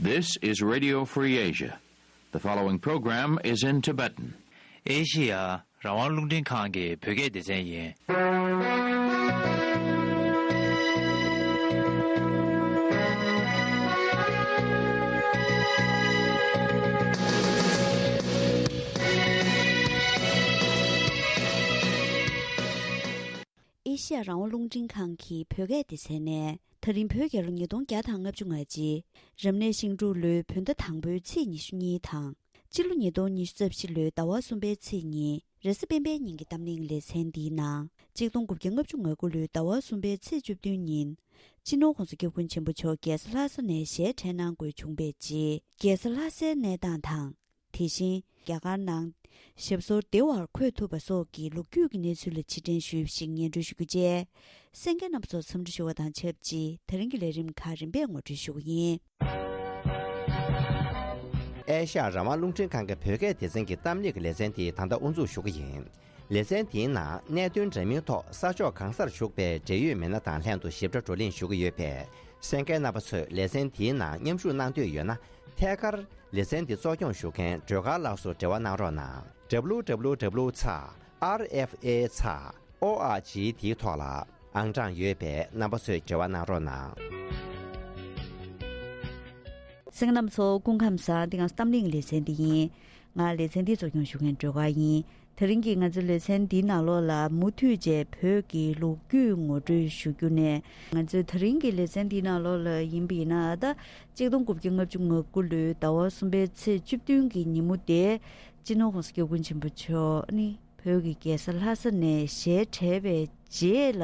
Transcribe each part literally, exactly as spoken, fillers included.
This is Radio Free Asia. The following program is in Tibetan. ཨེ་ཤི་ཡ་རང་དབང་རླུང་འཕྲིན་ཁང་གི་བོད་སྐད་སྡེ་ཚན་ཡིན། ཨེ་ཤི་ཡ་རང་དབང་རླུང་འཕྲིན་ཁང་གི་བོད་སྐད་སྡེ་ཚན་ནས། ད་རིང་བོད་རྒྱལ་ལོ་ཉིས་སྟོང་བརྒྱ་དང་ལྔ་བཅུ་ང་གཅིག་རབ་གནས་ཤིང་འབྲུག་ལོའི་བོད་ཟླ་དང་པོའི་ཚེས་ཉི་ཤུ་གཉིས་དང་། སྤྱི་ལོ་ཉིས་སྟོང་ཉི་ཤུ་རྩ་བཞི་ལོའི་ཟླ་བ་གསུམ་པའི་ཚེས་གཉིས། རེས་གཟའ་སྤེན་པའི་ཉིན་གྱི་གཏམ་གླེང་ལེ་ཚན་འདིའི་ནང་། གཅིག་སྟོང་དགུ་བརྒྱ་ལྔ་བཅུ་ང་དགུ་ལོའི་ཟླ་བ་གསུམ་པའི་ཚེས་བཅུ་བདུན་ཉིན། སྤྱི་ནོར་༸གོང་ས་༸སྐྱབས་མགོན་ཆེན་པོ་མཆོག་རྒྱལ་ས་ལྷ་ས་ནས་ཞལ་བྲལ་གནང་དགོས་བྱུང་བའི་རྗེས། རྒྱལ་ས་ལྷ་སའི་གནས་སྟངས་དང་། དེ་བཞིན་རྒྱ་གར་ནང་ཞབས་སོར་བདེ་བར་འཁོད་ཐུབ་པ་སོགས་ཀྱི་ལོ་རྒྱུས་ཀྱི་གནས་ཚུལ་ལ་ཕྱིར་དྲན་ཞུས་པ་ཞིག་སྙན་སྒྲོན་ཞུ་རྒྱུ་བཅས། གསན་མཁན་རྣམ་པ་ཚོར་འཚམས་འདྲི་ཞུ་བ་དང་ཆབས་ཅིག་དེ་རིང་གི་ལས་རིམ་ཁག་རིམ་པས་ངོ་སྤྲོད་ཞུ་གི་ཡིན། ཨེ་ཤ་ཡ་རང་དབང་རླུང་འཕྲིན་ཁང་གི་བོད་སྐད་སྡེ་ཚན་གྱི་གཏམ་གླེང་གི་ལེ་ཚན་དེ་ད་ལྟ་དབུ་འཛུགས་ཞུ་གི་ཡིན། ལེ་ཚན་དེའི་ནང་གནད་དོན་འདྲ་མིན་ཐོག་ས་ཕྱོགས་གང་སར་བཞུགས་པའི་འབྲེལ་ཡོད་མི་སྣ་དང་ལྷན་དུ་ཞིབ་ཕྲ་བགྲོ་གླེང་ཞུ་གི་ཡོད་པས། གསན་མཁན་རྣམ་པ་ཚོས་ལེ་ཚན་དེའི་ནང་མཉམ་ཞུགས་གནང་འདོད་ཡོད་ན། ཐད་ཀར་ལེ་ཚན་འདི་གཙོ་སྐྱོང་ཞུ་མཁན་སྒྲོལ་དཀར་ལགས་སུ་འབྲེལ་བ་གནང་རོགས་གནང་། W W W ཚེག་R F A ཚེག་O R G དེའི་ཐོག་ལ་ཨང་གྲངས་ཡོད་པས་རྣམ་པ་ཚོས་འབྲེལ་བ་གནང་རོགས་གནང་། གསན་མཁན་རྣམ་པ་ཚོ་སྐུ་ཁམས་བཟང་། འདི་ང་ཚོ་གཏམ་གླེང་ལེ་ཚན་འདི་ཡིན། ང་ལེ་ཚན་འདིའི་གཙོ་སྐྱོང་ཞུ་མཁན་སྒྲོལ་དཀར་ཡིན། དེ་རིང་གི་ང་ཚོའི་ལེ་ཚན་འདིའི་ནང་ལོགས་ལ་མུ་མཐུད་བྱས་བོད་ཀྱི་ལོ་རྒྱུས་ངོ་སྤྲོད་ཞུ་རྒྱུ་ནས། ང་ཚོའི་དེ་རིང་གི་ལེ་ཚན་འདིའི་ནང་ལོགས་ལ་ཡིན་པ་ཡིན་ན། ད་གཅིག་སྟོང་དགུ་བརྒྱ་ལྔ་བཅུ་ང་དགུ་ལོའི་ཟླ་བ་གསུམ་པའི་ཚེས་བཅུ་བདུན་གྱི་ཉིན་མོ་དེ། སྤྱི་ནོར་༸གོང་ས་༸སྐྱབས་མགོན་ཆེན་པོ་མཆོག་ནི་བོད་ཀྱི་རྒྱལ་ས་ལྷ་ས་ནས་ཞལ་བྲལ་བའི་རྗེས་ལ།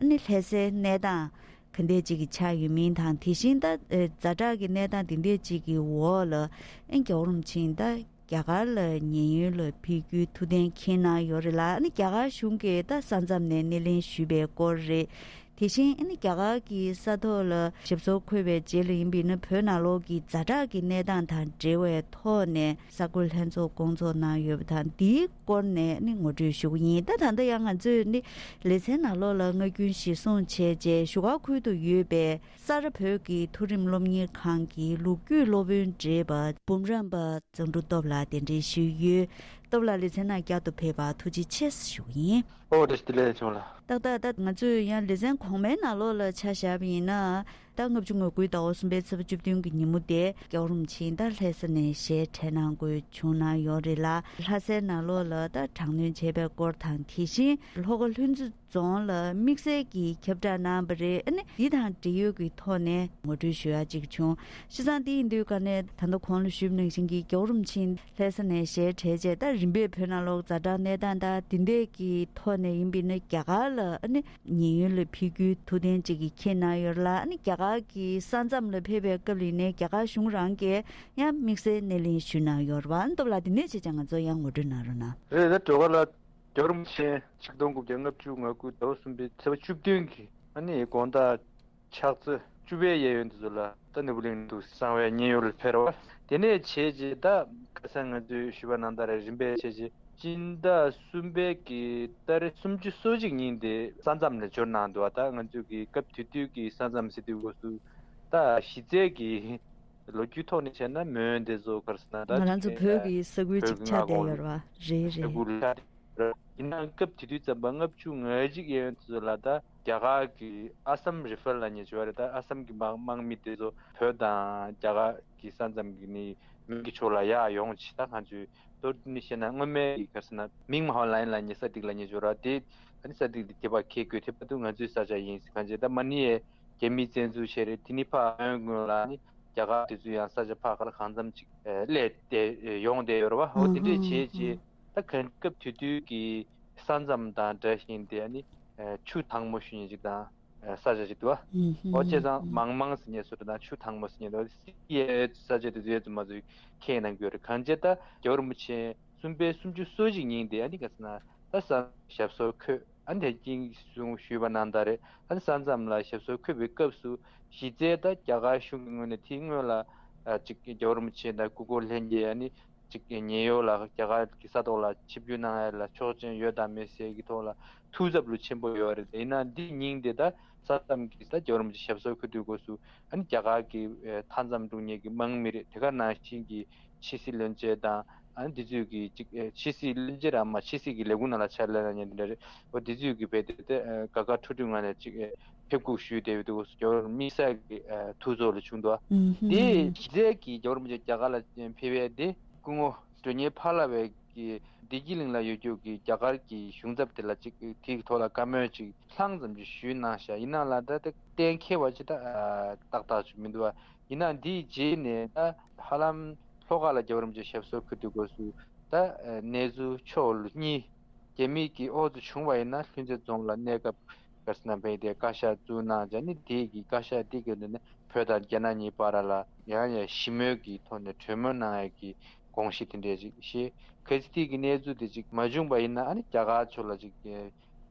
ནི་ལྷ་སའི་གནས་སྟངས་ག་འདྲས་ཅིག་གི་ཆགས་ཡོད་མིན་དང་། དེ་བཞིན་ད་ཛ་དྲག་གི་གནས་སྟངས་འདི་འདྲས་ཅིག་གི་འོག་ལ། ཨེ་རྒྱལ་བ་རིན་པོ་ཆེ་ད་རྒྱ་གར་ལ་མཉན་ཡོད་ལ་ཕེབས་རྒྱུའི་ཐུགས་གཏན་འཁེལ་གནང་ཡོད་རེད་ལ། ཨ་ནི་རྒྱ་གར་གཞུང་གིས་ད་ས་མཚམས་ནས་སྣེ་ལེན་ཞུས་པའི་སྐོར་རེད། དེ་བཞིན་ཨ་ནི་རྒྱ་གར་གྱི་ས་ཐོག་ལ་ཞབས་སོར་འཁོད་པའི་རྗེས་ལ་ཡིན་པ་ཡིན་ན། བོད་ནང་ལོགས་ཀྱི་ཛ་དྲག་གི་གནས་སྟངས་དང་འབྲེལ་བའི་ཐོག་ནས་གསར་འགོད་ལྷན་ཚོགས་བསྐོང་ཚོགས་གནང་ཡོད་པ་དང་། འདིའི་སྐོར་ནས་ཨ་ནི་ངོ་སྤྲོད་ཞུ་གི་ཡིན། ད་ད་ལྟ་ཡང་ང་ཚོས་ནི་ལེ་ཚན་ནང་ལོགས་ལ་སྔ་རྒྱུན་གཞིར་བཟུང་བྱས་རྗེས་བཞུགས་སྒར་ཁུལ་དུ་ཡོད་པའི་ས་རཱ་བོད་ཀྱི་མཐོ་རིམ་སློབ་གཉེར་ཁང་གི་ལོ་རྒྱུས་སློབ་དཔོན་བགྲེས་པ་འབུམ་རམས་པ་བརྩོན་འགྲུས་སྟོབས་ལགས་གདན་འདྲེན་ཞུས་ཡོད། སྟོབས་ལགས་ལེ་ཚན་ནང་བསྐྱར་དུ་ཕེབས་པར་ཐུགས་རྗེ་ཆེ་ཞུ་གི་ཡིན། ཨོ་བཀྲ་ཤིས་བདེ་ལེགས་ཆུང་ལགས། ཏག་ཏག་ད་ང་ཚོས་ཡང་ལེ་ཚན་གོང་མའི་ནང་ལོགས་ལ་ཆ་བཞག་པ་ཡིན་ན། ད་ལྔ་བཅུ་ང་དགུའི་ཟླ་བ་གསུམ་པའི་ཚེས་པ་བཅུ་བདུན་གྱི་ཉིན་མོ་དེ་རྒྱལ་བ་རིན་པོ་ཆེ་ད་ལྷ་ས་ནས་ཞལ་བྲལ་གནང་དགོས་བྱུང་གནང་ཡོད་རེད་ལ། ལྷ་སའི་ནང་ལོགས་ལ་ད་དྲག་གནོན་བྱས་པའི་སྐོར་དང་། དེ་བཞིན་ལྷོ་ཁ་ལྷུན་རྩེ་རྫོང་ལ་དམིགས་བསལ་གྱི་ཁྱབ་བསྒྲགས་གནང་བ་རེད། ཨ་ནི་འདི་དང་འབྲེལ་ཡོད་ཀྱི་ཐོག་ནས་ངོ་སྤྲོད་ཞུ་ཡག་ཅིག་བྱུང་། བྱས་ཙང་དེ་ཡིན་དུས་ཀ་ནས་ད་ལྟ་གོང་ལ་ཞུས་པ་ནང་བཞིན་གྱི་རྒྱལ་བ་རིན་པོ་ཆེ་ལྷ་ས་ནས་ཞལ་བྲལ་རྗེས། ད་རིམ་པས་བོད་ནང་ལོགས་ཛ་དྲག་གནས་སྟངས་དང་དེ་འདྲས་ཀྱི་ཐོག་ནས་ཡིན་པ་ཡིན་ན། རྒྱ་གར་ལ་ཨ་ནི་མཉན་ཡོད་ལ་ཕེབས་རྒྱུའི་ཐུགས་གཏན་ཅིག་གིས་འཁེལ་གནང་ཡོད་ལ། ཨ་ནི་རྒྱ་གར་གྱི་ས་མཚམས་ལ་ཕེབས་པའི་སྐབས་ལ་ཡིན་ནའི་རྒྱ་གར་གཞུང་རང་གིས་ཡང་དམིགས་བསལ་སྣེ་ལེན་ཞུས་གནང་ཡོད་རེད་པ། ཨ་ནི་སྟོབས་ལགས་འདི་ནས་བྱས་ཙང་ང་ཚོ་ཡང་ངོ་སྤྲོད་གནང་རོགས་གནང་། རེད། ད་སྒྲོལ་དཀར་ལགས། རྒྱལ་བ་རིན་པོ་ཆེ་ཆིག་སྟོང་དགུ་བརྒྱ་ལྔ་བཅུ་ང་དགུ་ཟླ་བ་གསུམ་པའི་ཚེས་པ་བཅུ་བདུན་གྱི་ཨ་ནི་དགོང་དག་ཕྱག་ཚེས་བཅུ་པའི་གཡས་གཡོན་དེ་ཚོ་ལ་ད་ནོར་བུ་གླིང་དུ་གསང་བའི་མཉན་ཡོད་ལ་ཕེབས་པ། དེ་ནས་བྱས་རྗེས་ད་ཁ་སང་ང་ཚོས་ཞུས་པ་ནང་ལྟར་རིམ་པས་བྱས་རྗེས་སྤྱི་ཟླ་གསུམ་པའི་གི་ཏ་རིག་སུམ་ཅུ་སོ་གཅིག་ཉིན་དེ་ས་མཚམས་ལ་འབྱོར་གནང་འདུག་པ། ད་ང་ཚོས་ཀྱི་སྐབས་དེ་དུས་ཀྱི་ས་མཚམས་ཟེར་དུས་སྐབས་སུ་ད་གཞི་རྩའི་གི་ལོ་རྒྱུས་ཐོག་ནས་བྱས་ན་མོན་དེ་ཚོ་ག་རེ་ཟེར་ན། ད་ང་རང་ཚོ་བོད་ཀྱི་ས་ཁུལ་ཅིག་ཆགས་བསྡད་ཡོད་རེད་པ། རེད་རེད། ས་ཁུལ་ཆགས་བསྡད་ཡོད་རེད། ཡིན་ནའང་སྐབས་དེ་དུས་ཙམ་པ་ལྔ་བཅུ་ང་གཅིག་གཡས་གཡོན་དེ་ཚོ་ལ་ད་རྒྱ་གར་གྱི་ཨ་སམ་རི་ཕལ་ལབ་མཁན་ཅིག་ཡོད་རེད། ད་ཨ་སམ་གྱི་དམག་དམག་མི་དེ་ཚོ་བོད་དང་རྒྱ་གར་གྱི་ས་མཚམས་ཀྱི་ནི་མོན་གྱི་ཕྱོགས་ལ་ཡར་ཡོང་བྱས། ད་གང་ཅི་མདོར་བསྡུས་ནས་བཤད་ན་སྔོན་མའི་གི་ག་རེ་ཟེར་ན་མིང་མ་ཧོ་ལའིན་ལབ་མཁན་ས་ཐིག་ལབ་མཁན་ཅིག་ཡོད་རེད་པ། དེ་ཨ་ནི་ས་ཐིག་དེ་དེ་བར་ཁེལ་དགོས། དེ་བར་དུ་ང་ཚོའི་ས་ཆ་ཡིན་ཟེར། གང་ཅི་ད་མ་ནི་ཡའི་རྒྱ་མིས་བཙན་འཛུལ་བྱས་རེད། དེ་ནི་ཕར་ཨོན་སྔོན་ལ་ནི་རྒྱ་གར་དེ་ཚོ་ཡང་ས་ཆ་ཕར་ཁ་ལ་གང་འཚམ་ཅིག་ཨེ་སླེབས་ཏེ་ཡོང་བསྡད་ཡོད་རེད་པ། འོ་དེ་འདྲས་བྱས་རྗེས་ད་གང་སྐབས་དེ་དུས་ཀྱི་ས་མཚམས་དང་འདྲ་བཞིན་དེ་ཨ་ནི་ཨེ་ཆུ་དྭངས་མོ་ཞུ་མཁན་ཅིག་དང་། ཨེ་ས་ཆ་ཅིག་འདུག་པ། འོ་བྱས་ཙང་མང་མང་ཟེར་མཁན་བཟོ་འདྲ་དང་ཆུ་དྭངས་མོ་ཟེར་མཁན་འདུག་པ། སི་ཡའི་ས་ཆ་དེ་ཚོའི་ཡ་ཚོ་མ་ཚོས་ཁས་གནང་གི་ཡོད་རེད། གང་བྱས་ད་རྒྱལ་བ་རིན་པོ་ཆེ་གསུམ་པའི་སུམ་ཅུ་སོ་གཅིག་ཉིན་དེ་ཨ་ནི་ག་རེ་ཟེར་ན། ད་ས་ཞབས་སོར་འཁོད། ཨ་ནི་དེ་སྐྱིད་གསུང་ཞུས་པ་ནང་ལྟར་རེད། ཨ་ནི་ས་མཚམས་ལ་ཞབས་སོར་འཁོད་པའི་སྐབས་སུ་གཞི་རྩའི་ད་རྒྱ་གར་གཞུང་གི་ངོས་ནས་དེའི་སྔོན་ལ་ཨ་ཅིག་རྒྱལ་བ་རིན་པོ་ཆེ་དང་སྐུ་འཁོར་ལྷན་རྒྱས། ཨ་ནི་ ཅིག་ཉེན་གཡོལ་ལ་རྒྱ་གར་གྱི་ས་ཐོག་ལ་ཆིབས་བསྒྱུར་གནང་ཡ་ལ་ཆོག་མཆན་ཡོད་དང་མེད་ཟེར་གྱི་ཐོག་ལ་ཐུགས་འཚབ་ལོ་ཆེན་པོ་ཡོད་རེད། ཡིན་ན་འདི་སྙིང་དེ་ད་ས་མཚམས་ཀྱི་ད་རྒྱལ་བ་རིན་པོ་ཆེ་ཞབས་སོར་འཁོད་དུས་སྐབས་སུ་ཨ་ནི་རྒྱ་གར་གྱི་ཨེ་མཐའ་མཚམས་སྲུང་མཁན་གྱི་དམག་མི་རེད། དེ་ག་ནང་བཞིན་གྱི་ཕྱི་སྲིད་བློན་ཆེན་དང་ཨ་ནི་འདི་ཚོས་ཀྱི་ཅིག་ཨེ་ཕྱི་སྲིད་བློན་ཆེན་རང་མ་ཕྱི་སྲིད་ཀྱི་ལས་ཁུངས་ནང་ལ་ཕྱག་ལས་གནང་མཁན་དེ་འདྲ་རེད། འོ་འདི་ཚོས་ཀྱི་རྦད་དེ་དེ་ཨེ་དགའ་དགའ་སྤྲོ་སྤྲོ་ངང་ནས་ཅིག་ཨེ་ཕེབས་སྒུག་ཞུས་བསྡད་པའི་དུས་སྐབས་སུ་རྒྱལ་བ་དམིགས་བསལ་གྱི་ཨེ་ཐུགས་ཚོར་ལ་བྱུང་འདུག་ཨ། ཨུམ་ཧུམ། དེ་གཞི་རྩའི་གི་རྒྱལ་བ་རིན་པོ་ཆེ་རྒྱ་གར་ལ་ཕེབས་པའི་དེ་སྐུ་ངོ་མགྲོན་གཉེར་ཕ་ལྷ་བའི་གི་བདེ་སྐྱིད་གླིང་ལ་ཡོད་རྒྱུ་གི་རྒྱ་གར་གྱི་གཞུང་ཚབ་དེ་ལ་ཅིག་དེའི་ཐོག་ལ་བཀའ་མོལ་ཅིག་ལྷང་ཙམ་ཅིག་ཞུས་གནང་ཤག་ཡིན་ནའང་ལ་ད་ལྟ་གཏན་འཁེལ་བ་ཅིག་ད་ཨ་ཏག་ཏག་ཅིག་མི་འདུག་བ། ཡིན་ནའང་འདིའི་རྗེས་ནས་ད་ཧ་ལམ་ལྷོ་ཁ་ལ་རྒྱལ་བ་རིན་པོ་ཆེ་ཞབས་སོར་འཁོད་དུས་སྐབས་སུ་ད་ཨ་གནས་ཚུལ་ཕྱོགས་གཉིས་རྒྱ་མི་གི་ཨོ་ཙི་བྱུང་བ་ཡིན་ན་ལྷུན་རྩེ་རྫོང་ལ་གནས་སྐབས་ག་རེ་ཟེར་ན་བས་དེ་བཀའ་ཤག་བཙུགས་གནང་བྱས་ནི་དེའི་གི་བཀའ་ཤག་དེ་གི་ནི་བོད་དང་རྒྱ་ནག་གཉིས་བར་ལ་ཡང་ཡང་ཞི་མོལ་གྱི་ཐོག་ནས་གྲོས་མོལ་གནང་ཡ་གི་དགོངས་གཞི་དེ་འདྲས་ཅིག་བཞེས། གལ་སྲིད་དེ་གི་གནས་ཚུལ་དེ་ཅིག་མ་བྱུང་པ་ཡིན་ན་ཨ་ནི་རྒྱ་གར་ཕྱོགས་ལ་ཅིག་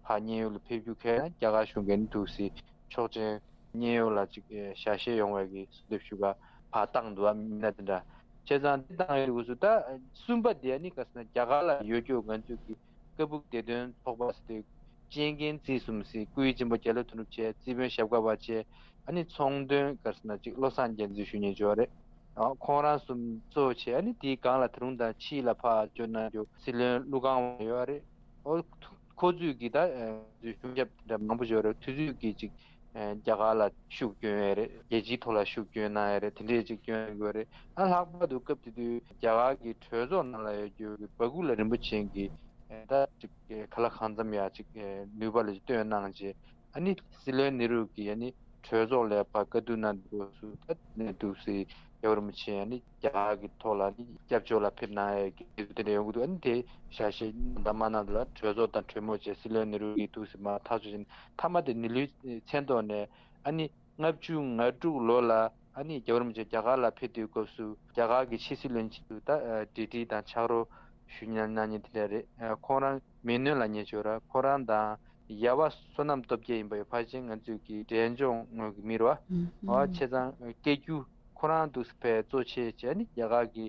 ཕར་མཉན་ཡོད་ལ་ཕེབས་རྒྱུ་ཁེལ་ན་རྒྱ་གར་གཞུང་གིས་ནི་འདུག་སེ་ཆོག་མཆན་མཉན་ཡོད་ལ་ཅིག་ཞལ་བཞེས་ཡོང་བའི་གི་གསོལ་འདེབས་ཞུ་ག་ཕར་བཏང་འདུག་ཨ། མི་སྣ་དེ་འདྲ་བྱས་ཙང་དེ་བཏང་ཡོད་དུས་སུ་ད་གསུམ་པ་དེ་ཨ་ནི་ག་ཟེར་ན་རྒྱ་གར་ལ་ཡོད་རྒྱུ་ང་ཚོས་གི་ཀ་སྦུག་བདེ་དོན་ཚོགས་པ་ཟེར་དེ་ཅན་ཀེན་ཙི་གསུམ་ཟེར་སྐུའི་གཅེན་པོ་རྒྱ་ལོ་དོན་གྲུབ་བྱས། རྩིས་དཔོན་ཞབས་དཀར་བ་བྱས། ཨ་ནི་ཚོང་དོན་ག་ཟེར་ན་ཅིག་བློ་བཟང་རྒྱལ་མཚན་ཞུ་མཁན་ཅིག་ཡོད་རེད། ཨ་ཁོང་རང་གསུམ་གཙོ་བྱས། ཨ་ནི་དེའི་སྒང་ལ་ད་རུང་ད་ཕྱི་ལ་ཕར་བསྐྱོད་གནང་རྒྱུ་སྲིད་བློན་ཀླུ་ཁང་བ་ཡོད་རེད། ཨོ་ཁོ་ཚོས་ཀྱི་ད་ཨ་ཤུགས་རྒྱབ་དེ་འདྲ་མང་པོ་ཡོད་རེད། དུས་ཚོད་ཀྱི་ཅིག་ཨ་རྒྱ་གར་ལ་ཤུགས་སྐྱོན་ཡས་རེད། རྒྱལ་སྤྱིའི་ཐོག་ལ་ཤུགས་སྐྱོན་གནང་ཡས་རེད། དེ་འདྲས་ཅིག་སྐྱོན་ཡོད་རེད། ཨ་ལྷག་པར་དུ་སྐབས་དེ་དུས་རྒྱ་གར་གྱི་གྲོས་ཚོགས་ནང་ལ་ཡོད་རྒྱུ་གི་བ་ཀུ་ལ་རིན་པོ་ཆེ་གི་ཨ་ད་ཅིག་ཨ་ག་ལ་གང་འཚམ་ཡ་ཅིག་ཨ་ནུས་པ་ལ་ཅིག་བཏོན་གནང་རྗེས་ཨ་ནི་སྲིད་བློན་ནེ་རུ་གིས་ཨ་ནི་གྲོས་ཚོགས་ལ་ཕར་བཀའ་བསྡུར་གནང་དུས་སུ་ད་ནས་འདུག་སེ་རྒྱལ་བ་རིན་པོ་ཆེ་ཨ་ནི་རྒྱ་གར་གྱི་ཐོག་ལ་ཨ་ནི་སྐྱབས་བཅོལ་ལ་ཕེབས་གནང་ཡས་ཀྱི་དེ་འདྲ་ཡོང་གི་འདུག་ཨ་ནི་དེ་ཞལ་བཞེས་གནང་དང་མ་གནང་དེ་ལ་གྲོས་ཚོགས་དང་གྲོས་མོལ་བྱས། སྲིད་བློན་ནེ་རུ་གིས་འདུག་སེ་མར་ཐག་གཅོད་བྱས་ནས་མཐའ་མ་དེ་ནི་ལུས་མཚན་ཐོག་ནས་ཨ་ནི་ལྔ་བཅུ་ང་དྲུག་ལོ་ལ་ཨ་ནི་རྒྱལ་བ་རིན་པོ་ཆེ་རྒྱ་གར་ལ་ཕེབས་དུས་སྐབས་སུ་རྒྱ་གར་གྱི་ཕྱི་སྲིད་བློན་ཆེན་དུ་ད་ཨ་འབྲེལ་འདྲིས་དང་ཕྱག་རོགས་ཞུ་མཁན་གནང་མཁན་དེ་འདྲ་རེད། ཨ་ཁོང་རང་མེ་ནོན་ལབ་མཁན་ཅིག་ཡོད་རེད། ཁོང་རང་དང་ཡ་ཝ་བསོད་ནམས་སྟོབས་རྒྱལ་ཡིན་པ་ཡོད། ཕལ་ཆེར་ང་ཚོའི་གི་འབྲས་ལྗོངས་ངོས་ཀྱི་མི་རེད་བ། ཨ་བྱས་ཙང་སྐད་སྒྱུར་ཁོ་རང་འདུག་སེ་ཕར་གཙོ་བྱས་བྱས་ནི་རྒྱ་གར་གྱི་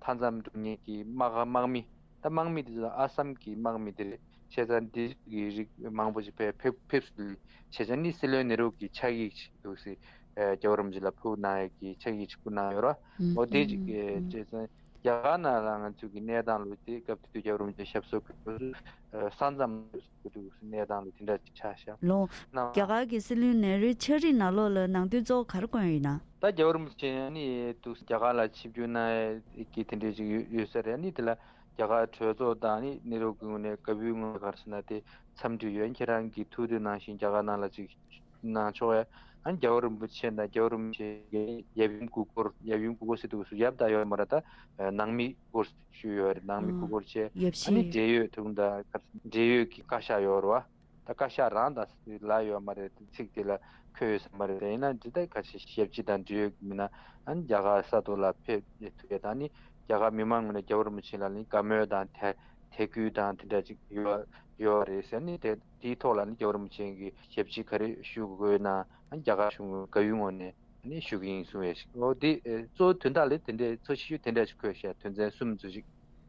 མཐའ་མཚམས་འདྲ་མཉམ་གྱི་དམག་དམག་མི། ད་དམག་མི་དེ་ཚོ་ཨ་སམ་གྱི་དམག་མི་དེ་རེད། བྱས་ཙང་འདི་གི་རིགས་མང་པོ་ཞིག་ཕེབས་ཕེབས་ཕེབས་སུ་བྱས་ཙང་ནི་སྲིད་བློན་ནེ་རུ་གི་ཕྱག་ཡིག་ཅིག་འདུག་སེ་ཨ་རྒྱལ་བ་རིན་པོ་ཆེ་ལ་ཕུལ་གནང་ཡས་ཀྱི་ཕྱག་ཡིག་ཅིག་ཕུལ་གནང་ཡོད་རེད། འོ་དེ་ཅིག་ཨ་བྱས་ཙང་རྒྱ་གར་ནང་ལ་ང་ཚོའི་གི་གནས་སྟངས་ལོ་དེ་སྐབས་དེ་དུས་རྒྱལ་བ་རིན་པོ་ཆེ་ཞབས་སོར་འཁོད་དུས་ས་མཚམས་འདུག་སེ་གནས་སྟངས་ལོ་དེ་འདྲ་ཅིག་ཆགས་ཤག་ལོ། རྒྱ་གར་གྱི་སྲིད་བློན་ནེ་རུའི་ཕྱག་བྲིས་ནང་ལོགས་ལ་ནང་དོན་གཙོ་བོ་ག་རེ་བཀོད་ཡོད་ན། ད་རྒྱལ་བ་རིན་པོ་ཆེ་ཨ་ནི་འདུག་སེ་རྒྱ་གར་ལ་ཆིབས་བསྒྱུར་གནང་ཡས་ཀྱི་དེ་འདྲས་ཅིག་ཡོད་ཡོད་ས་རེད། ཨ་ནི་དེ་ལ་རྒྱ་གར་གྲོས་ཚོགས་དང་ནི་ནེ་རུ་གི་ངོས་ནས་བཀའ་པོད་ངོས་ག་རེ་ཟེར་ན་དེ་འཚམས་འདྲི་ཡོད། ཁྱེད་རང་གི་ཐུགས་འདོད་ནང་བཞིན་རྒྱ་གར་ནང་ལ་ཅིག་གནང་ཆོག་ཡ། ཨ་ནི་རྒྱལ་བ་རིན་པོ་ཆེ་དང་རྒྱལ་བ་རིན་པོ་ཆེ་གི་ཡབ་ཡུམ་སྐུ་འཁོར། ཡབ་ཡུམ་སྐུ་འཁོར་ཟེར་དུས་སུ་ཡབ་ད་ཡོད་མ་རེད། ད་ནང་མི་སྐུ་འཁོར་ཞུས་ཡོད་རེད། ནང་མི་སྐུ་འཁོར་བྱས། ཡབ་ཨ་ནི་གཞིས། འབྲེལ་ཡོད་དེ་རུང་ད་ག་རེ་འབྲེལ་ཡོད་ཀྱི་བཀའ་ཤག་ཡོད་རེད་བ། ད་བཀའ་ཤག་རང་དང་ལ་ཡོད་མ་རེད། ཚིག་དེ་ལ་འཁོད་ཡོད་ས་མ་རེད། དེ་ཡིན་ན་འདི་ལྟར་ག་ཅི་ཞབས་ཕྱི་དང་འབྲེལ་ཡོད་ཀྱི་མི་སྣ་ཨ་ནི་རྒྱ་གར་ས་ཐོག་ལ་ཕེབས་ཐུབ་ཡས་དང་ནི་རྒྱ་གར་མི་མང་ངོས་ནས་རྒྱལ་བ་རིན་པོ་ཆེ་ལ་ནི་བཀའ་མོལ་དང་དད་དད་གུས་དང་དེ་འདྲ་ཅིག་ཡོད་ཡོད་རེད་ཟེར་ནི་དེ་དེའི་ཐོག་ལ་ནི་རྒྱལ་བ་རིན་པོ་ཆེ་གིས་ཞབས་ཕྱི་ག་རེ་ཞུ་དགོས་ན་ཨ་ནི་རྒྱ་གར་གཞུང་གི་བཀའ་ཡོད་ངོས་ནས་ནི་ཞུ་གི་ཡིན་གསུང་ཡས་ཤིག་འོ་དེ་གཙོ་བོ་དོན་དག་ལས་དེ་འདྲའི་གཙོ་ཆེ་ཤོས་དེ་འདྲ་ཞིག་འཁོད་ཤག་དོན་ཚན་གསུམ་ཙམ་ཞིག་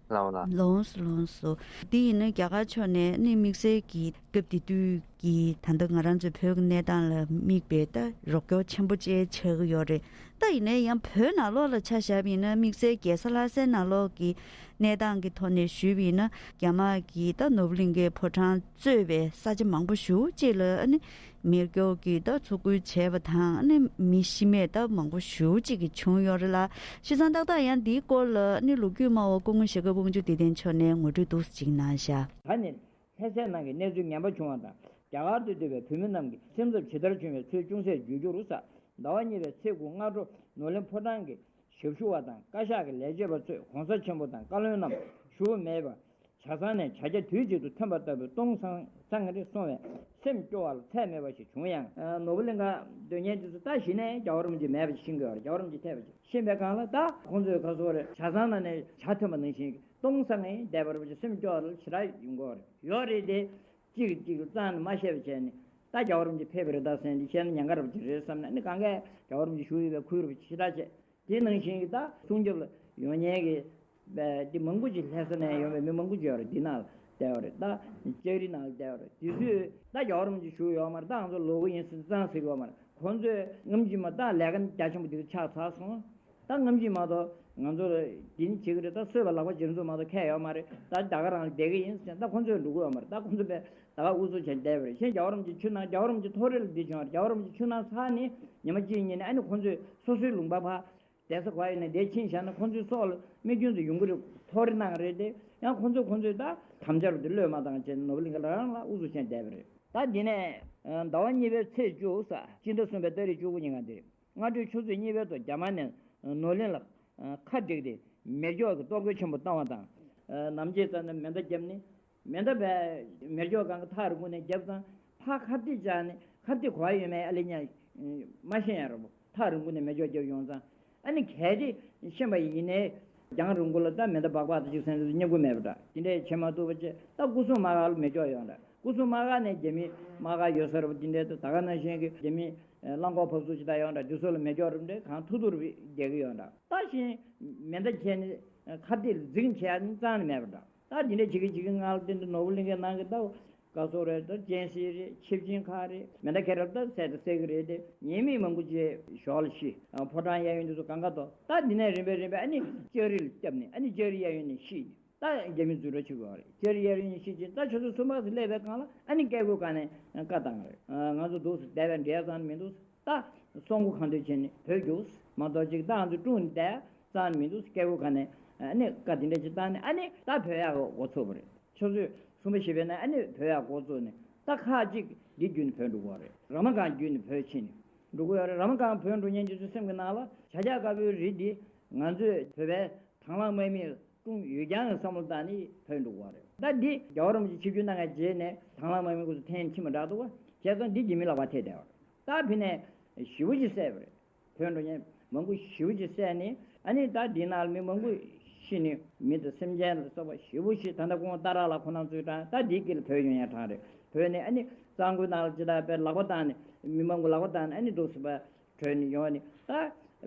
ལགས་འོང་ལགས། ལོངས་སུ་ལོངས་སུ། འདི་ཡིན་ན་རྒྱ་གར་ཕྱོགས་ནས་ནི་དམིགས་བསལ་གྱི་སྐབས་དེ་དུས་ཀྱི་ད་ལྟ་ང་རང་ཚོའི་བོད་ཀྱི་གནས་སྟངས་ལ་དམིགས་པའི་ད་རོགས་སྐྱོར་ཆེན་པོ་བཅས་བྱེད་ཀྱི་ཡོད་རེད། ད་ཡིན་ན་ཡང་བོད་ནང་ལོགས་ལ་ཆ་བཞག་པ་ཡིན་ན་དམིགས་བསལ་རྒྱལ་ས་ལྷ་སའི་ནང་ལོགས་ཀྱི་གནས་སྟངས་ཀྱི་ཐོག་ནས་ཞུས་པ་ཡིན་ན་རྒྱ་དམག་གིས་ད་ནོར་བུ་གླིང་གའི་ཕོ་བྲང་གཙོས་པའི་ས་ཆ་མང་པོ་ཞེ་པོ་ཅིག་ལ་ཨ་ནི། མེ་སྒྱོགས་ཀྱིས་ད་འཚོ་རྐུན་བྱས་པ་དང་ཨ་ནི་མི་ཤི་རྨས་ད་མང་པོ་ཞེ་པོ་ཅིག་གི་བྱུང་ཡོད་རེད་ལ། བྱས་ཙང་ཏག་ཏག་ཡང་འདིའི་སྐོར་ལ་ཨ་ནི་ལོ་རྒྱུས་སྨྲ་བ་སྐུ་ངོ་ཞྭ་སྒབ་དབང་ཕྱུག་བདེ་ལྡན་མཆོག་ནས་ངོ་སྤྲོད་འདུག་སེ་ཅིག་གནང་ཤག་ད་ནི་ལྷ་སའི་ནང་གི་གནས་ཚུལ་ངན་པ་བྱུང་བ་དང་རྒྱ་གར་དུ་སྡོད་པའི་བོད་མི་རྣམས་ཀྱི་སེམས་འཚབ་ཇི་ལྟར་བྱུང་བའི་ཚུལ་ཅུང་ཟད་བརྗོད་རྒྱུར་ཟླ་བ་གཉིས་པའི་ཚེས་དགུ་སྔ་དྲོ་ནོར་གླིང་ཕོ་བྲང་གི་ཞབས་ཞུ་བ་དང་བཀའ་ཤག་གི་ལས་བྱེད་པ་ཚོས་གོང་ས་ཆེན་པོ་དང་བཀའ་བློན་རྣམས་བཞུགས་མེད་པ། ཇ་ཚང་ནས་བྱ་རྒྱ་དུས་གཅིག་ཏུ་ཐོན་པ་ལྟ་བུའི་སྟོང་སང་སང་གི་རེད་གསུངས་པས་སེམས་སྐྱོ་བ་ལ་ཚད་མེད་པ་ཞིག་བྱུང་ཡང་། ནོར་བུ་གླིང་ག་སྡོད་མཁན་དེ་ཚོ་ད་གཞི་ནས་རྒྱལ་བ་རིན་པོ་ཆེ་མེད་པ་ཞིག་ཤེས་ཀྱི་ཡོད་རེད། རྒྱལ་བ་རིན་པོ་ཆེ་ཐེབས་པ་ཞིག་ཤེས་པའི་སྒང་ལ་ད་ཁོང་ཚོས་ག་སོ་རེད། ཇ་ཚང་ནང་ནས་ཇ་ཐོན་པ་ནང་བཞིན་སྟོང་སང་ངེ་བསྡད་པ་རེད་པ་ཞིག་སེམས་སྐྱོ་བ་ལ་ཞེ་དྲག་ཡོང་གི་ཡོད་རེད། ཡོད་རེད་དེ། གཅིག་གིས་གཅིག་ལ་རྩ་ནས་མ་བཤད་པ་བྱས་ནས་ད་རྒྱལ་བ་རིན་པོ་ཆེ་ཕེབས་པ་རེད་ད་ཟེར་ནས་བཤད་ན་ཉེན་ཁ་རབ་ཅིག་རེད་བསམ་ནས་ནི་གང་གས་རྒྱལ་བ་རིན་པོ་ཆེ་བཞུགས་ཡོད་པའི་ཁུལ་རབ་ཅིག་ཞེ་དྲག་བྱས། དེ་ནང་བཞིན་གྱི་ད་སྲུང་སྐྱོབ་ལ་ཡོང་མཁན་གྱི་ པས་འདི་མང་པོ་ཅིག་ལྷ་ས་ནས་ཡོང་བའི་མི་མང་པོ་ཅིག་ཡོད་རེད། འདི་ནང་ལ་བསྡད་ཡོད་རེད། ད་ལྕགས་རི་ནང་ལ་བསྡད་ཡོད་རེད། དེ་ཚོས་ད་རྒྱལ་བ་རིན་པོ་ཆེ་བཞུགས་ཡོད་མ་རེད། ད་ང་ཚོ་ལོག་གི་ཡིན་ཟེར་ཙང་ཟེར་གི་ཡོད་མ་རེད། ཁོང་ཚོས་སྔ་ཕྱི་མ་ད་ལས་ཀ་རྒྱ་ཆེན་པོ་འདི་ཆགས་ཚར་སོང་། ད་སྔ་ཕྱི་མ་གཏོགས་ང་ཚོ་ལ་འདི་ནི་བྱེད་ཀྱི་རེད། ད་གསོད་པ་ལག་པ་འབྱེད་ཚུལ་མ་གཏོགས་ཁྱད་ཡོད་མ་རེད། ད་ད་ག་རང་ལ་བསྡད་ཀྱི་ཡིན་ཟེར། ད་ཁོང་ཚོས་འགྲོ་གི་ཡོད་མ་རེད། ད་ཁོང་ཚོ་པས་ད་ག་ཨུ་ཚུགས་བྱས་བསྡད་པ་རེད། གཞན་རྒྱལ་བ་རིན་པོ་ཆེ་ཆུ་ནང་རྒྱལ་བ་རིན་པོ་ཆེ་མཐོ་རིས་ལ་འདི་བྱུང་བ་རེད། རྒྱལ་བ་རིན་པོ་ཆེ་ཆུ་ནང་ཚར་ནས་ཉི་མ་གཅིག་གཉིས་ནས་ཨ་ནི་ཁོང་ཚོས་སོ་སོའི་ལུང་པ་ཕར་བསྡད་ས་ག་ཡིན་ན་དེ་ཕྱིན་བཞག་ན་ཁོང་ཚོའི་སྲོག་ལ་རྨས་སྐྱོན་དུ་ཡོང་གི་རེད། མཐོ་རིས་གནང་གི་རེད་དེ། ཡང་ཁོང་ཚོས་ཁོང་ཚོས་ད་དམ་བཅའ་རུ་དེ་བློས་མ་བཏང་བྱས་ནོར་བུ་གླིང་ག་རང་ལ་ཨུ་ཚུགས་བྱས་བསྡད་པ་རེད། ད་འདི་ནས་ཟླ་བ་གཉིས་པའི་ཚེས་བཅུ་ས་སྤྱི་ཟླ་གསུམ་པའི་ཏ་རིག་བཅུ་དགུ་ཉིན་གང་དེ་རེད། སྔ་དྲོའི་ཆུ་ཚོད་གཉིས་པའི་ཐོག་རྒྱ་དམར་ནས་ནོར་གླིང་ལ་ཁ་བསྒྲིགས་ཏེ་མེ་སྒྱོགས་ཀྱི་གཏོར་རྒོལ་ཆེན་པོ་བཏང་བ་དང་། ནམ་ཕྱེད་ཙམ་ནས་མེ་མདའ་བརྒྱབ་ནས། མེ་མདའ་བས་མེ་སྒྱོགས་སྒང་གི་ཐག་རིང་པོ་ནས་བརྒྱབ་ཙང་ཕར་ཁ་གཏད་བཅག་ནས་ཁ་གཏད་ག་པར་ཡོད་མེད་ཨ་ལེ་ཉག་མ་ཤེས་ཡ་རེད་པོ། ཐག་རིང་པོ་ནས་མེ་སྒྱོགས་བརྒྱབ་ཡོང་ཙང་ཨ་ནི་གལ་ཏེ་ཤེས་པ་ཡིན་ནའི་རྒྱང་རིང་པོ་ལ་ད་མེ་མདའ་སྦག་སྦག་དེ་ཅིག་སེམས་སུ་རྙེད་དགོས་མེད་པ་འདྲ། དེ་འདྲས་བྱེད་མ་ཐུབ་པ་བྱས། ད་སྐུ་སྲུང་དམག་སྒར་ལ་མེ་སྒྱོགས་ཡོང་འདྲ། སྐུ་སྲུང་དམག་སྒར་ནས་རྒྱ་མི་དམག་སྒར་ཡོད་ས་རེད་པོ། དེ་འདྲས་ད་ག་ནང་བཞིན་གྱི་རྒྱ་མི་གླང་གོག་ཕག་གཟུགས་ཅིག་ད་ཡོང་འདྲ། དེ་ཚོ་ལ་མེ་སྒྱོགས་རིམ་འདྲས་གང་ཐུབ་ཐུབ་རྒྱག་གི་ཡོད་འདྲ། ད་བཞིན་མེ་མདའ་བྱས་ནས་ཁ་གཏད་ལ་འཛིང་བྱས་ནས་རྩ་ནས་མེད་པ་འདྲ། ད་འདི་འདྲ་བྱེད་ཀྱི་བྱེད་ཀྱི་ང་ལ་བརྟེན་ཏེ་ནོར་བུ་གླིང་གའི་ནང་གི་ད་ག་སོག་རེད། ད་ཅན་སི་རེད། ཆིབས་ཆེན་ཁག་རེད། མེ་མདའ་ཁྱེར་རབས་ད་བསད་ད་བསད་ཀྱི་རེད་དེ། ཉེས་མེད་མང་པོ་ཅིག་ཞོགས་ལ་ཤི། ཕོ་བྲང་གཡས་གཡོན་འདི་ཚོ་གང་ག་དོ། ད་འདི་ནས་རིམ་པས་རིམ་པས་ཨ་ནི་ལྕགས་རི་ལ་བརྒྱབ་ནས་ཨ་ནི་ལྕགས་རི་གཡས་གཡོན་ནས་ཤི། ད་རྒྱ་མི་འཛུལ་རོགས་བྱེད་དགོས་རེད། ལྕགས་རི་གཡས་གཡོན་ནས་ཤི་རྗེས་ད་ཆུ་ཚོད་གསུམ་པ་ཙམ་སླེབས་པའི་སྒང་ལ་ཨ་ནི་སྐད་སྒུག་སྒང་ནས་བཀའ་བཏང་རེད། ང་ཚོ་འདུག་སེ་བསྡད་པའི་འབྲས་བཟང་མི་འདུག་ད་སོང་སྒོ་གང་འདོད་བྱས་ནས་བོད་རྒྱུགས་མ་གཏོགས་ཅིག་ད་ང་ཚོ་ཀྲུང་ནས་བསྡད་རྩ་ནས་མི་འདུག་སྐད་སྒུག་སྒང་ནས་ཨ་ནི་བཀའ་དེ་འདྲ་ཅིག་བཏང་ནས་ཨ་ནི་ད་བོད་ཡག་འགོ་ཚུགས་པ་རེད། ཆུ་ཚོད་གསུམ་པ་བཞི་པའི་ནང་ཨ་ནི་བོད་ཡག་འགོ་བཙུགས་ནས་ད་ཁག་ཅིག་འདི་བརྒྱུད་ནས་བོད་འགྲོ་གི་ཡོད་རེད། ར་མ་སྒང་བརྒྱུད་ནས་བོད་ཕྱིན་ནས་འགྲོ་གི་ཡོད་རེད། ར་མ་སྒང་བོད་འགྲོ་མཁན་གྱི་ཚོའི་སེམས་ཀྱི་ནང་ལ་བྱ་རྒྱལ་དཀར་པོའི་རི་འདི་ང་ཚོས་བོད་པའི་དང་བླངས་དམག་མིས་བཀྲོངས་ཡོད་ཀྱང་བསམ་བློ་བཏང་ནས་བོད་འགྲོ་གི་ཡོད་རེད། ད་འདི་རྒྱལ་བ་རིན་པོ་ཆེ་ཆིབས་བསྒྱུར་གནང་མཁན་རྗེས་ནས་དང་བླངས་དམག་མི་ཁོ་ཚོ་འཐེན་ཕྱིན་པ་འདྲ་འདུག་བ། བྱས་ཙང་འདི་རྒྱ་མི་ལག་པར་ཐེབས་བསྡད་ཡོད་རེད། ད་ཕི་ནས་ཞེ་པོ་ཅིག་བསད་པ་རེད། བོད་འགྲོ་མཁན་མང་པོ་ཞེ་པོ་ཅིག་བསད་ནས་ཨ་ནི་ད་འདི་ནང་ལ་མི་མང་པོ་ཤི་ནས་མི་དང་སེམས་ཅན་ལ་སོགས་པ་ཞེ་པོ་ཞིག་ད་ལྟ་ཁོང་ཏཱ་ར་ལ་ཁོ་རང་ཚོའི་གྲངས་ད་འདིའི་དཀྱིལ་ལ་བོད་ཡོང་ཡ་གྲངས་རེད། བོད་ནས་ཨ་ནི་གཙང་ཁུལ་ནང་ལ་ཇི་ལྟར་བས་ལག་པ་བཏང་ནས་མི་མང་པོ་ལག་པ་བཏང་ནས་ཨ་ནི་འདུག་སེ་བ་བྲོས་ནས་ཡོང་ནས་ད་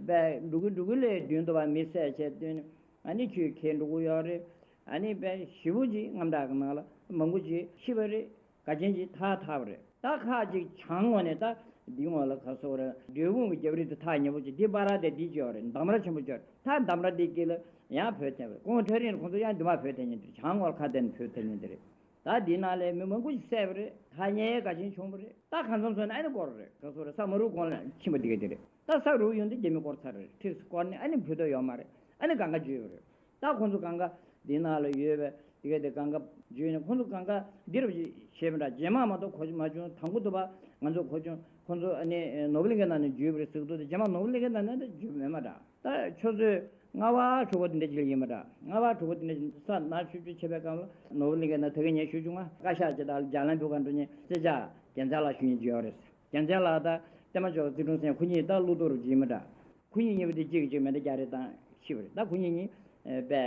བས་འགྲོ་གི་འགྲོ་གི་ལས་མདུན་དུ་བ་མི་བསད་བྱས་བཏོན་ནས་ཨ་ནི་ཁྱོད་ཁྱེར་འགྲོ་གི་ཡོད་རེད། ཨ་ནི་བས་ཞེ་པོ་ཅིག་དངངས་སྐྲག་གི་ནང་ལ་མང་པོ་ཅིག་ཤི་བ་རེད། ག་ཅན་ཅིག་ཐག་ཐག་པ་རེད། ད་ཁག་ཅིག་བྱང་ངོས་ནས་ད་འདི་ངོས་ལ་ག་སོག་རེད། འབྲས་སྤུངས་ཀྱི་རྒྱབ་རི་དེ་ཐག་ཉེ་པོ་ཅིག་འདི་སྤ་ར་དེ་འདི་ཅིག་ཡོད་རེད། འདམ་ར་ཆེན་པོ་ཅིག་ཡོད་རེད། ད་འདམ་ར་འདི་དཀྱིལ་ལ་ཡང་བོད་ཐེབས་རེད། ཁོང་ཐག་རིང་ཁོང་ཚོ་ཡང་འདི་མ་བོད་ཐེབས་མཁན་དེ་རེད། བྱང་ངོས་ལ་ཁ་གཏད་ནས་བོད་ཐེབས་མཁན་དེ་རེད། ད་འདི་ནང་ལས་མི་མང་པོ་ཞིག་བསད་པ་རེད། ཐག་ཉེ་ག་ཅན་བྱུང་བ་རེད། ད་གང་འཚམ་སོང་ན་ཨ་ནི་སྐོར་རེད། ག་སོག་རེད། ས་མ་རུབ་གོང་ལ་ཕྱིན་པ་འདི་ག་དེ་རེད། ད་ས་རུབ་ཡོང་དུས་རྒྱ་མི་སྐོར་ཚར་རེད། ཁྲིགས་སུ་སྐོར་ནས་ཨ་ནི་བོད་དོ་ཡོད་མ་རེད། ཨ་ནི་གང་ག་འཇུས་པ་རེད། ད་ཁོང་ཚོ་གང་ག་འདི་ནང་ལ་ཡོད་པའི་དེ་ག་དེ་གང་ག་འཇུས་ནས་ཁོང་ཚོ་གང་ག་འདི་རུ་བྱེད་པ་འདྲ། རྗེས་མ་མ་གཏོགས་གོ་མ་བྱུང་། དང་པོ་དུ་བ་ང་ཚོ་གོ་བྱུང་། ཁོང་ཚོ་ཨ་ནི་ནོར་བུ་གླིང་གའི་ནང་ནས་འཇུས་པ་རེད་ཟེར་གི་འདུག་རྗེས་མ་ནོར་བུ་གླིང་གའི་ནང་ནས་འཇུས་མེད་མ་འདྲ། ད་ཆུ་ཚོད་ལྔ་པ་དྲུག་པ་དེ་འདྲ་ཅིག་ལ་ཡིན་པ་འདྲ། ལྔ་པ་དྲུག་པ་དེ་འདྲ་ས་ནག་ཆུ་ཆུ་ཆེ་བའི་སྐབས་ལ་ནོར་བུ་གླིང་གའི་ནང་ད་གིན་ངས་ཞུ་བྱུང་ང་། བཀའ་ཤག་ཅིག་དང་རྒྱ་ལམ་བུ་ག་འགྲོ་མཁན་སེ་ཅག་རྒྱལ་མཚན་ལགས་ཞུ་མཁན་ཅིག་ཡོད་རེད། རྒྱལ་མཚན་ལགས་དང་བསྟན་པ་མཆོག་ཚེ་དྲུང་སེང་ཁོ་གཉིས་ད་ཀླུ་གཏོར་རུ་ཡིན་པ་འདྲ། ཁོ་གཉིས་གཉིས་པོ་དེ་གཅིག་གིས་གཅིག་མེ་མདའ་རྒྱག་རེས་བཏང་ཤི་བ་རེད། ད་ཁོ་གཉིས་གཉིས་པས་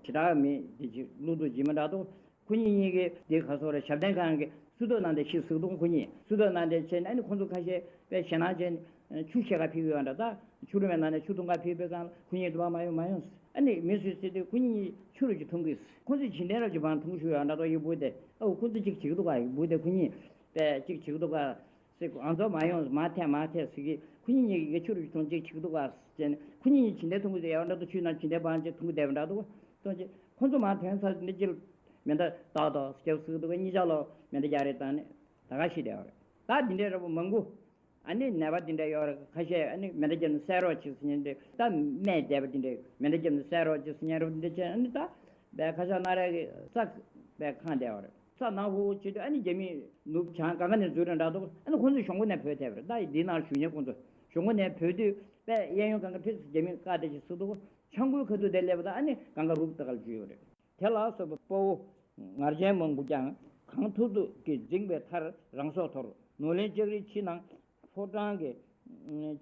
ཞེ་དྲག་མི་དེ་གཅིག་ཀླུ་གཏོར་ཡིན་པ་འདྲ་འདུག་ཁོ་གཉིས་གཉིས་ཀྱིས་དེ་ག་སོག་རེད། ཞབས་བརྟན་ཁང་གི་སུ་ཏོ་ནང་དེ་ཤི་ཟུག་འདུག་ཁོ་གཉིས་སུ་ཏོ་ནང་དེ་བྱས་ནས་ཨ་ནི་ཁོ་ཚོ་ཁ་ཤས་པས་ཞེད་སྣང་བྱས་ནས་ཆུ་ཞེ་དྲག་ཕིག་ཡོད་འདྲ། ད་ཆུ་རུ་མའི་ནང་ནས་ཆུ་འཐུང་ག་ཕིག་པའི་སྒང་ལ་ཁོ་གཉིས་འདུག་པ་མ་ཡོང་མ་ཡོང་། ཨ་ནི་མི་སུས་ཟེར་དུས་ཁོ་གཉིས་ཆུ་རུ་ཅིག་འཐུང་གི། ཁོ་ཚོས་བྱིན་ལྡན་རབས་ཀྱི་བང་འཐུང་ཤུགས་ཡོད་འདྲ་འདུག་ཡི་བུ་དེ་ཨ་ཁོ་ཚོ་ཅིག་བྱེད་ཀྱི་འདུག་ག་ཡི་བུ་དེ་ཁོ་གཉིས་པས་ཅིག་བྱེད་ཀྱི་འདུག་ག་ཟེར། ང་ཚོ་མ་ཡོང་། མ་ཐད་མ་ཐད་ཟེར་གི། ཁོ་གཉིས་གཉིས་ཀྱིས་ཆུ་རུ་ཅིག་འཐུང་ཅིག་བྱེད་ཀྱི་འདུག་ག་ཟེར་ནས་ཁོ་གཉིས་གཉིས་བྱིན་ལྡན་འཐུང་གི་ཡོད་འདྲ་འདུག་ཆུའི་ནང་བྱིན་ལྡན་བང་ཅིག་འཐུང་གི་བསྡད་པ་འདྲ་འདུག་སྟོན་ཅིག་ཁོ་ཚོ་མ་ཐོན་ཚར་འདི་ཅིག་མེ་མདའ་ཏག་ཏག་རྒྱབ་ཟུག་འདུག་གཉིས་ཆ་ལོ་མེ་མདའ་རྒྱག་རེས་བཏང་ནས་ད་ག་ཤི་བསྡད་པ་རེད། ད་འདི་འདྲའི་ར་བ་མང་པོ། ཨ་ནི་ནད་པ་འདི་འདྲ་ཡོད་རེད། ཁ་ཤས་ཨ་ནི་མེ་མདའ་བརྒྱབ་ནས་བསད་རོགས་བྱེད་ཟེར་མཁན་འདི་ད་རྨས་བསྡད་པ་འདི་འདྲ་མེ་མདའ་བརྒྱབ་ནས་བསད་རོགས་བྱེད་ཟེར་མཁན་ར་བ་འདི་འདྲ་བྱས། ཨ་ནི་ད་བས་ཁ་ཤས་སྣ་རལ་གྱི་ས་བས་གང་བསྡད་པ་རེད། ས་ནག་པོ་བྱེད་དུས་ཨ་ནི་རྒྱ་མི་ནུབ་བྱང་གང་ག་ནས་འཛུལ་རེད་འདྲ་འདུག་ཨ་ནི་ཁོང་ཚོ་གཞུང་གོ་ནས་བྲོས་ཐལ་བ་རེད། ད་འདི་ནང་བཞུགས་མཁན་ཁོང་ཚོ་གཞུང་གོ་ནས་བྲོས་དུས་བས་གཡས་གཡོན་གང་ག་ཁྲིད་རྒྱ་མི་བཀག་སྡད་ཅིག་སུ་འདུག་ཆང་ཁུའི་ཁ་ཐུག་དེ་སླེབས་པ་དང་ཨ་ནི་གང་ག་རུབ་ད་ག་ལ་འཇུས་པ་རེད། དེ་ལ་སོགས་པའི་དཔའ་བོ་ངར་ཅན་མང་པོ་ཀྱང་གང་ཐུབ་ཐུབ་ཀྱིས་འཛིངས་པའི་མཐར་རང་སྲོག་དོར། ནོར་གླིང་ལྕགས་རིའི་ཕྱི་ནང་ཕོ་བྲང་གི་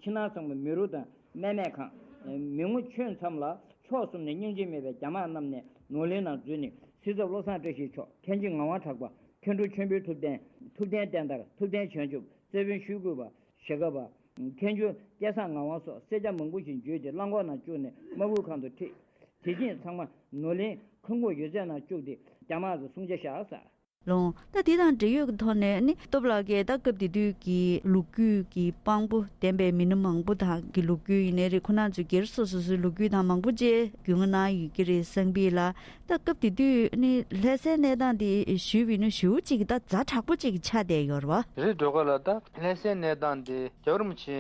ཕྱི་ནང་ཚང་མ་མེ་རུ་དང་མེ་མེད་ཁང་། མི་ངོ་ཆོད་མཚམས་ལ་ཕྱོགས་གསུམ་ནས་སྙིང་རྗེ་མེད་པའི་རྒྱ་དམག་རྣམས་ནས་ནོར་གླིང་ནང་འཛུལ་ནས་སྲིད་ཚབ་བློ་བཟང་བཀྲ་ཤིས་མཆོག་མཁན་ཆེན་ངག་དབང་གྲགས་པ། མཁན་སྤྲུལ་ཆོས་འཕེལ་ཐུབ་བསྟན། ཐུབ་བསྟན་བསྟན་དར། ཐུབ་བསྟན་བྱང་ཆུབ། རྩེ་དཔོན་ཆོས་སྐུ་པ། ཞྭ་སྒབ་པ། མཁན་ཆུང་སྐལ་བཟང་ངག་དབང་སོགས་སེར་སྐྱ་མང་པོ་ཞིག་འཇུས་ཏེ་རླངས་འཁོར་ནང་བཅུག་ནས་དམག་འཁུར་ཁང་དུ་ཁྲིད། དེ་བཞིན་ཚང་མ་ནོར་གླིང་ཁང་ཁོངས་ཡོད་ཚད་ནང་བཅུག་སྟེ་རྒྱ་དམག་ཚོ་སྲུང་བྱ་བཞག་ཟེར། ལོང་། ད་འདི་དང་འབྲེལ་ཡོད་ཀྱི་ཐོག་ནས་ནི་སྟོབས་ལགས་ཀྱིས་ད་སྐབས་དེ་དུས་ཀྱི་ལོ་རྒྱུས་ཀྱི་དཔང་པོ་ལྡན་པའི་མི་སྣ་མང་པོ་དང་གི་ལོ་རྒྱུས་ཡིན་ནའི་རེད། ཁོ་རང་ཚོས་སྒེར་སོ་སོ་སོའི་ལོ་རྒྱུས་དང་མང་པོ་བཅས་བརྒྱུད་ངོ་གནང་ཡོད་ཀྱི་རེད། སངས་ཕིས་ལ་ད་སྐབས་དེ་དུས་ནི་ལྷ་སའི་གནས་སྟངས་དེ་ཞུས་པ་ཡིན་ན་ཞེ་པོ་ཅིག་ད་ཛ་དྲག་པོ་ཅིག་ཆགས་བསྡད་ཡོད་རེད་བ། རེད། སྒྲོལ་དཀར་ལགས། ད་ལྷ་སའི་གནས་སྟངས་དེ་རྒྱལ་བ་རིན་པོ་ཆེ་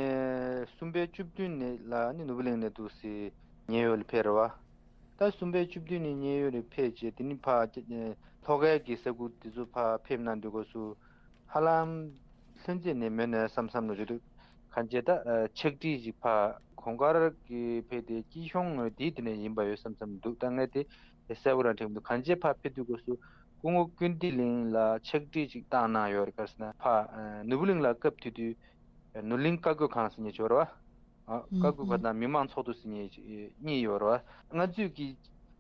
གསུམ་པའི་བཅུ་བདུན་ནས་ལ་ནི་ནོར་བུ་གླིང་ནས་འདུག་སེ་ཉེ་ཡོད་ལ་ཕེབས་རེད་བ། ད་གསུམ་པའི་བཅུ་བདུན་ནས་ཉེ་ཡོད་ལ་ཕེབས་རྗེས་དེ་ནི་ཕ་ལྷོ་ཁའི་གི་ས་ཁུལ་དེ་ཚོ་ཕ་ཕེབས་གནང་དུས་སྐབས་སུ་ཧ་ལམ་ལྷུན་རྩེ་ནས་མོན་ནས་བསམ་བསམ་ལ་རེད་འདུག་གང་ཅི་ད་ཕྱག་བྲིས་ཅིག་ཕ་གོང་དཀར་གྱི་ཕེབས་ཏེ་སྐྱིད་གཤོངས་དེའི་དེ་ནས་ཡིན་པ་ཡོད་བསམ་བསམ་འདུག་ད་ངས་དེ་གསལ་པོ་རང་དྲན་མི་འདུག་གང་ཅི་ཕ་ཕེབས་དུས་སྐབས་སུ་སྐུ་ངོ་ཀུན་བདེ་གླིང་ལ་ཕྱག་བྲིས་ཅིག་བཏང་གནང་ཡོད་རེད། ག་རེ་ཟེར་ན་ཕ་ནོར་བུ་གླིང་ལ་སྐབས་དེ་དུས་ནོར་གླིང་བཀའ་བརྒྱུད་ཁང་ཟེར་མཁན་ཅིག་ཡོད་རེད་བ། ཨ། བཀའ་བརྒྱུད་པ་དང་མི་མང་ཚོགས་འདུ་ཟེར་མཁན་གཉིས་ཡོད་རེད་བ། ང་ཚོས་ཀྱི་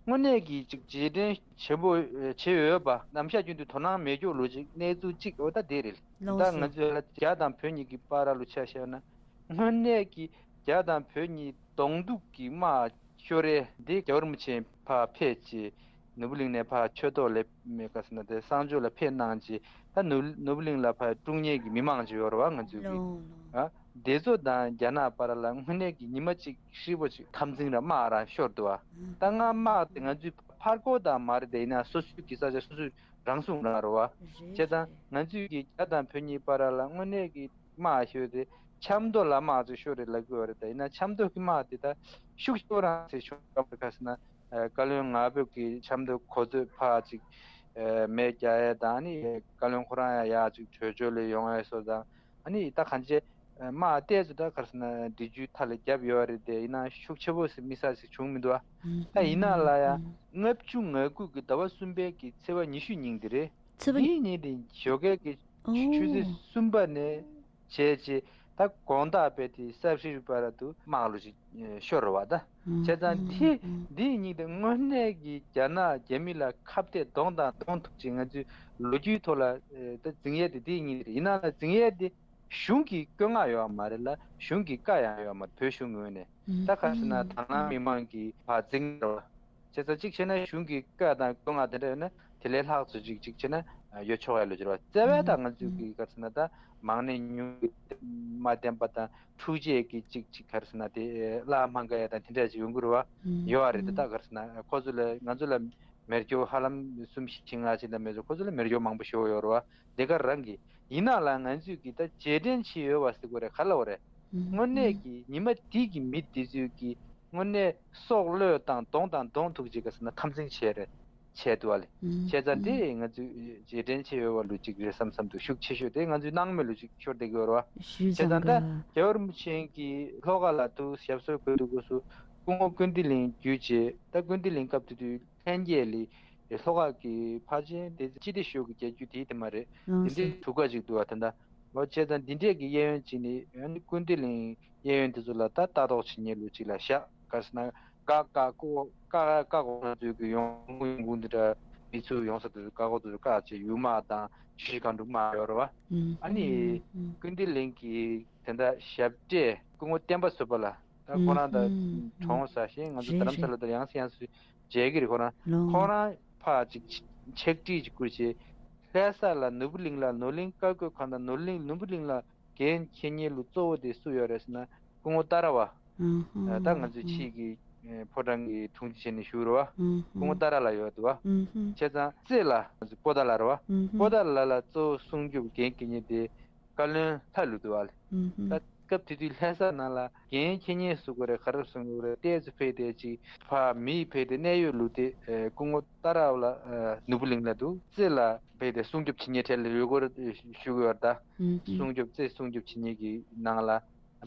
དངོས་གནས་ཀྱི་ཅིག་རྗེས་དྲན་ཆེན་པོ་བྱེད་འོས་པ་ནམ་ཞག་རྒྱུན་དུ་དོ་སྣང་མེད་ཀྱོག་ལོ་ཅིག་གནས་ཚུལ་གཅིག་འོ་ད་དེ་རེད། ད་ང་ཚོས་ལ་རྒྱ་དང་བོད་གཉིས་ཀྱི་བར་ལ་ཆ་བཞག་ན་དངོས་གནས་ཀྱི་རྒྱ་དང་བོད་གཉིས་གདོང་ཐུག་གི་དམག་ཤོར་རེད། འདི་རྒྱལ་བ་རིན་པོ་ཆེ་ཕར་ཕེབས་ཀྱི་ནོར་བུ་གླིང་ནས་ཕར་ཆོས་ཐོག་ལ་མེད་ག་ཟེར་ན་དེ་གསང་སྤྱོད་ལ་ཕེབས་གནང་ཅི། ད་ནོར་ནོར་བུ་གླིང་ལ་ཕར་དཀྲུག་མཁན་གྱི་མི་མང་ཅིག་ཡོད་རེད་བ། ང་ཚོའི་གི་ལོང་ལོང་། ཨ། དེ་ཚོ་དང་རྒྱ་ནག་བར་ལ་དངོས་གནས་ཀྱི་ཉི་མ་གཅིག་ཧྲིལ་པོ་ཅིག་འཐབ་འཛིང་ར་དམག་རང་ཤོར་འདུག་བ། ད་སྔ་དམག་དེ་ང་ཚོའི་ཕར་རྒོལ་དང་མ་རེད་དེ་ཡིན་ན་སོ་སོའི་གི་ས་ཆ་སོ་སོས་རང་སྲུང་གནང་རེད་བ། རེད་བྱས་ཙང་རེད། ང་ཚོའི་གི་རྒྱ་དང་བོད་གཉིས་བར་ལ་དངོས་གནས་ཀྱི་དམག་ཤོར་དེ་ཆབ་མདོ་ལ་དམག་ཅིག་ཤོར་རེད་ལབ་ཀྱི་ཡོད་རེད། ད་ཡིན་ན་ཆབ་མདོ་གི་དམག་དེ་ད་ཤུགས་ཆེ་བོ་རང་ཟེར་ཤོར་བ་ག་ཟེར་ན། ཨ། བཀའ་བློན་ང་ཕོད་ཀྱི་ཆབ་མདོ་གོ་མཛོད་ཕར་ཅིག་ཨ། མེ་རྒྱག་ཡས་དང་ཨ་ནི་བཀའ་བློན་ཁོ་རང་ཡང་ཡར་ཅིག་བྲོས་བྱོལ་ལ་ཡོང་ཡས་སོགས་དང་ཨ་ནི་ད་གང་ཅི་དམག་ཏོག་ཙམ་ད་ག་རེ་ཟེར་ན་འབྲི་རྒྱུའི་ཐད་ལ་བརྒྱབ་ཡོད་རེད་དེ་ཡིན་ན་ཤུགས་ཆེ་བོ་ཟེར་དམིགས་བསལ་ཞིག་བྱུང་མི་འདུག་ཨ། ད་ཡིན་ན་ལ་ཡང་ལྔ་བཅུ་ང་དགུ་གི་ཟླ་བ་གསུམ་པའི་གི་ཚེས་པ་ཉི་ཤུ་ཉིན་དེ་རེད། ཚེས་པ། འདིའི་ཉིན་དེ་ཞོགས་ཀས་ཀྱི་ཆུ་ཚོད་གསུམ་པ་ནས་བྱས་རྗེས་ད་དགོང་དག་བས་དེ་ས་ཧྲིལ་བར་དུ་དམག་ལོ་ཞིག་ཤོར་བ་ད། བྱས་ཙང་དེ་འདིའི་ཉིན་དེ་དངོས་གནས་ཀྱི་རྒྱ་ནག་རྒྱ་མི་ལ་ཁ་གཏད་གདོང་དང་གདོང་ཐུག་ཅིག་ང་ཚོའི་ལོ་རྒྱུས་ཐོག་ལ་ད་འཛིང་ཡས་དེ་འདིའི་ཉིན་རེད། ཡིན་ན་ལ་འཛིང་ཡས་དེ་གཞུང་གི་བཀོད་མངགས་ཡོད་མ་རེད་ལ་གཞུང་གི་བཀའ་ཡང་ཡོད་མ་རེད། བོད་གཞུང་གི་ངོས་ནས་ད་ག་རེ་ཟེར་ན་དང་བླངས་མི་མང་གི་བར་འཛིང་རེད་བ། བྱས་ཙང་གཅིག་བྱས་ན་གཞུང་གི་བཀའ་དང་བཀོད་མངགས་དེ་འདྲ་ཡོད་ན་དེ་ལས་ལྷག་ཙམ་ཅིག་གཅིག་བྱས་ན་ཡོད་ཆོག་ཡ་ལོ་ཅིག་རེད་བ། བརྩེ་བས་ད་ང་ཚོའི་གི་ག་རེ་ཟེར་ན་ད་མང་ནས་ཉུང་མ་བསྟེན་པ་དང་འཁྲུག་ཆས་ཀྱི་གཅིག་གཅིག་ག་རེ་ཟེར་ན་དེ་བརླག་མ་འགག་ཡ་དང་དེ་འདྲ་ཅིག་ཡོང་གི་རེད་བ། ཡོད་བ་རེད། ད་ད་ག་རེ་ཟེར་ན་ཁོ་ཚོ་ལ་ང་ཚོ་ལ་མེ་སྒྱོགས་ཧ་ལམ་གསུམ་བཞི་ལྔ་ཅིག་ལ་མེ་སྒྱོགས་ཁོ་ཚོ་ལ་མེ་སྒྱོགས་མང་པོ་ཞེ་པོ་ཡོད་རེད་བ། དེ་ག་རང་གི་ཡིན་ན་ལ་ང་ཚོས་ཀྱི་ད་རྗེས་དྲན་བྱེད་འོས་པ་ཟེར་དགོས་རེད་ག་ལབ་དགོས་རེད། དངོས་གནས་ཀྱི་ཉི་མ་འདི་གི་མི་འདི་ཚོས་ཀྱི་དངོས་གནས་སྲོག་བློས་བཏང་གདོང་དང་གདོང་ཐུག་ཅིག་ག་ཟེར་ན་འཐབ་འཛིང་བྱས་རེད་བྱས་འདུག་བ་ལེ། བྱས་ཙང་དེ་ང་ཚོས་རྗེས་དྲན་བྱེད་འོས་པ་ལོ་གཅིག་རེད་བསམ་བསམ་འདུག་ཤུགས་ཆེ་ཤོས་དེ་ང་ཚོའི་སྣང་མེད་ལོ་གཅིག་ཤོར་བསྡད་ཀྱི་ཡོད་རེད་བ། བྱས་ཙང་ད་རྒྱལ་བ་རིན་པོ་ཆེ་གི་ལྷོ་ཁ་ལ་ཐུག་ཞབས་སོར་འཁོད་དུས་སྐབས་སུ་སྐུ་ངོ་ཀུན་བདེ་གླིང་བརྒྱུད་བྱས་ད་ཀུན་བདེ་གླིང་སྐབས་དེ་དུས། ལྷན་རྒྱས་ལི་ལྷོ་ཁ་གི་ཕར་ཕྱིན་དེ་སྤྱི་བདེ་ཤོག་གི་རྒྱལ་རྒྱུ་དེའི་དེ་མ་རེད། དེ་འདྲའི་གྲུ་ཁ་ཅིག་འདུག་བ་ད་ལྟ། འོ་བྱས་ཙང་འདི་འདྲས་ཀྱི་གཡས་གཡོན་ཅིག་ནི་ཡང་ནི་ཀུན་བདེ་གླིང་གཡས་གཡོན་དེ་ཚོ་ལ་ད་ལྟ་རྟོག་བྱེད་མཁན་ལུགས་ཅིག་ལ་བཞག་ག་རེ་ཟེར་ན་ཀ་ཀ་ཀོ་ཀ་ཀ་ཀོ་ང་ཚོའི་གི་ཡོང་ཁུངས་ཡོང་ཁུངས་འདི་འདྲ་མི་ཚུར་ཡོང་ས་དེ་ཚོ་ཀ་ཀོ་དེ་ཚོ་ཀ་ཅེ་ཡུལ་དམག་དང་ཆུ་བཞི་སྒང་དྲུག་དམག་ཡོད་རེད་བ། ཨ་ནི་ཀུན་བདེ་གླིང་གི་དེ་འདྲ་ཞབས་གྲས་སྐུ་ངོ་བསྟན་པ་བཟོད་པ་ལ་ད་ཁོ་རང་ད་གྲོངས་ས་ཞིང་ང་ཚོ་རྡ་རམ་ས་ལ་དེར་ཡང་སེ་ཡང་སེ་མཇལ་གྱི་རེད། ཁོ་རང་ལོ། ཁོ་རང་ཕར་ཅིག་ཕྱག་བྲིས་ཅིག་བསྐུར་བྱས་ལྷ་ས་ལ་ནོར་བུ་གླིང་ལ་ནོར་གླིང་བཀའ་བརྒྱུད་ཁང་དང་ནོར་གླིང་ནོར་བུ་གླིང་ལ་འགན་འཁྱེར་མཁན་ལུ་གཙོ་བོ་དེ་སུ་ཡོད་རེད་ཟེར་ན་སྐུ་ངོ་ཏཱ་ར་བ། ད་ང་ཚོའི་ཕྱིའི་གི་ཕོ་བྲང་གི་དྲུང་ཆེ་བྱས་ནས་བཞུགས་རེད་བ། སྐུ་ངོ་ཏཱ་ར་ལགས་ཡོད་འདུག་བ། བྱས་ཙང་རྩེ་ལ་ང་ཚོ་པོ་ཏཱ་ལ་རེད་བ། པོ་ཏཱ་ལ་ལ་གཙོ་བོ་སྲུང་སྐྱོབ་འགན་འཁྱེར་མཁན་དེ། བཀའ་བློན་ལྷ་ལུ་འདུག་བ་ལེ། ད་སྐབས་དེ་དུས་ལྷ་ས་ནང་ལ་འགན་འཁྱེར་མཁན་སུ་དགོས་རེད་ག་རེ་གསུང་དགོས་རེད་ཏོག་ཙམ་ཕེབས་ཏེ་ཅིག་ཕ་མིས་ཕེབས་ཏེ་གནད་ཡོད་ལུགས་དེ་སྐུ་ངོ་ཏཱ་ར་བ་ལ་ནོར་བུ་གླིང་ལ་འདུག་རྩེ་ལ་ཕེབས་ཏེ་སྲུང་སྐྱོབ་བྱེད་མཁན་གྲས་ལ་ཡོད་དགོས་རེད་ཞུ་གི་ཡོད་རེད་ད། སྲུང་སྐྱོབ་རྩེ་སྲུང་སྐྱོབ་བྱེད་མཁན་གྱི་ནང་ལ་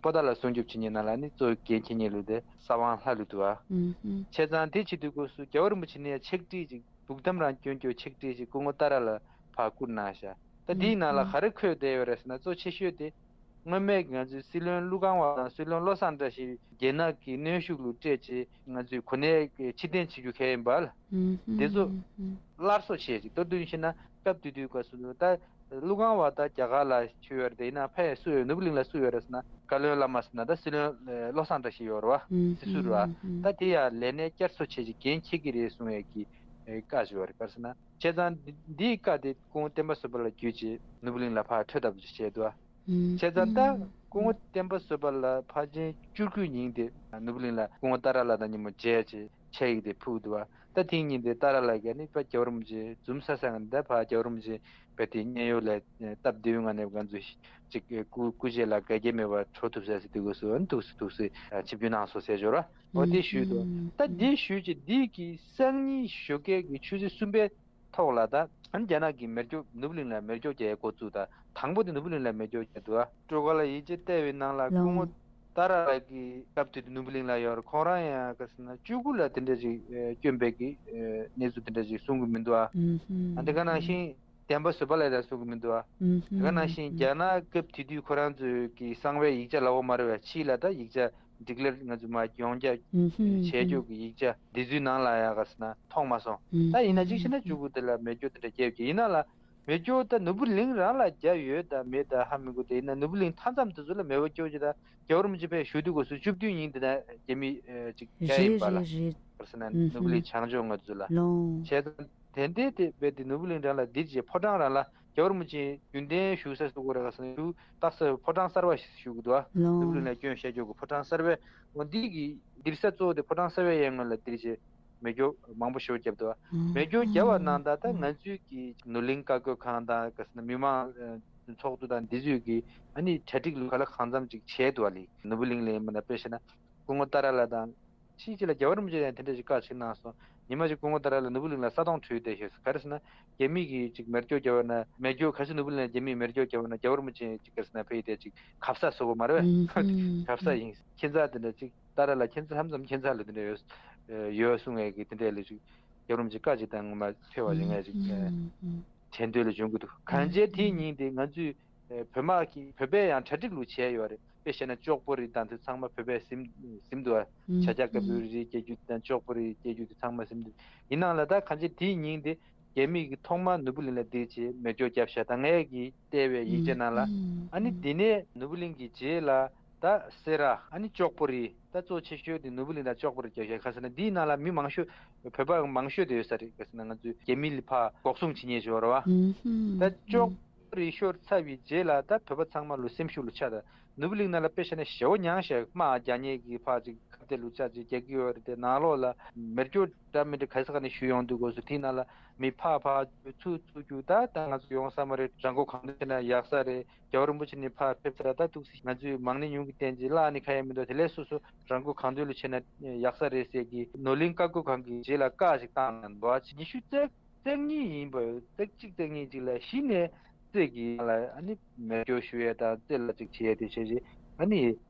པོ་ཏཱ་ལ་སྲུང་སྐྱོབ་བྱེད་མཁན་ནང་ལ་ནི་གཙོ་བོ་འགན་འཁྱེར་མཁན་ལུགས་དེ་ས་དབང་ལྷ་ལུ་འདུག་བ། བྱས་ཙང་དེ་བྱེད་དུས་སྐབས་སུ་རྒྱལ་བ་རིན་པོ་ཆེ་ནས་ཕྱག་བྲིས་ཅིག་སྡུག་གཏམ་རང་སྐྱོན་སྐྱོན་ཕྱག་བྲིས་ཤིག་སྐུ་ངོ་ཏཱ་ར་ལ་ཕར་བསྐུར་གནང་ཤག་ད་དེའི་ནང་ལ་ག་རེ་འཁོད་བསྡད་ཡོད་རེད་ཟེར་ན་གཙོ་ཆེ་ཤོས་དེ། སྔོན་མའི་ང་ཚོའི་སྲིད་བློན་ཀླུ་ཁང་བ་དང་སྲིད་བློན་བློ་བཟང་བཀྲ་ཤིས་རྒྱ་ནག་གི་གནོན་ཤུགས་ལུ་སྤྲད་ཅིག་ང་ཚོའི་གོ་གནས་ཕྱིར་འཐེན་བྱེད་རྒྱུ་གལ་ཡིན་པ་ལ། དེ་ཚོ་སླར་གསོ་བྱས་ཅིག་ད་དུང་བཤད་ན་སྐབས་དེ་དུས་སྐབས་སུ་ད་ ཀླུ་ཁང་བ་ད་རྒྱ་གར་ལ་ཆུ་ཡོད་རེད། དེ་ཡིན་ན་ཕ་ཡས་སུ་ཡོད། ནོར་བུ་གླིང་ལ་སུ་ཡོད་རེད་ཟེར་ན། བཀའ་བློན་བླ་མ་ཟེར་ན་ད་སྲིད་བློན་བློ་བཟང་བཀྲ་ཤིས་ཡོད་རེད་བ། སྲིད་ཟུར་རེད་བ། ད་དེ་ཡང་ལས་གནས་བསྐྱར་གསོ་བྱས་ཀྱི་འགན་འཁྱེར་གྱི་རེད་གསུང་ཡས་ཀྱི་བཀའ་ཞུ་བ་རེད། ག་རེ་ཟེར་ན། བྱས་ཙང་འདི་འདིའི་བཀའ་དེ་སྐུ་ངོ་བསྟན་པ་བཟོད་པ་ལ་བརྒྱུད་ཅིག་ནོར་བུ་གླིང་ལ་ཕར་འཕྲོད་ཐབས་ཅིག་བྱས་འདུག་བ། བྱས་ཙང་ད་སྐུ་ངོ་བསྟན་པ་བཟོད་པ་ལ་ཕལ་ཆེར་བཅུ་དགུའི་ཉིན་དེ་ནོར་བུ་གླིང་ལ་སྐུ་ངོ་ཏཱ་ར་ལགས་དང་མཉམ་པོ་མཇལ་ཅིག་ཆེད་ཡིག་དེ་ཕུལ་འདུག་བ། ད་དེའི་ཉིན་དེ་ཏཱ་ར་ལགས་ཀྱིས་ནི་ཕར་རྒྱལ་བ་རིན་པོ་ཆེ་འཛོམས་ས་ས་ནས་ད་ཕར་རྒྱལ་བ་རིན་པོ་ཆེ་བས་དེ་མཉན་ཡོད་ལ་སྟབས་བདེ་བའི་ངང་ནས་ང་ཚོས་ཅིག་སྐུ་སྐུ་རྗེས་ལ་འགལ་རྐྱེན་མེད་པར་འགྲོ་ཐུབ་ས་ཟེར་དུས་སྐབས་སུ་ཨ་ནི་ཐུགས་སུ་ཐུགས་སུ་ཆིབས་བསྒྱུར་གནང་སོང་ཟེར་འབྱོར་བ། འོ་དེ་ཞུས་འདུག་ད་དེ་ཞུས་ཀྱི་འདི་གི་སང་ཉིན་ཞོགས་ཀས་ཀྱི་ཆུ་ཚོད་གསུམ་པའི་ཐོག་ལ་ད་ཨ་ནི་རྒྱ་ནག་གིས་མེ་སྒྱོགས་ནོར་བུ་གླིང་ལ་མེ་སྒྱོགས་རྒྱག་ཡས་འགོ་བཙུགས། ད་དང་པོ་དེ་ནོར་བུ་གླིང་ལ་མེ་སྒྱོགས་རྒྱག་འདུག་ཨ། སྤྲོ་དགའ་ལ་ཡིག་ཆ་བལྟས་པའི་ནང་ལ་སྐུ་ངོ་ཏཱ་ར་ལགས་ཀྱི་སྐབས་དེ་དུས་ནོར་བུ་གླིང་ལ་ཡོད་རེད། ཁོང་རང་ཡང་ག་ཟེར་ན་བཅུ་དགུ་ལ་དེ་འདྲ་ཞིག་ཨེ་བསྐྱོན་པའི་གི་ཨེ་གནས་ཚུལ་དེ་འདྲ་ཞིག་གསུང་གི་མི་འདུག་ཨ། ཨ་འདི་ག་ནང་བཞིན་བསྟན་པ་བཟོད་པ་ལགས་ཡང་གསུང་གི་མི་འདུག་ཨ། དེ་ག་ནང་བཞིན་རྒྱ་ནག་སྐབས་དེ་དུས་ཁོ་རང་ཚོའི་གི་གསང་བའི་ཡིག་ཆ་ལབ་དགོས་མ་རེད་པས། ཕྱི་ལ་ད་ཡིག་ཆ་ཌི་ཀི་ལེར་ང་ཚོ་མར་ཡོངས་རྒྱ་བྱས་རྒྱུ་གི་ཡིག་ཆ་འདི་ཚོའི་ནང་ལ་ཡང་ག་ཟེར་ན་མཐོང་མ་སོང་། ད་ཡིན་ན་གཅིག་བྱས་ན་བཅུ་དགུ་དེ་ལ་མེ་སྒྱོགས་དེ་འདྲ་བརྒྱབ་ཀྱི་ཡིན་ན་ལ། མེ་སྒྱོགས་ད་ནོར་བུ་གླིང་རང་ལ་བརྒྱབ་ཡོད་དང་མེད་དང་ཧ་མི་གོ། དེ་ཡིན་ན་ནོར་བུ་གླིང་མཐའ་མཚམས་དེ་ཚོ་ལ་མེ་འབར་སྐྱོ་ཅིག་ད་རྒྱལ་བ་རིན་པོ་ཆེ་ཕེབས་ཞུ་དུས་སྐབས་སུ་བཅུ་བདུན་ཉིན་དེ་ན་རྒྱ་མི་ཨེ་ཅིག་བརྒྱབ་ཡིན་པ་ལ། རེད་རེད། ག་རེ་ཟེར་ན་ནོར་བུ་གླིང་བྱང་ཕྱོགས་ང་ཚོ་ལ། ལོང་། བྱས་ཙང་དེ་འདྲའི་དེ་རྦད་དེ་ནོར་བུ་གླིང་རང་ལ་འདི་བྱས་ཕོ་བྲང་རང་ལ་རྒྱལ་བ་རིན་པོ་ཆེ་རྒྱུན་གཏན་བཞུགས་ས་སུ་གོ་ར་ག་ཟེར་ན་བཞུགས་རྟགས་གསལ་ཕོ་བྲང་གསར་པ་ཞིག་བཞུགས་འདུག་ཨ། ནོར་བུ་གླིང་ལ་སྐྱོན་བཤད་རྒྱུ་གི་ཕོ་བྲང་གསར་པའི་འོ་འདི་གི་འདིར་ས་གཙོ་བོ་དེ་ཕོ་བྲང་གསར་པའི་ཡན་ངོས་ལ་འདིར་བྱས། མེ་སྒྱོགས་མང་པོ་ཞེ་པོ་བརྒྱབ་འདུག་མེ་སྒྱོགས་བརྒྱབ་པ་ནང་ད་ལྟ་ང་ཚོའི་གི་ནོར་གླིང་བཀའ་བསྒོ་ཁང་དང་ག་ཟེར་ན་མི་མང་ཚོགས་འདུ་དང་འདི་ཚོས་གི་ཨ་ནི་གྲ་སྒྲིག་ལུགས་ག་ལ་གང་འཚམ་ཅིག་བྱས་འདུག་ཨ་ལི། ནོར་བུ་གླིང་ལ་ཡིན་པ་ན་དཔེ་བཤད་ན་སྐུ་ངོ་ཏཱ་ར་ལགས་དང་ཕྱིས་ཅིག་ལ་རྒྱལ་བ་རིན་པོ་ཆེ་ཡང་དེ་འདྲ་ཞིག་བཀའ་ཅིག་གནང་སོང་། ཉི་མ་ཅིག་སྐུ་ངོ་ཏཱ་ར་ལགས་ནོར་བུ་གླིང་ལ་ས་དོང་བྲུས་བསྡད་ཤག་ག་རེ་ཟེར་ན་རྒྱ་མི་གིས་ཅིག་མེ་སྒྱོགས་བརྒྱབ་པ་ན་མེ་སྒྱོགས་ག་ཚོད་ནོར་བུ་གླིང་ལ་རྒྱ་མིས་མེ་སྒྱོགས་བརྒྱབ་པ་ན་རྒྱལ་བ་རིན་པོ་ཆེ་ཅིག་ག་རེ་ཟེར་ན་ཕ་ཡི་དེ་ཅིག་གབ་ས་བཟོ་གི་མ་རེད་པས། གབ་ས་ཡིན། ཁྱད་མཚར་དེ་འདྲ་ཅིག་ཏཱ་ར་ལ་ཁྱེད་ཚོ་ཧམ་ཙམ་ཁྱད་མཚར་ལ་དེ་འདྲ་ཡོད་ཡོད་གསུང་ངེས་ཀྱི་དེ་འདྲ་ལ་ཅིག་རྒྱལ་བ་རིན་པོ་ཆེ་བཀའ་ཅིག་དང་ངོ་མ་ཕེབས་པ་ཞིག་ངས་ཅིག་དྲན་འདོད་ལ་བྱུང་གི་འདུག་གང་བྱས་དེའི་ཉིན་དེ་ང་ཚོས་བོད་དམག་གིས་བོད་པས་ཡང་གྲ་སྒྲིག་ལུགས་བྱས་ཡོད་རེད། དཔེ་བཤད་ན་ཅོག་པོ་རི་དང་དེ་ཚང་མ་བོད་པས་ཟིན་ཟིན་འདུག་བྱ་ཆ་དཀར་པོའི་རི་སྐྱེལ་རྒྱུ་དང་ཅོག་པོ་རི་སྐྱེལ་རྒྱུ་དེ་ཚང་མ་ཟིན་འདུག་ཡིན་ནའང་ལ་ད་གང་བྱས་དེའི་ཉིན་དེ་རྒྱ་མི་གིས་ཐོག་མར་ནོར་བུ་གླིང་ལ་དེ་བྱས་མེ་སྒྱོགས་བརྒྱབ་ཤག་ད་ངས་ཀྱིས་བལྟས་པའི་ཡིག་ཆ་ནང་ལ་ཨ་ནི་དེ་ནས་ནོར་བུ་གླིང་གི་རྗེས་ལ། ད་སེ་ར་ཨ་ནི་ཅོག་པོ་རི་ད་གཙོ་ཆེ་ཤོས་དེ་ནོར་བུ་གླིང་དང་ཅོག་པོ་རི་རྒྱབ་ཤག་ག་ཟེར་ན་འདིའི་ནང་ལ་མི་མང་ཤོས་བོད་པ་མང་ཤོས་དེ་ཡོད་ས་རེད། ག་ཟེར་ན་ང་ཚོའི་རྒྱ་མི་ལ་ཕར་འགོག་སྲུང་བྱེད་མཁན་ཞིག་ཡོད་རེད་བ། ད་ཅོག་པོ་རི་ཤོར་ཚར་བའི་རྗེས་ལ་ད་བོད་པ་ཚང་མ་ལོ་སེམས་ཤུགས་ལོ་ཆག་ད་ནོར་བུ་གླིང་ནང་ལ་དཔེ་བཤད་ན་ཞེ་བོ་མྱངས་ཤག་དམག་རྒྱག་མཁན་གྱི་ཕར་ཅིག་ཁ་གཏད་ལོ་ཆག་ཅིག་རྒྱག་གི་ཡོད་རེད། དེ་ནང་ལོགས་ལ་མེ་སྒྱོགས་འདྲ་མི་འདྲ་ག་ས་ག་ནས་གཞུས་ཡོང་དུས་སྐབས་སུ་དེའི་ནང་ལ་མི་ཕར་ཕར་ཚུར་ཚུར་རྒྱུག་ད་ད་ང་ཚོ་ཡོང་ས་མ་རེད། རང་མགོ་གང་ཐོན་བྱས་ན་ཡག་ས་རེད། རྒྱལ་བ་རིན་པོ་ཆེ་ནི་ཕར་ཕེབས་ཚར། ད་ཐུགས་སྲས་ང་ཚོས་མང་ནི་ཉུང་གི་བསྟན་ཅིག་བརླག་ནི་ཁ་ཡ་མི་འདུག་དེ་ལས་སོ་སོ་རང་མགོ་གང་ཐོན་ལ་བྱས་ན་ཡག་ས་རེད་ཟེར་གི་ནོར་གླིང་བཀའ་བསྒོ་ཁང་གི་རྗེས་ལ་བཀའ་ཞིག་བཏང་གནང་འདུག་ཉི་ཤུ་རྩ་རྩ་གཉིས་ཡིན་པ་རྩ་གཅིག་རྩ་གཉིས་ཅིག་ལ་གཞི་ནས་རྩེ་གི་ཡང་ལ་ཨ་ནི་མེ་སྒྱོགས་གཞུ་ཡས་དང་རྩེ་ལ་ཅིག་བྱེད་ཡས་དེ་བྱས་རྗེས་ཨ་ནི་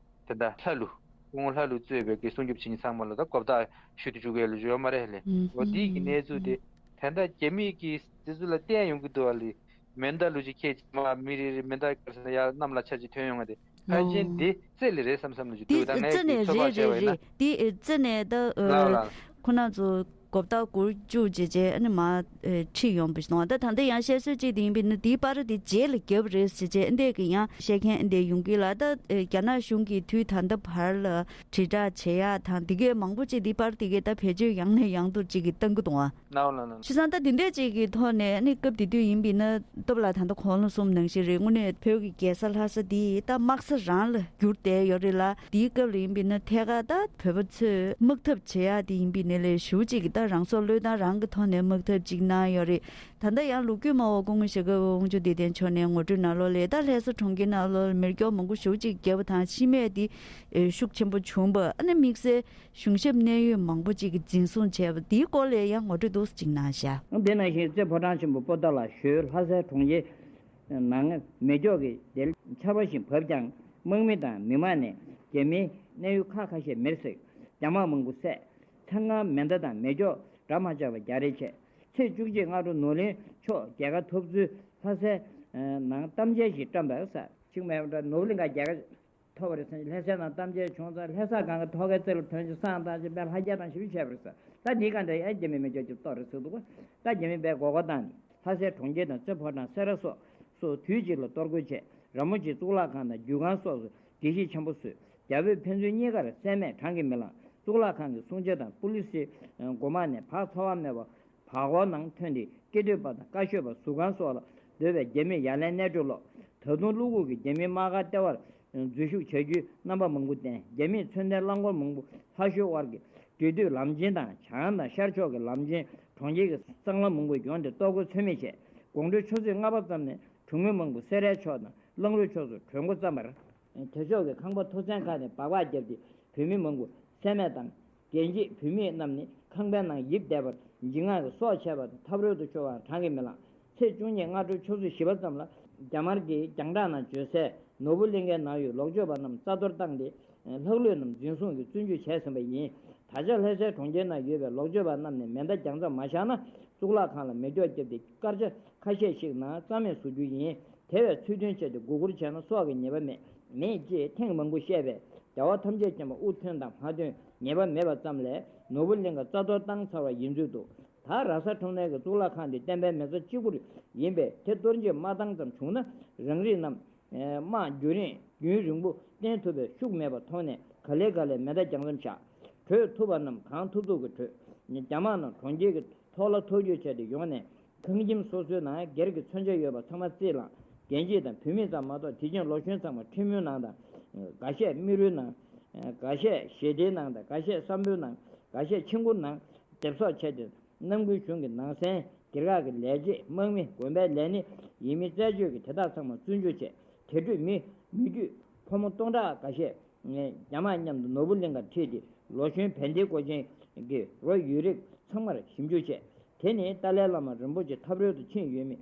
དེ་འདྲ་ལྷ་ཀླུ་སྐུ་ངོ་ལྷ་ཀླུ་གཙོས་པའི་གི་སྲུང་སྐྱོབ་བྱེད་མཁན་ཚང་མ་ལ་ད་གོ་བརྡ་ཞུ་དུ་བཅུག་གི་ཡོད་ལ་ཡོད་མ་རེད་ལེ། འོ་དེའི་གི་གནས་ཚུལ་དེ་ད་ལྟ་རྒྱ་མིས་གི་དེ་ཚོ་ལ་བསྟན་ཡོང་གི་འདུག་བ་ལེ། མེ་མདའ་ལུ་ཅིག་ཁྱེད་ཀྱི་མ་མི་རེ་རེ་མེ་མདའ་ག་རེ་ཟེར་ན་ཡར་གནམ་ལ་འཕྱར་ཅིག་ཐོན་ཡོང་བ་དེ་ཕལ་ཆེར་འདི་རྩེ་ལེ་རེད་བསམ་བསམ་ལ་ཅིག་འདི་འདུག་ད་ངས་རྩེ་ཀྱི་ནས་ཚོད་རེད་དཔག་བྱས་པ་རེད་ཡིན་ན། རེད། འདི་རྩེ་ནས་ད་ལགས་ལགས། ཁོ་ན་ཚོ་གོ་བརྡ་འགོར་བཅུག་བྱས་རྗེས་ཨ་ནི་མ་ཁྲིད་ཡོང་བ་ཞིག་གཏོང་བ། ད་ད་ལྟ་ཡང་བཤད་སྲོལ་གཅིག་དེ་ཡིན་པས་ན་དེའི་པར་དེ་རྗེས་ལ་བརྒྱབ་རེད་ཟེར་བྱས་ཨ་འདས་ཀྱི་ཡང་བཤད་མཁན་ཨ་འདས་ཡོང་གི་ལ། ད་རྒྱ་ནག་གཞུང་གིས་དུས་ད་ལྟ་བར་ལ་དྲིལ་བསྒྲགས་བྱེད་ཡག་དང་དེ་གས་མང་པོ་ཅིག་དེའི་པར་དེ་གས་ད་བེད་སྤྱོད་ཡང་ནས་ཡང་དུ་ཅིག་གི་བཏང་གི་གཏོང་བ། ནའོ་ལ་ལ། བྱས་ཙང་ད་འདི་འདྲས་ཅིག་གི་ཐོག་ནས་ཨ་ནི་སྐབས་དེ་དུས་ཡིན་པས་ན་སྟོབས་ལགས་ད་ལྟ་གོང་ལ་གསུངས་ནང་བཞིན་རེད། དངོས་གནས་བོད་ཀྱི་རྒྱལ་ས་ལྷ་ས་འདི་ད་དམག་ས་རང་ལ་གྱུར་བསྡད་ཡོད་རེད་ལ། འདིའི་སྐབས་ལ་ཡིན་པས་ན་ཐད་ཀར་ད་བོད་པ་ཚོས་དམག་འཐབ་བྱེད་ཡག་དེ་ཡིན་པས་ན་ལས་ཞུ་ཅིག་གི་ད་རང་སྲོག་བློས་བཏང་རང་གི་ཐོག་ནས་དམག་འཐབ་ཅིག་གནང་ཡོད་རེད། ད་ལྟ་ཡང་ལོ་རྒྱུས་སྨྲ་བ་སྐུ་ངོ་ཞྭ་སྒབ་དབང་ཕྱུག་བདེ་ལྡན་མཆོག་ནས་ངོ་སྤྲོད་ནང་ལོགས་ལ་ད་ལྷ་ས་གྲོང་ཁྱེར་ནང་ལོགས་ལ་མེ་སྒྱོགས་མང་པོ་ཞེ་པོ་ཅིག་བརྒྱབ་པ་དང་ཤི་རྨས་དེ་ཤུགས་ཆེན་པོ་བྱུང་བ། ཨ་ནི་དམིགས་བསལ་གཞུང་ཞབས་གནད་ཡོད་མང་པོ་ཅིག་གིས་འཛིན་བཟུང་བྱས་པ་འདིའི་སྐོར་ལ་ཡང་ངོ་སྤྲོད་འདུག་སེ་ཅིག་གནང་ཤག་དེ་ནང་བཞིན་རྩེ་ཕོ་བྲང་ཆེན་པོ་པོ་ཏཱ་ལ་ཞོལ་ལྷ་སའི་གྲོང་ཁྱེར་ནང་མེ་སྒྱོགས་ཀྱི་དལ་ཆར་པ་བཞིན་བབས་ཀྱང་དམག་མི་དང་མི་མང་ནས་རྒྱ་མིའི་གནད་ཡོད་ཁག་ཁ་ཤས་མེར་བསྲེགས། རྒྱ་དམག་མང་པོ་བསད། མཚན་གང་མེ་མདའ་དང་མེ་སྒྱོགས་འདྲ་མ་ཆགས་པ་རྒྱག་རེས་བྱས། ཚེས་བཅུ་གཅིག་སྔ་དྲོ་ནོར་གླིང་ཕྱོགས་རྒྱལ་ཁ་ཐོབ་ཚུལ་ལྷ་སའི་ནང་གཏམ་འཆལ་ཞིག་བཀྲམ་པ་ས་ཆིག་མེད་པ་འདྲ། ནོར་གླིང་ག་རྒྱལ་ཁ་ཐོབ་པ་རེད་ཟེར་ནས་ལྷ་སའི་ནང་གཏམ་འཆལ་བྱུང་ཙང་ལྷ་ས་སྒང་གི་ཐོག་ཁའི་རྩེ་ལ་ཐོན་ཅིག་བསང་བཏང་ཅིག་དཔེ་ལྷ་རྒྱལ་དང་ཞེ་པོ་བྱས་པ་རེད་ཟེར། ད་འདིའི་སྒང་འདྲ་ཡ་རྒྱ་མི་མེ་སྒྱོགས་ཀྱིས་གཏོར་རེད་ཟེར་འདུག་ག་ད་རྒྱ་མི་དཔེ་མགོ་སྐོར་བཏང་ནས་ལྷ་སའི་གྲོང་ཁྱེར་དང་རྩེ་ཕོ་བྲང་སེ་ར་སོགས་ སོགས་དུས་གཅིག་ལ་གཏོར་རྒོལ་བྱས། ར་མོ་ཆེའི་གཙུག་ལག་ཁང་དང་རྒྱུད་ཁང་སོགས་སུ་དགེ་བཤེས་ཆེན་པོ་བསུས། རྒྱ་བོད་ཕན་ཚུན་གཉིས་ཀར་སེལ་མེད་བགྲང་གིས་མི་ལང་། གཙུག་ལག་ཁང་གི་སྲུང་བྱ་དང་པུ་ལི་སིའི་མགོ་དམག་ནས་བག་ཚ་བ་མེད་པར་བར་སྐོར་ནང་ཐོན་ཏེ། སྐྱེ་སྟོད་པ་དང་བཀའ་ཤོད་པ་ཟུར་ཁང་སོགས་ལ་སྡོད་པའི་རྒྱ་མིར་ཡ་ལན་སྣེ་ཁྲིད་སློག། ད་དུང་ཀླུ་སྒུག་གིས་རྒྱ་མིའི་དམག་སྒར་ལྟེ་བར་འཛུལ་ཞུགས་བྱ་རྒྱུའི་རྣམ་པ་མང་པོ་བསྟན། རྒྱ་མིས་མཚོན་ལྡན་རླངས་འཁོར་མང་པོ་ལྷ་ཤོད་དབར་གྱི་འབྲེལ་མཐུད་ལམ་ཆེན་དང་། བྱང་དང་ཤར་ཕྱོགས་ཀྱི་ལམ་ཆེན་གྲོང་ཁྱེར་གྱི་སྲང་ལམ་མང་པོ་ཡོངས་ཏེ་གཏོར་རྒོལ་ཚོད་མེད་བྱས། དགོང་དྲོའི་ཆུ་ཚོད་ལྔ་པ་ཙམ་ནས་གྲོང་མི་མང་པོ་སེ་རའི་ཕྱོགས་དང་གླང་རུ་ཕྱོགས་སུ་བྲོས་འགོ་བརྩམས་པར། དེ་ཕྱོགས་ཀྱི་ཁང་པ་མཐོ་ཚན་ཁག་ནས་སྦག་སྦག་བརྒྱབ་སྟེ་བུད་མེད་མང་པོ་བསད་རྨས་བཏང་། རྒན་བྱིས་བུད་མེད་རྣམས་ནི་ཁང་པའི་ནང་ཡིབ་བསྡད་པར་འཇིགས་སྔངས་ཀྱིས་སྲོག་ཆད་པ་དང་ཐབས་རོལ་ཏུ་ཤོར་བའང་བགྲང་གིས་མི་ལང་། ཚེས་བཅུ་གཉིས་སྔ་དྲོའི་ཆུ་ཚོད་བཞི་པ་ཙམ་ལ་རྒྱ་དམར་གྱིས་རྒྱང་བསྒྲགས་ནང་བརྗོད་གསལ། ནོར་བུ་གླིང་ཁའི་ནང་ཡོད་ལོག་སྤྱོད་པ་རྣམས་རྩ་གཏོར་བཏང་སྟེ། ལྷག་ལུས་རྣམས་འཛིན་བཟུང་གིས་བཙོན་འཇུག་བྱས་ཟིན་པ་ཡིན། ད་ཆ་ལྷ་སའི་གྲོང་ཁྱེར་ནང་ཡོད་པའི་ལོག་སྤྱོད་པ་རྣམས་ནི་མེ་མདའ་རྒྱང་ཙམ་མ་བཞག་ན། གཙུག་ལག་ཁང་ལ་མེ་སྒྱོགས་བརྒྱབ་སྟེ་སྐར་ཆ་ཁ་ཤས་ཤིག་ནང་རྩ་མེད་བཟོ་རྒྱུ་ཡིན། དེ་བས་ཚུལ་མཐུན་བྱས་ཏེ་མགོ་སྒུར་བྱས་ན་སྲོག་གི་ཉེས་པ་མེད། མེད་ཅེས་ཐེངས་མང་པོ་བཤད་པས། རྒྱལ་བ་ཐམས་ཅད་མཁྱེན་པ་དབུ་ཐོན་དང་མ་ཐོན་ཉེས་པ་མེད་པ་ཙམ་ལས། ནོར་བུ་གླིང་ཁ་རྩ་གཏོར་བཏང་ཚར་བ་ཡིན་ཚུལ་འདུག། ད་ར་ས་ཁྲོམ་ནང་གི་གཙུག་ལག་ཁང་དེ་བསྟན་པའི་མེ་བཙའ་གཅིག་པུ་ཡིན་པས། དེ་གཏོར་བརྗེས་མ་བཏང་ཙམ་བྱུང་ན། རང་རིགས་རྣམས་དམག་རྒྱུན་རིང་རྒྱུན་རིང་པོ་བརྟན་ཐུབ་པའི་ཤུགས་མེད་པར་མཐོང་ནས། ག་ལེ་ག་ལེ་མེ་མདའ་རྒྱང་ཙམ་བཞག། བྲོས་ཐུབ་པ་རྣམས་གང་ཐུབ་ཐུབ་ཀྱིས་བྲོས། རྒྱ་དམག་རྣམས་གྲོང་ཁྱེར་གྱི་ཐོག་ལ་ཐོག་བརྒྱུད་བྱས་ཏེ་ཡོང་ནས། ཁང་ཁྱིམ་སོ་སོའི་ནང་སྒེར་གྱི་མཚོན་ཆ་ཡོད་པ་ཚང་མ་རྩིས་བླངས། རྒན་བྱིས་དང་བུད་མེད་ཙམ་མ་གཏོགས་དེ་བཞིན་ལོ་གཞོན་ཚང་མ་ཁྲི་མུན་ནང་དང་། འགའ་ཤས་མི་རུའི་ནང་། འགའ་ཤས་ཞལ་ཏིའི་ནང་དང་། འགའ་ཤས་ས་འབུའི་ནང་། འགའ་ཤས་ཆིང་གུར་ནང་སྡེབ་གསོག་བྱས་ཏེ། གནམ་དགུན་གཞུང་གི་ནང་སེམས། སྒེར་ཁག་གི་ལས་བྱེད། དམག་མི། དགོན་པའི་ལས་སྣེ། ཡིན་མིན་རྩད་གཅོད་ཀྱིས་དེ་དག་ཚང་མ་བཙོན་འཇུག་བྱས། དེ་འཕྲོས་མི་མི་རྒྱུད་ཕོ་མོ་སྟོང་ཕྲག་འགའ་ཤས་རྒྱ་དམག་མཉམ་དུ་ནོར་བུ་གླིང་ཁར་ཁྲིད་དེ། ལོ་གཞོན་བན་དེ་སྐོར་ཅན་གྱི་རོ་ཡོད་རིགས་ཚང་མར་ཞིབ་འཇུག་བྱས། དེ་ནི་ཏཱ་ལའི་བླ་མ་རིན་པོ་ཆེ་ཐབས་རོལ་ཏུ་ཕྱིན་ཡོད་མེད།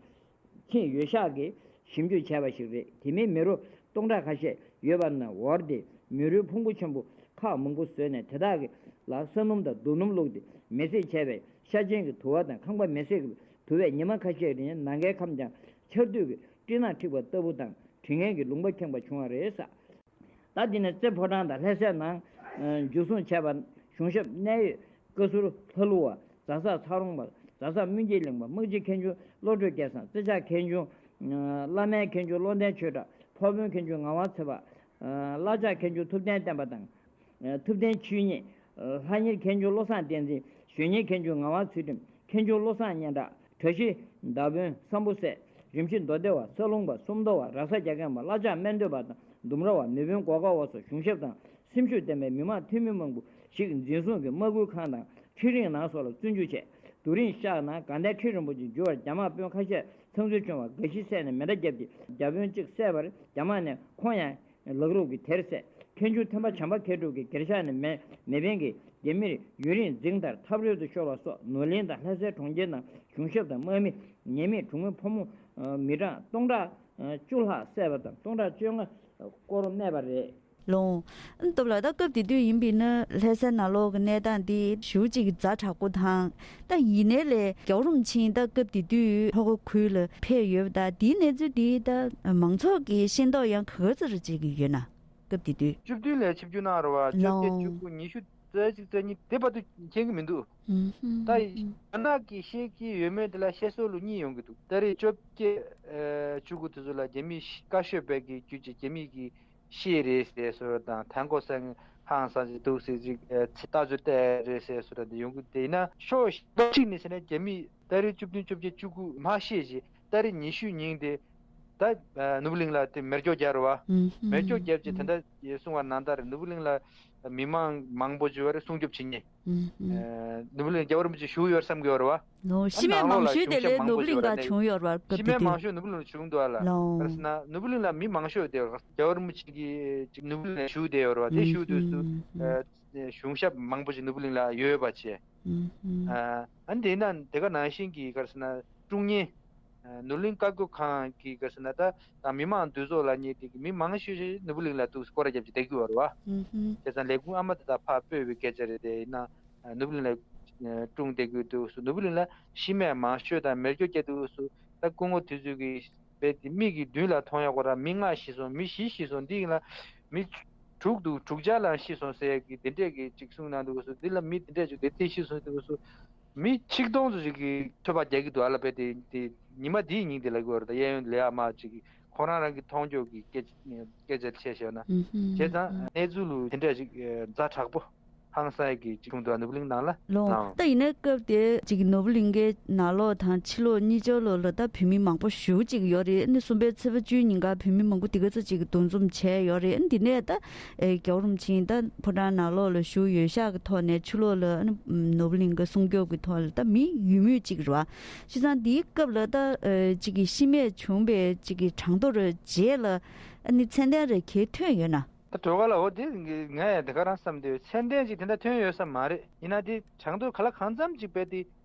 ཕྱིན་ཡོད་ཤག་གིས་ཞིབ་འཇུག་བྱས་པ་ཞིག་རེད། དེ་མིན་མི་རོ་སྟོང་ཕྲག་ཁ་ཤས་ཡོད་པ་ན་འོར་ཏེ་མི་རོའི་ཕུང་པོ་ཆེན་པོ་ཁག་མང་པོ་བཟོས་ནས། དེ་དག་གི་ལ་ས་སྣུམ་དང་རྡོ་སྣུམ་བླུགས་ཏེ་མེ་བསྲེགས་བྱས་པས། ཤ་ཆེན་གྱི་དུ་བ་དང་ཁང་པ་མེ་བསྲེགས་ཀྱི་དུ་བས་ཉི་མ་ཁ་ཤས་རིང་ནམ་མཁའི་ཁམས་ཀྱང་ཆར་དུས་ཀྱི་སྤྲིན་ནག་འཁྲིགས་པ་ལྟ་བུ་དང་དྲི་ངན་གྱི་ལུང་པ་ཁེངས་པ་བྱུང་བ་རེད་ཟེར། ད་འདི་ནི་རྩེ་ཕོ་བྲང་དང་ལྷ་སའི་ནང་འཇུ་བཟུང་བྱས་པ། གཞུང་ཞབས་གནད་ཡོད་བཀའ་ཟུར་ལྷ་ཀླུ་བ། རྫ་སར་ཚ་རོང་པ། རྫ་སར་སྨོན་སྐྱིད་གླིང་པ། དམག་སྤྱི་མཁན་ཆུང་བློ་གྲོས་སྐལ་བཟང་། རྩེ་ཕྱག་མཁན་ཆུང་། བླ་སྨན་མཁན་ཆུང་བློ་ལྡན་ཆོས་གྲགས། ཕོ་དཔོན་མཁན་ཆུང་ངག་དབང་ཚེ་དཔག། བླ་ཕྱག་མཁན་ཆུང་ཐུབ་བསྟན་བསྟན་པ་དང་། ཐུབ་བསྟན་ཆོས་ཉིད། ལྷ་གཉེར་མཁན་ཆུང་བློ་བཟང་བསྟན་འཛིན། གཞོན་གཉེར་མཁན་ཆུང་ངག་དབང་ཚུལ་ཁྲིམས། མཁན་ཆུང་བློ་བཟང་སྙན་གྲགས། བཀྲ་ཤིས་མདའ་དཔོན་བསམ་བུ་སྲས། རིན་ཆེན་མདོ་སྡེ་བ། ས་ལུང་པ། སུམ་མདོ་བ། ར་ས་རྒྱ་རྒན་པ། བླ་ཕྱག་སྨན་སྟོན་པ་དང་ལྡུམ་ར་བ། མེས་དཔོན་སྒོ་ཁ་བ་སོགས་གཞུང་ཞབས་དང་སེམས་ཤུགས་ལྡན་པའི་མི་མང་འཐུས་མི་མང་པོ་ཞིག་འཛིན་བཟུང་གིས་དམག་ཁུལ་ཁང་དང་ཁྲིད་རིང་ནང་སོགས་ལ་བཙོན་འཇུག་བྱས། དུས་རིང་ཤག་ནང་དགའ་ལྡན་ཁྲི་རིན་པོ་ཆེ་འབྱོར་བར་རྒྱ་དམག་དཔོན་ཁ་ཤས་ཚང་ཚུར་བྱུང་བ། འགའ་ཞིག་བསད་ནས་མེ་མདའ་བརྒྱབ་སྟེ། རྒྱ་དཔོན་གཅིག་བསད་པར་རྒྱ་དམག་ནས་ཁོང་ཡང་ལག་རུབ་ཀྱིས་དེར་བསད། མཁན་ཆུང་ཐེམ་པ་བྱམས་པ་མཁས་གྲུབ་ཀྱིས་སྒེར་ཤག་ནས་མེ་མེ་འཕེན་གྱིས་རྒྱ་མིར་ཡུན་རིང་འཛིང་མཐར་ཐབས་རོལ་ཏུ་ཤོར་བ་སོགས། ནོར་གླིང་དང་ལྷ་སའི་གྲོང་ཁྱེར་ནང་གཞུང་ཞབས་དང་དམག་མི། ཉེས་མེད་གྲོང་མི་ཕོ་མོ་མི་གྲངས་སྟོང་ཕྲག་བཅུ་ལྷག་བསད་པ་དང་སྟོང་ཕྲག་བཅོ་ལྔ་སྐོར་རྨས་པ་རེད། ལོང་། སྟོབས་ལགས། ད་སྐབས་དེ་དུས་ཡིན་པས་ན་ལྷ་སའི་ནང་ལོགས་ཀྱི་གནས་སྟངས་འདི་ཞེ་པོ་ཅིག་ཛ་དྲག་པོ་དང་། ད་ཡིན་ནའི་ལས་རྒྱལ་བ་རིན་པོ་ཆེ་ད་སྐབས་དེ་དུས་ལྷོ་ཁ་ཁུལ་ལ་ཕེབས་ཡོད་པ་དང་། དེའི་གནས་ཚུལ་འདི་ད་མང་ཚོགས་ཀྱིས་ཤེས་རྟོགས་ཡང་ག་ག་ཚོད་རེ་བྱེད་ཀྱི་ཡོད་ན། སྐབས་དེ་དུས། བཅུ་བདུན་ལ་ཆིབས་བསྒྱུར་གནང་རེད་བ། བཅོ་བརྒྱད། ལོང་། བཅུ་དགུ། ཉི་ཤུ། རྩ་གཅིག་རྩ་གཉིས་དེ་བར་དུ་མཁྱེན་གྱི་མི་འདུག། ཨུམ། ད་ཡང་ན་གི་ཤེས་ཀྱི་ཡོད་མེད་དེ་ལ་བཤད་སྲོལ་ལ་གཉིས་ཡོང་གི་འདུག། ད་རེས་བཅོ་བརྒྱད། ཨ། བཅུ་དགུ་དེ་ཚོ་ལ་རྒྱ་མིའི་བཀའ་ཤོད་པའི་གི་བརྒྱུད་ཀྱི་རྒྱ་མིའི་གི་ཤེས་རེད་ཟེར་སྲོལ་དང་། ཐན་ཀོ་སན་ཧང་སང་ཅིག་འདུག་ཟེར་ཅིག། ཨ། ཚེ་ལྟ་ཚུལ་བལྟས་རེད་ཟེར་སྲོལ་དང་དེ་ཡོང་གི། དེ་ཡིན་ན་ཕྱོགས་གཅིག་ནས་བྱས་ན་རྒྱ་མིས་ད་རེས་བཅུ་བདུན། བཅོ་བརྒྱད། བཅུ་དགུ་མ་ཤེས་ཅིག། ཏ་རིག་ཉི་ཤུ་ཉིན་དེ་ད་ནོར་བུ་གླིང་ལ་དེ་མེ་སྒྱོགས་བརྒྱབ་རེད་བ། ཨུམ། མེ་སྒྱོགས་བརྒྱབ་རྗེས་ད་ལྟ་གསུང་བ་ནང་ལྟར་ནོར་བུ་གླིང་ལ་མི་མང་མང་པོ་ཅིག་ཡོད་རེད། སྲུང་སྐྱོབ་བྱེད་མཁན། ཨུམ། ནོར་བུ་གླིང་རྒྱལ་བ་རིན་པོ་ཆེ་བཞུགས་ཡོད་བསམ་གྱི་ཡོད་རེད་བ། ལོ། ཤི་རྨས་མང་ཤོས་ནོར་བུ་གླིང་ལ་བྱུང་ཡོད་རེད་བ། སྐབས་དེ་དུས། ཤི་རྨས་མང་ཤོས་ནོར་བུ་གླིང་ལ་བྱུང་འདུག་ཨ་ལ། ལོ། ག་རེ་ཟེར་ན་ནོར་བུ་གླིང་ལ་མི་མང་ཤོས་དེ་རྒྱལ་བ་རིན་པོ་ཆེ་གིས་ནོར་བུ་གླིང་ལ་བཞུགས་བསྡད་ཡོད་རེད་བ། དེ་བཞུགས་དུས་སུ། ཨུམ། གཞུང་ཞབས་མང་པོ་ཅིག་ནོར་བུ་གླིང་ལ་ཡོད་པ་བྱས། ཨུམ། ཨ་ནི་དེ་ན་དེ་ག་ནང་བཞིན་གྱི་ག་རེ་ཟེར་ན་དཀྲུག་བརྙན། ནོར་གླིང་བཀའ་བཀོད་ཁང་གི་ག་རེ་ཟེར་ན་ད་དང་མི་མང་འདུས་ཚོགས་ལབ་མཁན་དེ་གི་མི་མང་ཤོས་ཤིག་ནོར་བུ་གླིང་ལ་འདུག་སྐོར་ར་བརྒྱབ་ཅིག་བསྡད་ཀྱི་ཡོད་རེད་བ། ཨུམ། བྱས་ཙང་ལས་ཁུངས་ཨ་མ་དེ་དག་ཕར་སྤོས་པའི་སྐད་ཆ་རེད། དེ་ཡིན་ན་ནོར་བུ་གླིང་ལ་དཀྲུག་བསྡད་ཀྱི་འདུག་སུ། ནོར་བུ་གླིང་ལ་ཤི་རྨས་མང་ཤོས་དང་མེ་སྒྱོགས་བརྒྱབ་འདུག་སུ། ད་སྐུ་ངོ་དེ་ཚོས་གི་བས་དེ་མིག་གི་མདུན་ལ་མཐོང་ཡག་གོ་ར། མི་ལྔ་ཤི་སོང་། མི་བཞི་ཤི་སོང་། འདི་ཡིན་ལ་མི་དྲུག་འདུག། དྲུག་ཅག་ལ་ཤི་སོང་ཟེར་ཡག་གི་དེ་འདྲས་གི་ཅིག་གསུངས་གནང་འདུག་སུ། འདི་ལ་མི་དེ་འདྲས་ཅིག་དེ་དེ་ཤི་སོང་འདུག་སུ། མི་ཆིག་སྟོང་ཙམ་ཞིག་གིས་ཚོད་དཔག་རྒྱག་གི་འདུག་ཨ་ལ་པས་དེ་དེ་ཉི་མ་དེའི་ཉིན་དེ་ལ་གི་བར་དུ་གཡས་གཡོན་ལ་ཡ་མ་ཅིག་གིས་ཁོ་རང་རང་གི་མཐོང་ཕྱོགས་ཀྱི་སྐད་སྐད་ཆ་བཤད་བཞག་ན། ཨུ་ཧུམ། བྱས་ཙང་གནས་ཚུལ་དེ་འདྲ་ཞིག་ཛ་དྲག་པོ་ཧང་སང་ཡག་གི་ཅིག་བྱུང་འདུག་ནོར་བུ་གླིང་ནང་ལ། ལོ། ལའང་། ད་ཡིན་ན་སྐབས་དེ་ཅིག་ནོར་བུ་གླིང་གའི་ནང་ལོགས་དང་ཕྱི་ལོགས་གཉིས་ཆར་ལོགས་ལ་ད་བོད་མི་མང་པོ་ཞེ་པོ་ཅིག་ཡོད་རེད། ཨ་ནི་གསུམ་པའི་ཚེས་པ་བཅུའི་ཉིན་ཀ་བོད་མི་མང་པོ་དེ་ག་ཚོད་ཅིག་འདུ་འཛོམས་བྱས་ཡོད་རེད། ཨ་ནི་དེ་ནས་ད་ཨེ་རྒྱལ་བ་རིན་པོ་ཆེ་ད་ཕོ་བྲང་ནང་ལོགས་ལ་བཞུགས་ཡོད་ཤག་གི་ཐོག་ནས་ཕྱི་ལོགས་ལ་ཨ་ནི་ནོར་བུ་གླིང་ག་སྲུང་སྐྱོབ་ཀྱི་ཐོག་ལ་ད་མི་ཡོད་མུས་ཅིག་རེད་བ། བྱས་ཙང་དེའི་སྐབས་ལ་ད་ཨེ་ཅིག་གི་ཤི་རྨས་བྱུང་བའི་ཅིག་གི་གྲངས་ཐོ་རེ་རྗེས་ལ་ཨ་ནི་མཚན་ལྡན་རེ་གས་ཐོན་ཡོད་ན། ད་གྲོགས་ལ་འོ་དེ་ངས་དེ་ག་རང་བསམ་དུས་མཚན་ལྡན་ཅིག་དེ་འདྲ་ཐོན་ཡོད་ས་མ་རེད། ཡིན་ན་དེ་གྲངས་ཐོ་ག་ལ་གང་འཚམ་ཅིག་བས་དེ་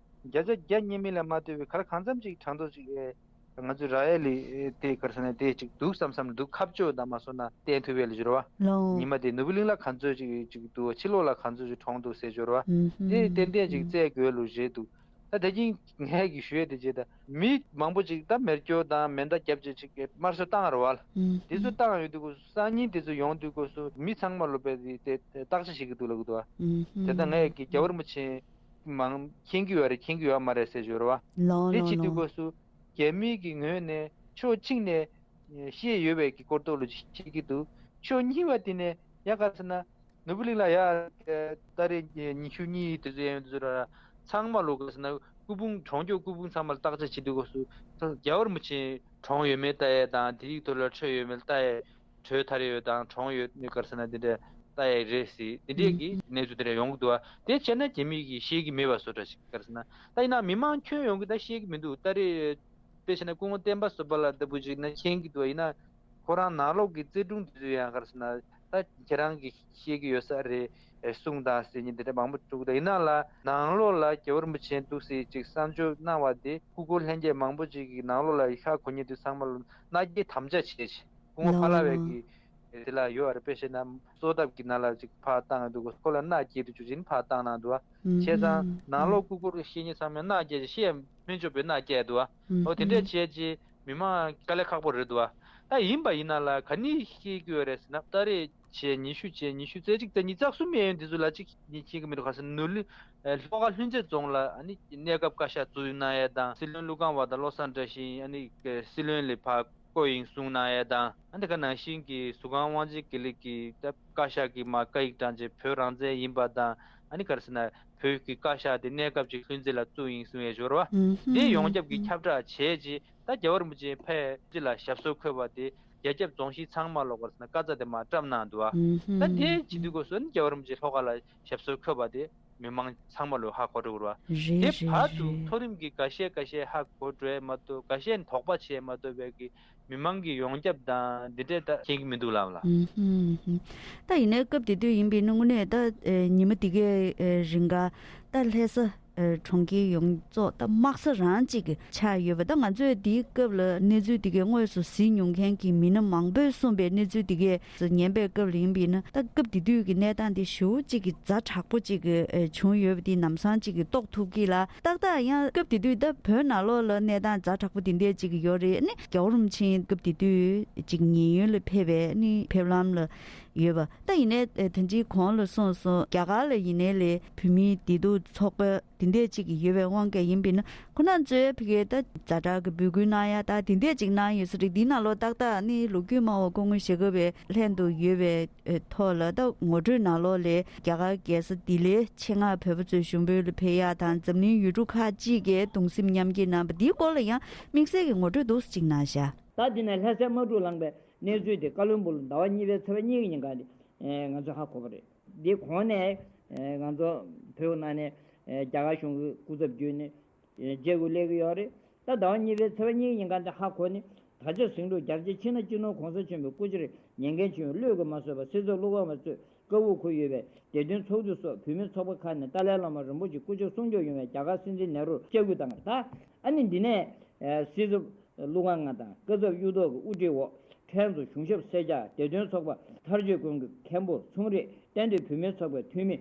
བརྒྱ་ཆ་བརྒྱ་རྙེད་མིན་ལ་མ་ལྟོས་པའི་ག་ལ་གང་འཚམ་ཅིག་གྲངས་ཐོ་ཅིག་ཨེ་ང་ཚོས་རག་ཡས་ལས་དེ་ག་རེ་ཟེར་ན་དེ་ཅིག་འདུག་བསམ་བསམ་འདུག་ཁ་ཕྱོགས་དང་མ་སོང་ན་བསྟན་ཐུབ་ཡས་ལ་འགྱུར་བ། ལོ། ཉི་མ་དེ་ནོར་བུ་གླིང་ལ་ག་ཚོད་ཅིག་ཅིག་འདུག་ཕྱི་ལོགས་ལ་ག་ཚོད་ཅིག་གྲོངས་འདུག་ཟེར་འགྱུར་བ། ཨུ་ཧུམ། དེ་ཏན་ཏན་ཅིག་བཙལ་དགོས་ལུགས་རེད་འདུག་ད་དེ་རིང་ངས་ཀྱིས་ཞུ་ཡས་དེ་བྱས་ད་མི་མང་པོ་ཅིག་ད་མེ་སྒྱོགས་དང་མེ་མདའ་བརྒྱབ་བྱས་ཅིག་དམར་གསོད་བཏང་རེད་བ། ཨུ་དེ་ཚོ་ཧུམ། བཏང་ཡོང་དུས་སྐབས་སུ་སང་ཉིན་དེ་ཚོ་ཡོང་དུས་སྐབས་སུ་མི་ཚང་མ་ལོ་པས་དེ་དེ་བརྟག་དཔྱད་བྱེད་ཀྱི་འདུག་ལབ་ཀྱི་འདུག་བ། ཨུ་ཧུམ། དེ་ལྟར་ངས་ཀྱིས་རྒྱལ་བ་རིན་པོ་ཆེ་མང་མཁྱེན་གྱི་ཡོད་རེད་མཁྱེན་གྱི་ཡོད་མ་རེད་ཟེར་ཞོར་བ། ལོ་དེ་ལོ་བྱེད་དུས་ལོ། སྐབས་སུ་རྒྱ་མི་གི་ངོས་ནས་ཕྱོགས་གཅིག་ནས་ཤེས་ཡོད་པའི་གི་སྐོར་ཐོག་ལ་བཤད་ཀྱི་འདུག་ཕྱོགས་གཉིས་པ་དེ་ནས་ཡ་ག་ཟེར་ན་ནོར་བུ་གླིང་ལ་ཡ་ཏ་རིག་ཉི་ཤུ་གཉིས་དེ་ཚོ་ཡན་དུ་ར་ཚང་མ་ལོ་ག་ཟེར་ན་སྐུ་ཕུང་གྲོང་ཁྱེར་སྐུ་ཕུང་ཚང་མ་ལ་བརྟག་དཔྱད་བྱེད་དུས་སྐབས་སུ་རྒྱལ་བ་རིན་པོ་ཆེ་གྲོངས་ཡོད་མེད་ལྟ་ཡས་དང་དེ་རིགས་ཐོག་ལ་འཕྲོད་ཡོད་མེད་ལྟ་ཡས། བྲོས་ཐར་ཡོད་དང་གྲོངས་ཡོད་ནི་ག་རེ་ཟེར་ན་འདི་འདྲ་ལྟ་ཡ་རེད་ཟེར་འདི་འདྲས་ཀྱི་གནས་ཚུལ་དེ་འདྲ་ཡོང་གི་འདུག་བ། དེ་བྱས་ན་རྒྱ་མི་གིས་ཤེས་ཀྱི་མེད་པ་བཟོ་འདྲ་ཞིག་ག་རེ་ཟེར་ན་ད་ཡིན་ན་མི་མང་ཁྱོན་ཡོངས་ཀྱིས་ད་ཤེས་ཀྱི་མི་འདུག་ད་རེས་དཔེ་བྱས་ན་སྐུ་ངོ་བསྟན་པ་བསོད་པ་ལགས་ལྟ་བུ་ཅིག་ན་མཁྱེན་གྱི་འདུག་ཡིན་ན་ཁོ་རང་ནང་ལོགས་ཀྱི་བརྩེ་དུང་དེ་ཚོ་ཡང་ག་རེ་ཟེར་ན་ད་ཁྱེད་རང་གིས་ཤེས་ཀྱི་ཡོད་ས་རེད་གསུངས་དང་ཟེར་ཉིན་དེ་འདྲ་མང་པོ་བྱུང་གི་འདུག་ཡིན་ན་ལ་ནང་ལོགས་ལ་རྒྱལ་བ་རིན་པོ་ཆེ་འདུག་ཟེར་ཅིག་གསར་འཇོག་གནང་བ་དེ་སྐུ་འཁོར་ལྷན་རྒྱས་མང་པོ་ཅིག་གིས་ནང་ལོགས་ལ་ཧ་གོ་ཉིན་དུས་ཚང་མ་ལ་མནའ་སྐྱེལ་དམ་བཅའ་བྱས་ཤིང་། སྐུ་ངོ་ཕ་ལ་བའི་གི་དེ་ལ་ཡོད་རེད། དཔེ་བཤད་ན་གསོལ་ཐབ་ཀྱི་ནང་ལ་ཅིག་ཕར་བཏང་འདུག་ཁོ་ལ་མནའ་སྐྱེལ་དུ་བཅུག་ཅིང་ཕར་བཏང་གནང་འདུག་བྱས་ཙང་ནང་ལོགས་སྐུ་འཁོར་བཤེས་གཉེན་ཚང་མས་མནའ་སྐྱེལ་ཅིང་ཤེས་སྨན་མཆོག་པའི་མནའ་སྐྱེལ་འདུག་འོ་དེ་འདྲས་བྱས་རྗེས་མི་མང་དཀའ་ལས་ཁག་པོ་རེད་འདུག་ད་ཡིན་པ་ཡིན་ན་ལ་ག་ནས་ཤེས་ཀྱི་ཡོད་རེད་ཟེར་ན་ཏ་རེས་བྱས་ཉི་ཤུ་བྱས་ཉི་ཤུ་རྩ་གཅིག་རྩ་གཉིས་རྩ་གསུམ་ཡན་འདི་ཚོ་ལ་ཅིག་ཉིན་ཤེས་ཀྱི་མི་འདུག་ག་ཟེར་ན་ནོར་ལུ་ལྷོ་ཁ་ལྷུན་རྩེ་རྫོང་ལ་ཨ་ནི་གནས་སྐབས་བཀའ་ཤག་བཙུགས་གནང་ཡས་དང་སྲིད་བློན་ཀླུ་ཁང་བ་དང་བློ་བཟང་བཀྲ་ཤིས་ཨ་ནི་སྲིད་བློན་ལས་ཕར་བསྐོས་ཡིན་གསུངས་གནང་ཡས་དང་ཨ་འདི་ག་ནང་བཞིན་གྱི་ཟུར་ཁང་དབང་ཆེན་དགེ་ལེགས་ཀྱིས་ད་བཀའ་ཤག་གི་མ་བཀའ་ཡིག་དྲངས་རྗེས་བོད་རང་བཙན་ཡིན་པ་དང་ཨ་ནི་ག་རེ་ཟེར་ན་བོད་ཀྱི་བཀའ་ཤག་དེ་གནས་སྐབས་ཀྱི་ལྷུན་རྩེ་ལ་བཙུགས་ཡིན་གསུང་ཡས་སྦྱོར་བ་དེ་ཡོངས་ཁྱབ་ཀྱི་ཁྱབ་བསྒྲགས་བྱས་རྗེས་ད་རྒྱལ་བ་རིན་པོ་ཆེ་ཕེབས་རྗེས་ལ་ཞབས་སོར་འཁོད་པ་དེ་རྒྱ་ཁྱབ་རྫོང་གཞིས་ཚང་མ་ལོག་ག་རེ་ཟེར་ན་བཀའ་རྩ་དེ་མར་བཀྲམ་གནང་འདུག་ཨ། ད་དེ་བྱེད་དུས་སྐབས་སུ་ཨ་ནི་རྒྱལ་བ་རིན་པོ་ཆེ་ལྷོ་ཁ་ལ་ཞབས་སོར་འཁོད་པ་དེ་མི་མང་ཚང་མ་ལོ་ཧ་གོ་འགྲོ་གི་རེད་བ། རེད་དེ་རེད་བར་དུ་རེད། མཐོ་རིམ་གྱི་འགའ་ཤས་འགའ་ཤས་ཧ་གོ་འགྲོ་ཡས་མ་གཏོགས་འགའ་ཤས་ནི་དོགས་པ་བྱས་མ་གཏོགས་པའི་གི་མི་མང་གི་ཡོངས་ཁྱབ་དང་འདི་འདྲས་ད་མཁྱེན་གྱི་མི་འདུག་ལབ་ལ། ཨུ་ཧུམ། ད་ཡིན་ནའི་སྐབས་དེ་དུས་ཡིན་པའི་ནི་དངོས་གནས་ད་ཨེ་ཉི་མ་དེ་གའི་ཨེ་རིང་ག་ད་ལྷ་ས་ཨེ་གྲོང་ཁྱེར་ཡོངས་རྫོགས་ད་དམག་ས་རང་གཅིག་གི་ཆགས་ཡོད་པ་ད་ང་ཚོས་དེའི་སྐབས་ལ་གནས་ཚུལ་དེ་གའི་དངོས་སུ་གཟིགས་མྱོང་མཁན་གྱི་མི་སྣ་མང་པོས་གསུངས་པའི་གནས་ཚུལ་དེ་གའི་ཉན་པའི་སྐབས་ལ་ཡིན་པས་ན་ད་སྐབས་དེ་དུས་ཀྱི་གནས་སྟངས་དེ་ཞེ་པོ་ཅིག་གི་ཛ་དྲག་པོ་ཅིག་གི་ཨེ་བྱུང་ཡོད་པ་དེ་ལམ་སང་ཅིག་གི་རྟོགས་ཐུབ་ཀྱི་ལ། ཏག་ཏག་ཡང་སྐབས་དེ་དུས་ད་བོད་ནང་ལོགས་ལ་གནས་སྟངས་ཛ་དྲག་པོ་དེ་འདྲས་ཅིག་ཡོད་རེད། ཨ་ནི་རྒྱལ་བ་རིན་པོ་ཆེ་སྐབས་དེ་དུས་ཅིག་ཉེན་གཡོལ་ལ་ཕེབས་པའི་ཨ་ནི་ཕེབས་ལམ་ལ་ཡོད་པ་ད་ཡིན་ནའི་ད་ཅིག་གོང་ལ་གསུངས་སོང་རྒྱ་གར་ལ་ཡིན་ནའི་ལས་བོད་མིའི་བདེ་སྡུག་ཚོགས་པ་དེ་འདྲས་ཅིག་ཡོད་པའི་དབང་གིས་ཡིན་པས་ན་ཁོ་ན་ཚོས་ཕ་གིའི་ད་ཛ་དྲག་གི་འབོད་སྐུལ་གནང་ཡ་ད་དེ་འདྲས་ཅིག་གནང་ཡོད་ས་རེད། འདི་ནང་ལོགས་ཏག་ཏག་ཨ་ནི་ལོ་རྒྱུས་སྨྲ་བ་སྐུ་ངོ་ཞྭ་སྒབ་པའི་ལྷན་དུ་ཡོད་པའི་ཐོག་ལ་ད་ངོ་སྤྲོད་ནང་ལོགས་ལས་རྒྱ་གར་རྒྱལ་ས་ལྡི་ལིའི་ཆེད་མངགས་བོད་པ་ཚོའི་གཞུང་འབུལ་ལ་ཕེབས་ཡག་དང་འཛམ་གླིང་ཡུལ་གྲུ་ཁག་ཅིག་གིས་གདུང་སེམས་མཉམ་སྐྱེད་གནང་བ་འདིའི་སྐོར་ལ་ཡང་དམིགས་བསལ་གྱི་ངོ་སྤྲོད་འདུག་སེ་ཅིག་གནང་ཤག་ད་འདི་ནས་ལྷ་སའི་དམག་འཁྲུག་ལངས་པའི་གནས་ཚུལ་དེ་ཀ་ལོན་སྦུག་ལ་ཟླ་བ་གཉིས་པའི་ཚེས་པ་གཉིས་ཀྱི་ཉིན་ག་ནས་ང་ཚོས་ཧ་གོ་བ་རེད། འདི་གོང་ནས་ང་ཚོ་བོད་ནང་ནས་རྒྱ་གར་གཞུང་གི་སྐུ་ཚབ་བརྒྱུད་ནས། བརྗེ་དགོས་སླེབས་ཀྱི་ཡོད་རེད། ད་ཟླ་བ་གཉིས་པའི་ཚེས་པ་གཉིས་ཀྱི་ཉིན་ག་འདི་ཧ་གོ་ནི། ད་ཆ་ཟིང་འཁྲུག་རྒྱ་ཆེ་ཕྱི་ནང་སྤྱི་ནོར་༸གོང་ས་ཆེན་པོའི་སྐུ་ཕྱྭར་ཉན་མཁན་ཆེན་པོ་བློས་ཀྱིས་མ་བཟོད་པར་སྲིད་ཚོགས་ཀླུ་ཁང་བ་གཙོས་བཀའ་དབུ་འཁུར་ཡོད་པའི་བདེ་དོན་ཚོགས་འདུ་སོགས་བོད་མིའི་ཚོགས་པ་ཁག་ནས་ཏཱ་ལའི་བླ་མ་རིན་པོ་ཆེ་སྐུ་ཕྱྭར་གསུང་སྐྱོང་ཡོང་བའི་རྒྱ་གར་སྲིད་འཛིན་ནེ་རུར་བཅར་འགོད་བཏང་བ་རེད། ད་ཨ་ནི་འདི་ནས་སྲིད་ཚོགས་ཀླུ་ཁང་ལྔ་དང་བཀའ་ཚབ་གཡུ་ཐོག་གི་དབུ་ཁྲིད་འོག་ཕྲན་ཚོ་གཞུང་ཞབས་སེར་སྐྱ་བདེ་དོན་ཚོགས་པ་ཐར་བརྗེ་ཀུན་གྱི་མཁན་པོ་ཚོང་རིགས་གཏན་སྡོད་བོད་མིའི་ཚོགས་པའི་འཐུས་མི།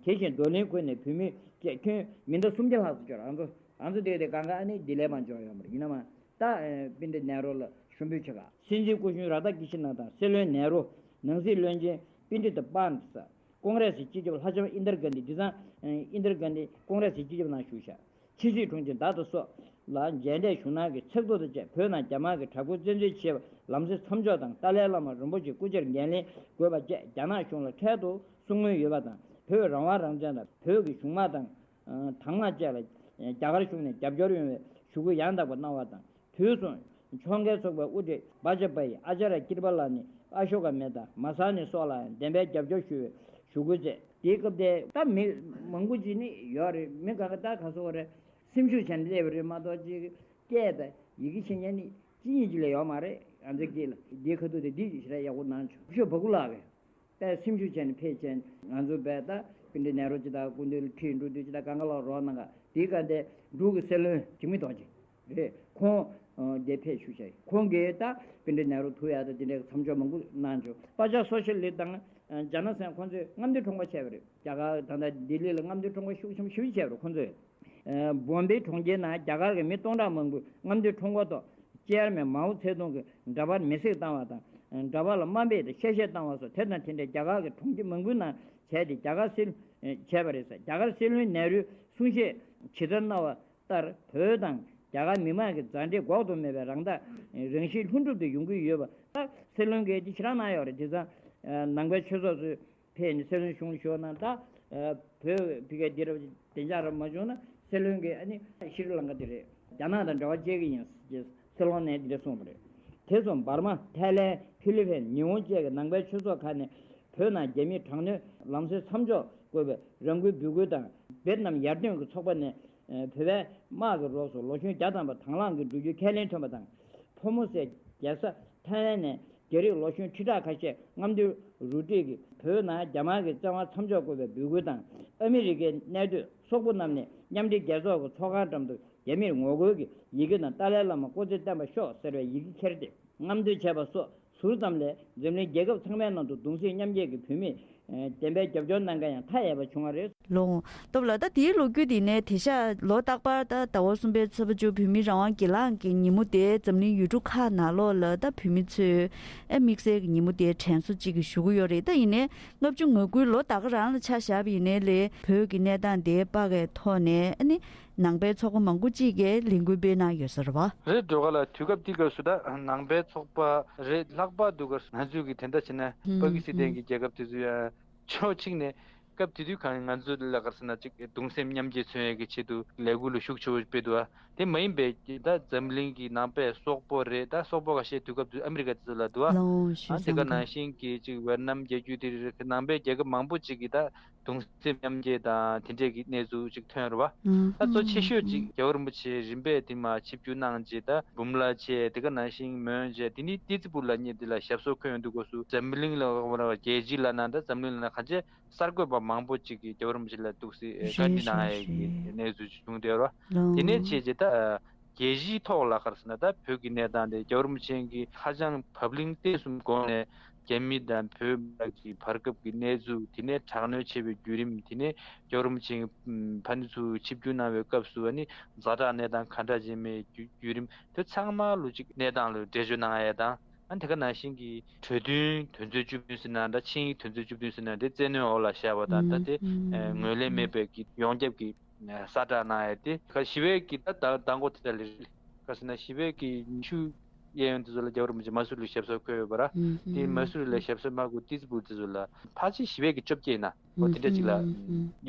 དེ་བཞིན་བགྲོ་གླེང་ཁུལ་ནས་བོད་མི་བཅས་ཁྱོན་མི་འདྲ་སུམ་བརྒྱ་ལྷག་ཙམ་འབྱོར། ང་ཚོ་ང་ཚོ་དེ་དེ་གང་ག་ཨ་ནི་ལྡི་ལི་མ་འབྱོར་ཡོད་མ་རེད། ཡིན་ན་མ་ད་དཔེ་འདི་ནེ་རུ་ལ་ཞུ་འབོད་བྱེད་ག་སྲིད་འཛིན་སྐུ་གཞོན་ར་ཏ་ཀི་ཤི་ན་དང་སྲིད་བློན་ནེ་རུ། ནང་སྲིད་བློན་ཆེན་པིན་ཏི་ཏ་པཱན་ས། ཀོང་རེ་སི་སྤྱི་ཁྱབ་ལྷ་ལྕམ་ཨིན་དར་གྷན་དྷི། དེང་སང་ཨིན་དར་གྷན་དྷི་ཀོང་རེ་སི་སྤྱི་ཁྱབ་ནང་བཞུགས་ཤག་ཕྱི་སྲིད་དྲུང་ཆེ་ད་ལྟ་སོགས་ལ་མཇལ་འཕྲད་ཞུ་གནང་གི་ཚིག་ཐོ་དང་བཅས། བོད་ནང་རྒྱ་དམར་གྱི་དྲག་པོས་བཙན་འཛུལ་བྱས་པ་ལམ་སེལ་མཚམས་འཇོག་དང་། ཏཱ་ལའི་བླ་མ་རིན་པོ་ཆེ་སྐུ་ཕྱིར་འགན་ལེན་དགོས་པ་བཅས་རྒྱ་ནག་གཞུང་ལ་འཕྲལ་དུ་གསུང་མུས་ཡོད་པ་དང་། བོད་རང་དབང་རང་བཙན་དང་བོད་ཀྱི་གཞུང་དམག་དང་། ཨ། དྭགས་དམག་བཅས་ལ་རྒྱ་གར་གཞུང་ནས་རྒྱབ་སྐྱོར་ཡོང་བའི་ཞུ་སྐུལ་ཡང་དག་པ་གནང་བ་དང་། དུས་གསུམ་ཕྱོགས་འགལ་ཚོགས་པའི་དབུ་ཁྲིད་བཱ་ཇ་པ་ཡི་ཨ་ཅཱ་ར་ཀིར་པ་ལ་ནི་ཨ་ཤོ་ཀ་མེ་ཏཱ་མ་ས་ནི་སོགས་ལ་ཡང་བདེན་པའི་རྒྱབ་སྐྱོར་ཞུ་བའི་ཞུ་སྐུལ་བྱས། དེའི་སྐབས་དེ་ད་མི་མང་པོ་ཅིག་ནི་ཡོད་རེད། མི་ག་ག་ད་ག་སོགས་རེད། སེམས་ཤུགས་བྱས་ནས་སླེབས་པ་རེད་མ་གཏོགས་ཅིག་སྐད་དང་ཡི་གེ་ཤེས་མཁན་ནི་གཅིག་གཉིས་ཅིག་ལས་ཡོད་མ་རེད། ང་ཚོའི་སྐད་ལ་འདིའི་ཁ་ཐུག་དེ་འདི་ཞེ་དྲག་ཡག་པོ་གནང་བྱུང་། ཤོ་བ་ཀུ་ལགས་ཀྱིས་དཔེ་སེམས་ཤུགས་བྱས་ནས་ཕེབས་བྱས། ང་ཚོ་བས་ད་པཎྜི་ཏ་ནེ་རུ་ཅིག་དང་སྐུ་མདུན་ལ་ཁྲིད་འགྲོ་དུས་ཅིག་དང་། གང་ག་ལ་རོགས་གནང་ག་དེའི་སྐབས་དེ་འབྲུག་གི་སྲིད་བློན་འཇིགས་མེད་རྡོ་རྗེ་རེད། ཁོང་འདིར་ཕེབས་བཞུགས་བྱས། ཁོང་གིས་ད་པཎྜི་ཏ་ནེ་རུ་ཐུག་ཡག་དང་དེ་འདྲའི་མཚམས་འཇོག་མང་པོ་གནང་བྱུང་། པཱ་ཇཱ་སོ་ཤལ་ལིསྟ་དང་ཇོན་སན་ཁོང་ཚོས་རྔམ་སྟོན་ཁྲོམ་སྐོར་བྱས་པ་རེད། རྒྱ་གར་ད་ལྟ་ལྡི་ལི་ལ་རྔམ་སྟོན་ཁྲོམ་སྐོར་ཤུགས་ཆེན་པོ་ཞེ་པོ་བྱས་པ་རེད་ཁོང་ཚོས། ཨ། བོམ་བེ་གྲོང་ཁྱེར་ནང་རྒྱ་གར་གྱི་མི་སྟོང་ཕྲག་མང་པོས་རྔམ་སྟོན་ཁྲོམ་སྐོར་ཐོག་ཅེར་མེན་མའོ་ཙེ་ཏུང་གི་འདྲ་པར་མེ་བསྲེགས་བཏང་བ་དང་། འདྲ་པར་ལ་དམའ་འབེབས་དང་གཤེ་གཤེ་བཏང་བ་སོགས་དེ་དང་དེ་འདྲའི་རྒྱ་གར་གྱི་གྲོང་ཁྱེར་མང་པོའི་ནང་བྱས་ཏེ་རྒྱ་གར་སྲིད་བྱས་པ་རེད་ཟེར། རྒྱ་གར་སྲིད་བློན་ནེ་རུས་གསུང་བཤད་ཇི་ལྟར་གནང་བ་ལྟར། བོད་དང་རྒྱ་གར་མི་མང་གི་མཛའ་འབྲེལ་འགོག་ཏུ་མེད་པའི་རང་ཐག་རང་གཤིས་ལྷུན་གྲུབ་ཏུ་ཡོང་གི་ཡོད་པ། ད་སྲིད་བློན་གྱིས་འདི་ཞེ་དྲག་གནང་ཡོད་རེད། དེང་སང་ནང་པའི་ཆོས་ཚོགས་ཚོས་ཕེབས་ནས་སྲིད་བློན་གཞུང་ཞུ་ན། ད་བོད་ཕ་གིར་འདི་ར་བདེ་འཇགས་ར་མ་བྱུང་ན་སྲིད་བློན་གྱིས་ཨ་ནི་ཤྲི་ལང་ཀ་དེ་རེད། རྒྱ་ནག་དང་འབྲེལ་བ་བཅད་ཀྱི་ཡིན་ཅེས་སྲིད་བློན་ནས་འདི་འདྲ་གསུངས་པ་རེད། དེ་མཚུངས་འབར་མ། ཐའི་ལེན། ཧྥི་ལི་ཕིན། ཉི་ཧོང་བཅས་ཀྱི་ནང་པའི་ཆོས་ཚོགས་ཁག་ནས་བོད་ནང་རྒྱ་མིའི་དྲག་གནོན་ལམ་སེལ་མཚམས་འཇོག་དགོས་པའི་རང་འགུལ་འབོད་སྐུལ་དང་། ཝེ་ཏི་ནམ་ཡར་ཐོན་གྱི་ཚོགས་པ་ནས་བོད་པའི་དམག་གི་རོགས་སུ་ལོ་གཞོན་བརྒྱ་ཐམ་པ་དང་བླངས་ཀྱིས་འགྲོ་རྒྱུའི་ཁས་ལེན་ཐོན་པ་དང་། ཕོ་མོ་སའི་རྒྱལ་ས་ཐའི་ལན་ནས་རྒྱ་རིགས་ལོ་གཞོན་ཁྲི་ཕྲག་ཁ་ཤས་རྔམ་སྟོན་རུ་སྒྲིག་གིས་བོད་ནང་རྒྱ་དམར་གྱི་བཙན་དབང་མཚམས་འཇོག་དགོས་པའི་འབོད་སྐུལ་དང་། ཨ་མི་རི་ཀའི་གནས་སྡོད་སོག་པོ་རྣམས་ནས་མཉམ་འབྲེལ་རྒྱལ་ཚོགས་ཀྱི་ཚོགས་ཁང་འགྲམ་དུ་རྒྱ་མིར་ངོ་རྒོལ་གྱི་ཡི་གེ་དང་། ཏཱ་ལའི་བླ་མ་སྐུ་ཚེ་བརྟན་པར་ཤོག་ཟེར་བའི་ཡི་གེ་ཁྱེར་ཏེ་རྔམ་སྟོན་བྱས་པ་སོགས་ཟུར་ཙམ་ལས་འཛམ་གླིང་རྒྱལ་ཁབ་ཚང་མའི་ནང་དུ་གདུང་སེམས་མཉམ་སྐྱེད་ཀྱིས་བོད་མིར་བདེན་པའི་རྒྱབ་སྐྱོར་གནང་མཁན་ཡང་མཐའ་ཡས་པ་བྱུང་བ་རེད། ལོ། སྟོབས་ལགས། ད་དེའི་ལོ་རྒྱུས་དེ་ནས་དེང་སང་ལོ་རྟག་པར་ད་ཟླ་བ་གསུམ་པའི་ཚེས་པ་བཅུ་བོད་མིའི་རང་དབང་སྒེར་ལངས་ཀྱི་ཉིན་མོ་དེ་འཛམ་གླིང་ཡུལ་གྲུ་ཁག་ནང་ལོགས་ལ་ད་བོད་མི་ཚོས་ཨེ་དམིགས་བསལ་གྱི་ཉིན་མོ་དེ་དྲན་གསོ་གཅིག་གི་ཞུ་གི་ཡོད་རེད། ད་ཡིན་ནའི་ལྔ་བཅུ་ང་དགུའི་ལོ་ད་ག་རང་ལ་ཆ་བཞག་པ་ཡིན་ནའི་ལས་བོད་ཀྱི་གནས་སྟངས་དེ་དཔག་གི་ཐོག་ནས་ཨ་ནི་ནང་པའི་ཚོགས་པ་མང་པོ་གཅིག་གིས་ལས་འགུལ་སྤེལ་གནང་ཡོད་ས་རེད་བ། རེད་འགྲོ་ག་ལ། དུས་སྐབས་དེའི་སྐབས་སུ་ད་ནང་པའི་ཚོགས་པ་རེད། ལྷག་པར་དུ་ག་ང་ཚོའི་གི་དེ་འདྲ་བྱས་ན་ཧུམ་པ་ཀི་སི་ཐན་ཧུམ་གྱི་རྒྱལ་ཁབ་དེ་ཚོ་ཡང་ཕྱོགས་གཅིག་ནས་སྐབས་དེ་དུས་གང་ང་ཚོ་ལ་ག་རེ་ཟེར་ན་ཅིག་གདུང་སེམས་མཉམ་སྐྱེད་མཚོན་ཡས་ཀྱི་ཆེད་དུ་ལས་འགུལ་ལ་ཤུགས་ཆེ་བོ་སྤེལ་འདུག་ཨ། དེ་མ་ཡིན་པའི་ད་འཛམ་གླིང་གི་ནང་པའི་སོག་པོ་རེད། ད་སོག་པོ་ཁ་ཤས་དུས་སྐབས་དུ་ཨ་མི་རི་ཀ་དེ་ཚོ་ལ་འདུག་ཨ། ལོ་ཞུ་ཨ་དེ་ག་ཙང་གི་ནང་བཞིན་གྱི་ཅིག་ཝེ་ཏི་ནམ་རྒྱལ་རྒྱུད་དེ་རེད། ནང་པའི་རྒྱལ་ཁབ་མང་པོ་ཅིག་གིས་ད་གདུང་སེམས་མཉམ་སྐྱེད་དང་དེ་འདྲས་ཀྱི་གནས་ཚུལ་ཅིག་ཐོན་རེད་བ། ཨ་ད་གཙོ་ཆེ་ཤོས་ཅིག་རྒྱལ་བ་རིན་པོ་ཆེ་རིམ་པས་དེ་མ་ཆིབས་བསྒྱུར་གནང་རྗེས་ད་འབུམ་ལ་བྱས། དེ་ག་ནང་བཞིན་མོན་བྱས། དེ་ནི་ཏི་ཙི་ཕུར་ལ་ཉེ་དེ་ལ་ཞབས་སོར་འཁོད་ཡོང་དུས་སྐབས་སུ་འཛམ་གླིང་ལ་རྒྱལ་སྤྱི་ལ་ན་ད་འཛམ་གླིང་ལ་ན་ག་ཅེ་གསར་འགོད་པ་མང་པོ་ཅིག་གིས་རྒྱལ་བ་རིན་པོ་ཆེ་ལ་ཐུགས་སྲས་བཀའ་འདྲི་གནང་ཡས་ཀྱི་གནས་ཚུལ་ཅིག་བྱུང་བསྡད་རོ། དེ་ནས་བྱས་རྗེས་ད་རྒྱལ་སྤྱིའི་ཐོག་ལ་ག་རེ་ཟེར་ན་ད་བོད་ཀྱི་གནས་སྟངས་དེ་རྒྱལ་བ་རིན་པོ་ཆེ་གིས་ཧ་ཅང་བབ་བརླིང་ཏོག་ཙམ་སྒོ་ནས་རྒྱ་མི་དང་བོད་ཀྱི་བར་སྐབས་ཀྱི་གནས་ཚུལ། དེ་ནས་དྲག་གནོན་བྱས་པའི་བརྒྱུད་རིམ། དེ་ནས་རྒྱལ་བ་རིན་པོ་ཆེ་ཕ་ནི་ཚུར་ཆིབས་བསྒྱུར་གནང་བའི་སྐབས་སུ་ཨ་ནི་ཛ་དྲག་གནས་སྟངས་ག་འདྲ་ཅིག་མེད་བརྒྱུད་རིམ་དེ་ཚང་མ་ལོ་གཅིག་གནས་སྟངས་ལ་འགྲེལ་བརྗོད་གནང་ཡས་དང་། ཨ་དེ་ག་ནང་བཞིན་གྱི་གྲོས་མཐུན་དོན་ཚན་བཅུ་བདུན་ཟེར་ན་འདྲ། ཆིངས་ཡིག་དོན་ཚན་བཅུ་བདུན་ཟེར་ན་འདྲ། བཙན་གནོན་འོག་ལ་བཞག་པ་དང་། ད་དེ་ངོས་ལེན་མེད་པའི་གི་ཡོངས་ཁྱབ་ཀྱི་ཨ་ས་བསྒྲགས་གནང་ཡས་དེ། ཁ་ཞི་བའི་གི་ད་ད་མདང་དགོང་དེ་འདྲ་ལས་རེད། ག་ཟེར་ན་ཞི་བའི་གི་ཉི་ཤུ་གཡས་གཡོན་དེ་ཚོ་ལ་རྒྱལ་བ་རིན་པོ་ཆེ་མ་སུ་རི་ལ་ཞབས་སོར་འཁོད་ཡོད་པ་ར། དེ་མ་སུ་རི་ལ་ཞབས་སོར་མ་དགོས་ཏི་ཙི་ཕུར་དེ་ཚོ་ལ་ཕལ་ཆེར་ཞི་བའི་གི་བཅོ་བརྒྱད་ཡིན་ན་འོ་དེ་འདྲ་ཅིག་ལ་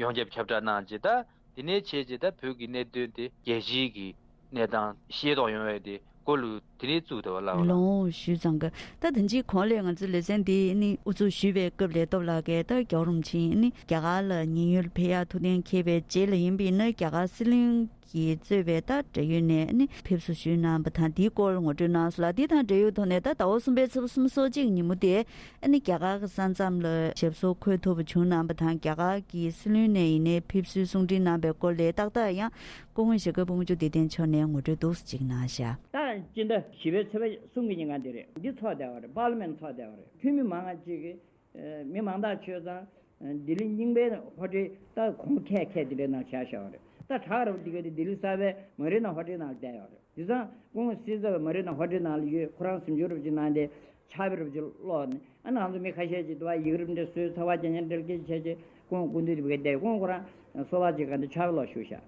ཡོངས་ཁྱབ་ཁྱབ་བསྒྲགས་གནང་རྗེས་ད། དེ་ནས་བྱས་རྗེས་ད་བོད་ཀྱི་གནད་དོན་དེ་རྒྱལ་སྤྱིའི་གི་གནས་སྟངས་ཤེས་རྟོགས་ཡོང་བའི་དེ་སྐོར་ལ་དེ་ནས་བཙུགས་བསྡད་པ་ལགས་ལ། ལོ་ཞུས་ཙང་གི་ད་ད་ཅི་གོང་ལས་ང་ཚོའི་ལེ་ཚན་འདི་ནི་དབུ་འཛུགས་ཞུས་པའི་སྐབས་ལ་སྟོབས་ལགས་ཀྱིས་ད་རྒྱལ་བ་རིན་པོ་ཆེ་ནི་རྒྱ་གར་ལ་ཉེན་གཡོལ་ཕེབས་ཡག་ཐུགས་གཏན་འཁེལ་བའི་རྗེས་ལ་ཡིན་པ་ཡིན་ན་རྒྱ་གར་སྲིད་བློན་གྱིས་གཙོས་པའི་ད་འབྲེལ་ཡོད་ནས་ནི་ཕེབས་བསུ་ཞུས་གནང་བ་དང་། དེའི་སྐོར་ལ་ངོ་སྤྲོད་གནང་སོང་ལ། དེ་དང་འབྲེལ་ཡོད་ཐོག་ནས་ད་ཟླ་བ་གསུམ་པའི་ཚེས་པ་སོ་གཅིག་ཉིན་མོ་དེ་ཨ་ནི་རྒྱ་གར་གྱི་ས་མཚམས་ལ་ཞབས་སོར་འཁོད་ཐུབ་པ་བྱུང་གནང་བ་དང་། རྒྱ་གར་གྱི་སྲིད་བློན་ནས་ཡིན་ནའི་ཕེབས་བསུའི་གསུང་འཕྲིན་གནང་པའི་སྐོར་ལས་ཏག་ཏག་ཡང་སྐུ་ངོ་ཞྭ་སྒབ་དཔལ་འབྱོར་བདེ་ལྡན་མཆོག་ནས་ངོ་སྤྲོད་འདུག་སེ་ཅིག་གནང་ཤག་ད་སྤྱི་ཟླ་བཞི་པའི་ཚེས་པ་གསུམ་གྱི་ཉིན་གང་དེ་རེད། འདི་ཚོགས་བསྡད་པ་རེད། པར་ལི་མེན་ཚོགས་བསྡད་པ་རེད། འཐུས་མི་མང་ང་གཅིག་གིས་མི་མང་དག་ཆོས་ཚང་ལྡི་ལི་རྙིང་པའི་ཧོ་ཊེལ་ད་གོང་ཁད་ཁད་དེ་འདྲའི་ནང་བཞག་བཞག་པ་རེད། ད་དྲག་རབ་འདི་ག་དེ་ལྡི་ལི་གསར་པའི་མ་རི་ན་ཧོ་ཊེལ་ནང་བསྡད་ཡོད་རེད། དེང་སང་སྐུ་ངོ་སྲིད་ཚབ་མ་རི་ན་ཧོ་ཊེལ་ནང་ལ་ཡོད། ཁོ་རང་གཟིམ་ཆུང་རབ་ཅིག་གནང་སྟེ་ཕྱག་དཔེ་རབ་ཅིག་ཀློག་ནས་ ཨ་ནི་ང་ཚོ་མི་ཁ་ཤས་ཅིག་འདུག་བ། ཡིག་རིགས་འདྲ་བཟོས། ཚ་བ་རྒྱག་མཁན་འདྲ་སྐད་ཆ་བྱས་བྱས་ཁོང་སྐུ་མདུན་དེ་བས་བསྡད། ཁོང་ཁོ་རང་སོ་བ་ཅིག་ག་འདྲ་ཆགས་ལོག་བཞུགས་ཤག་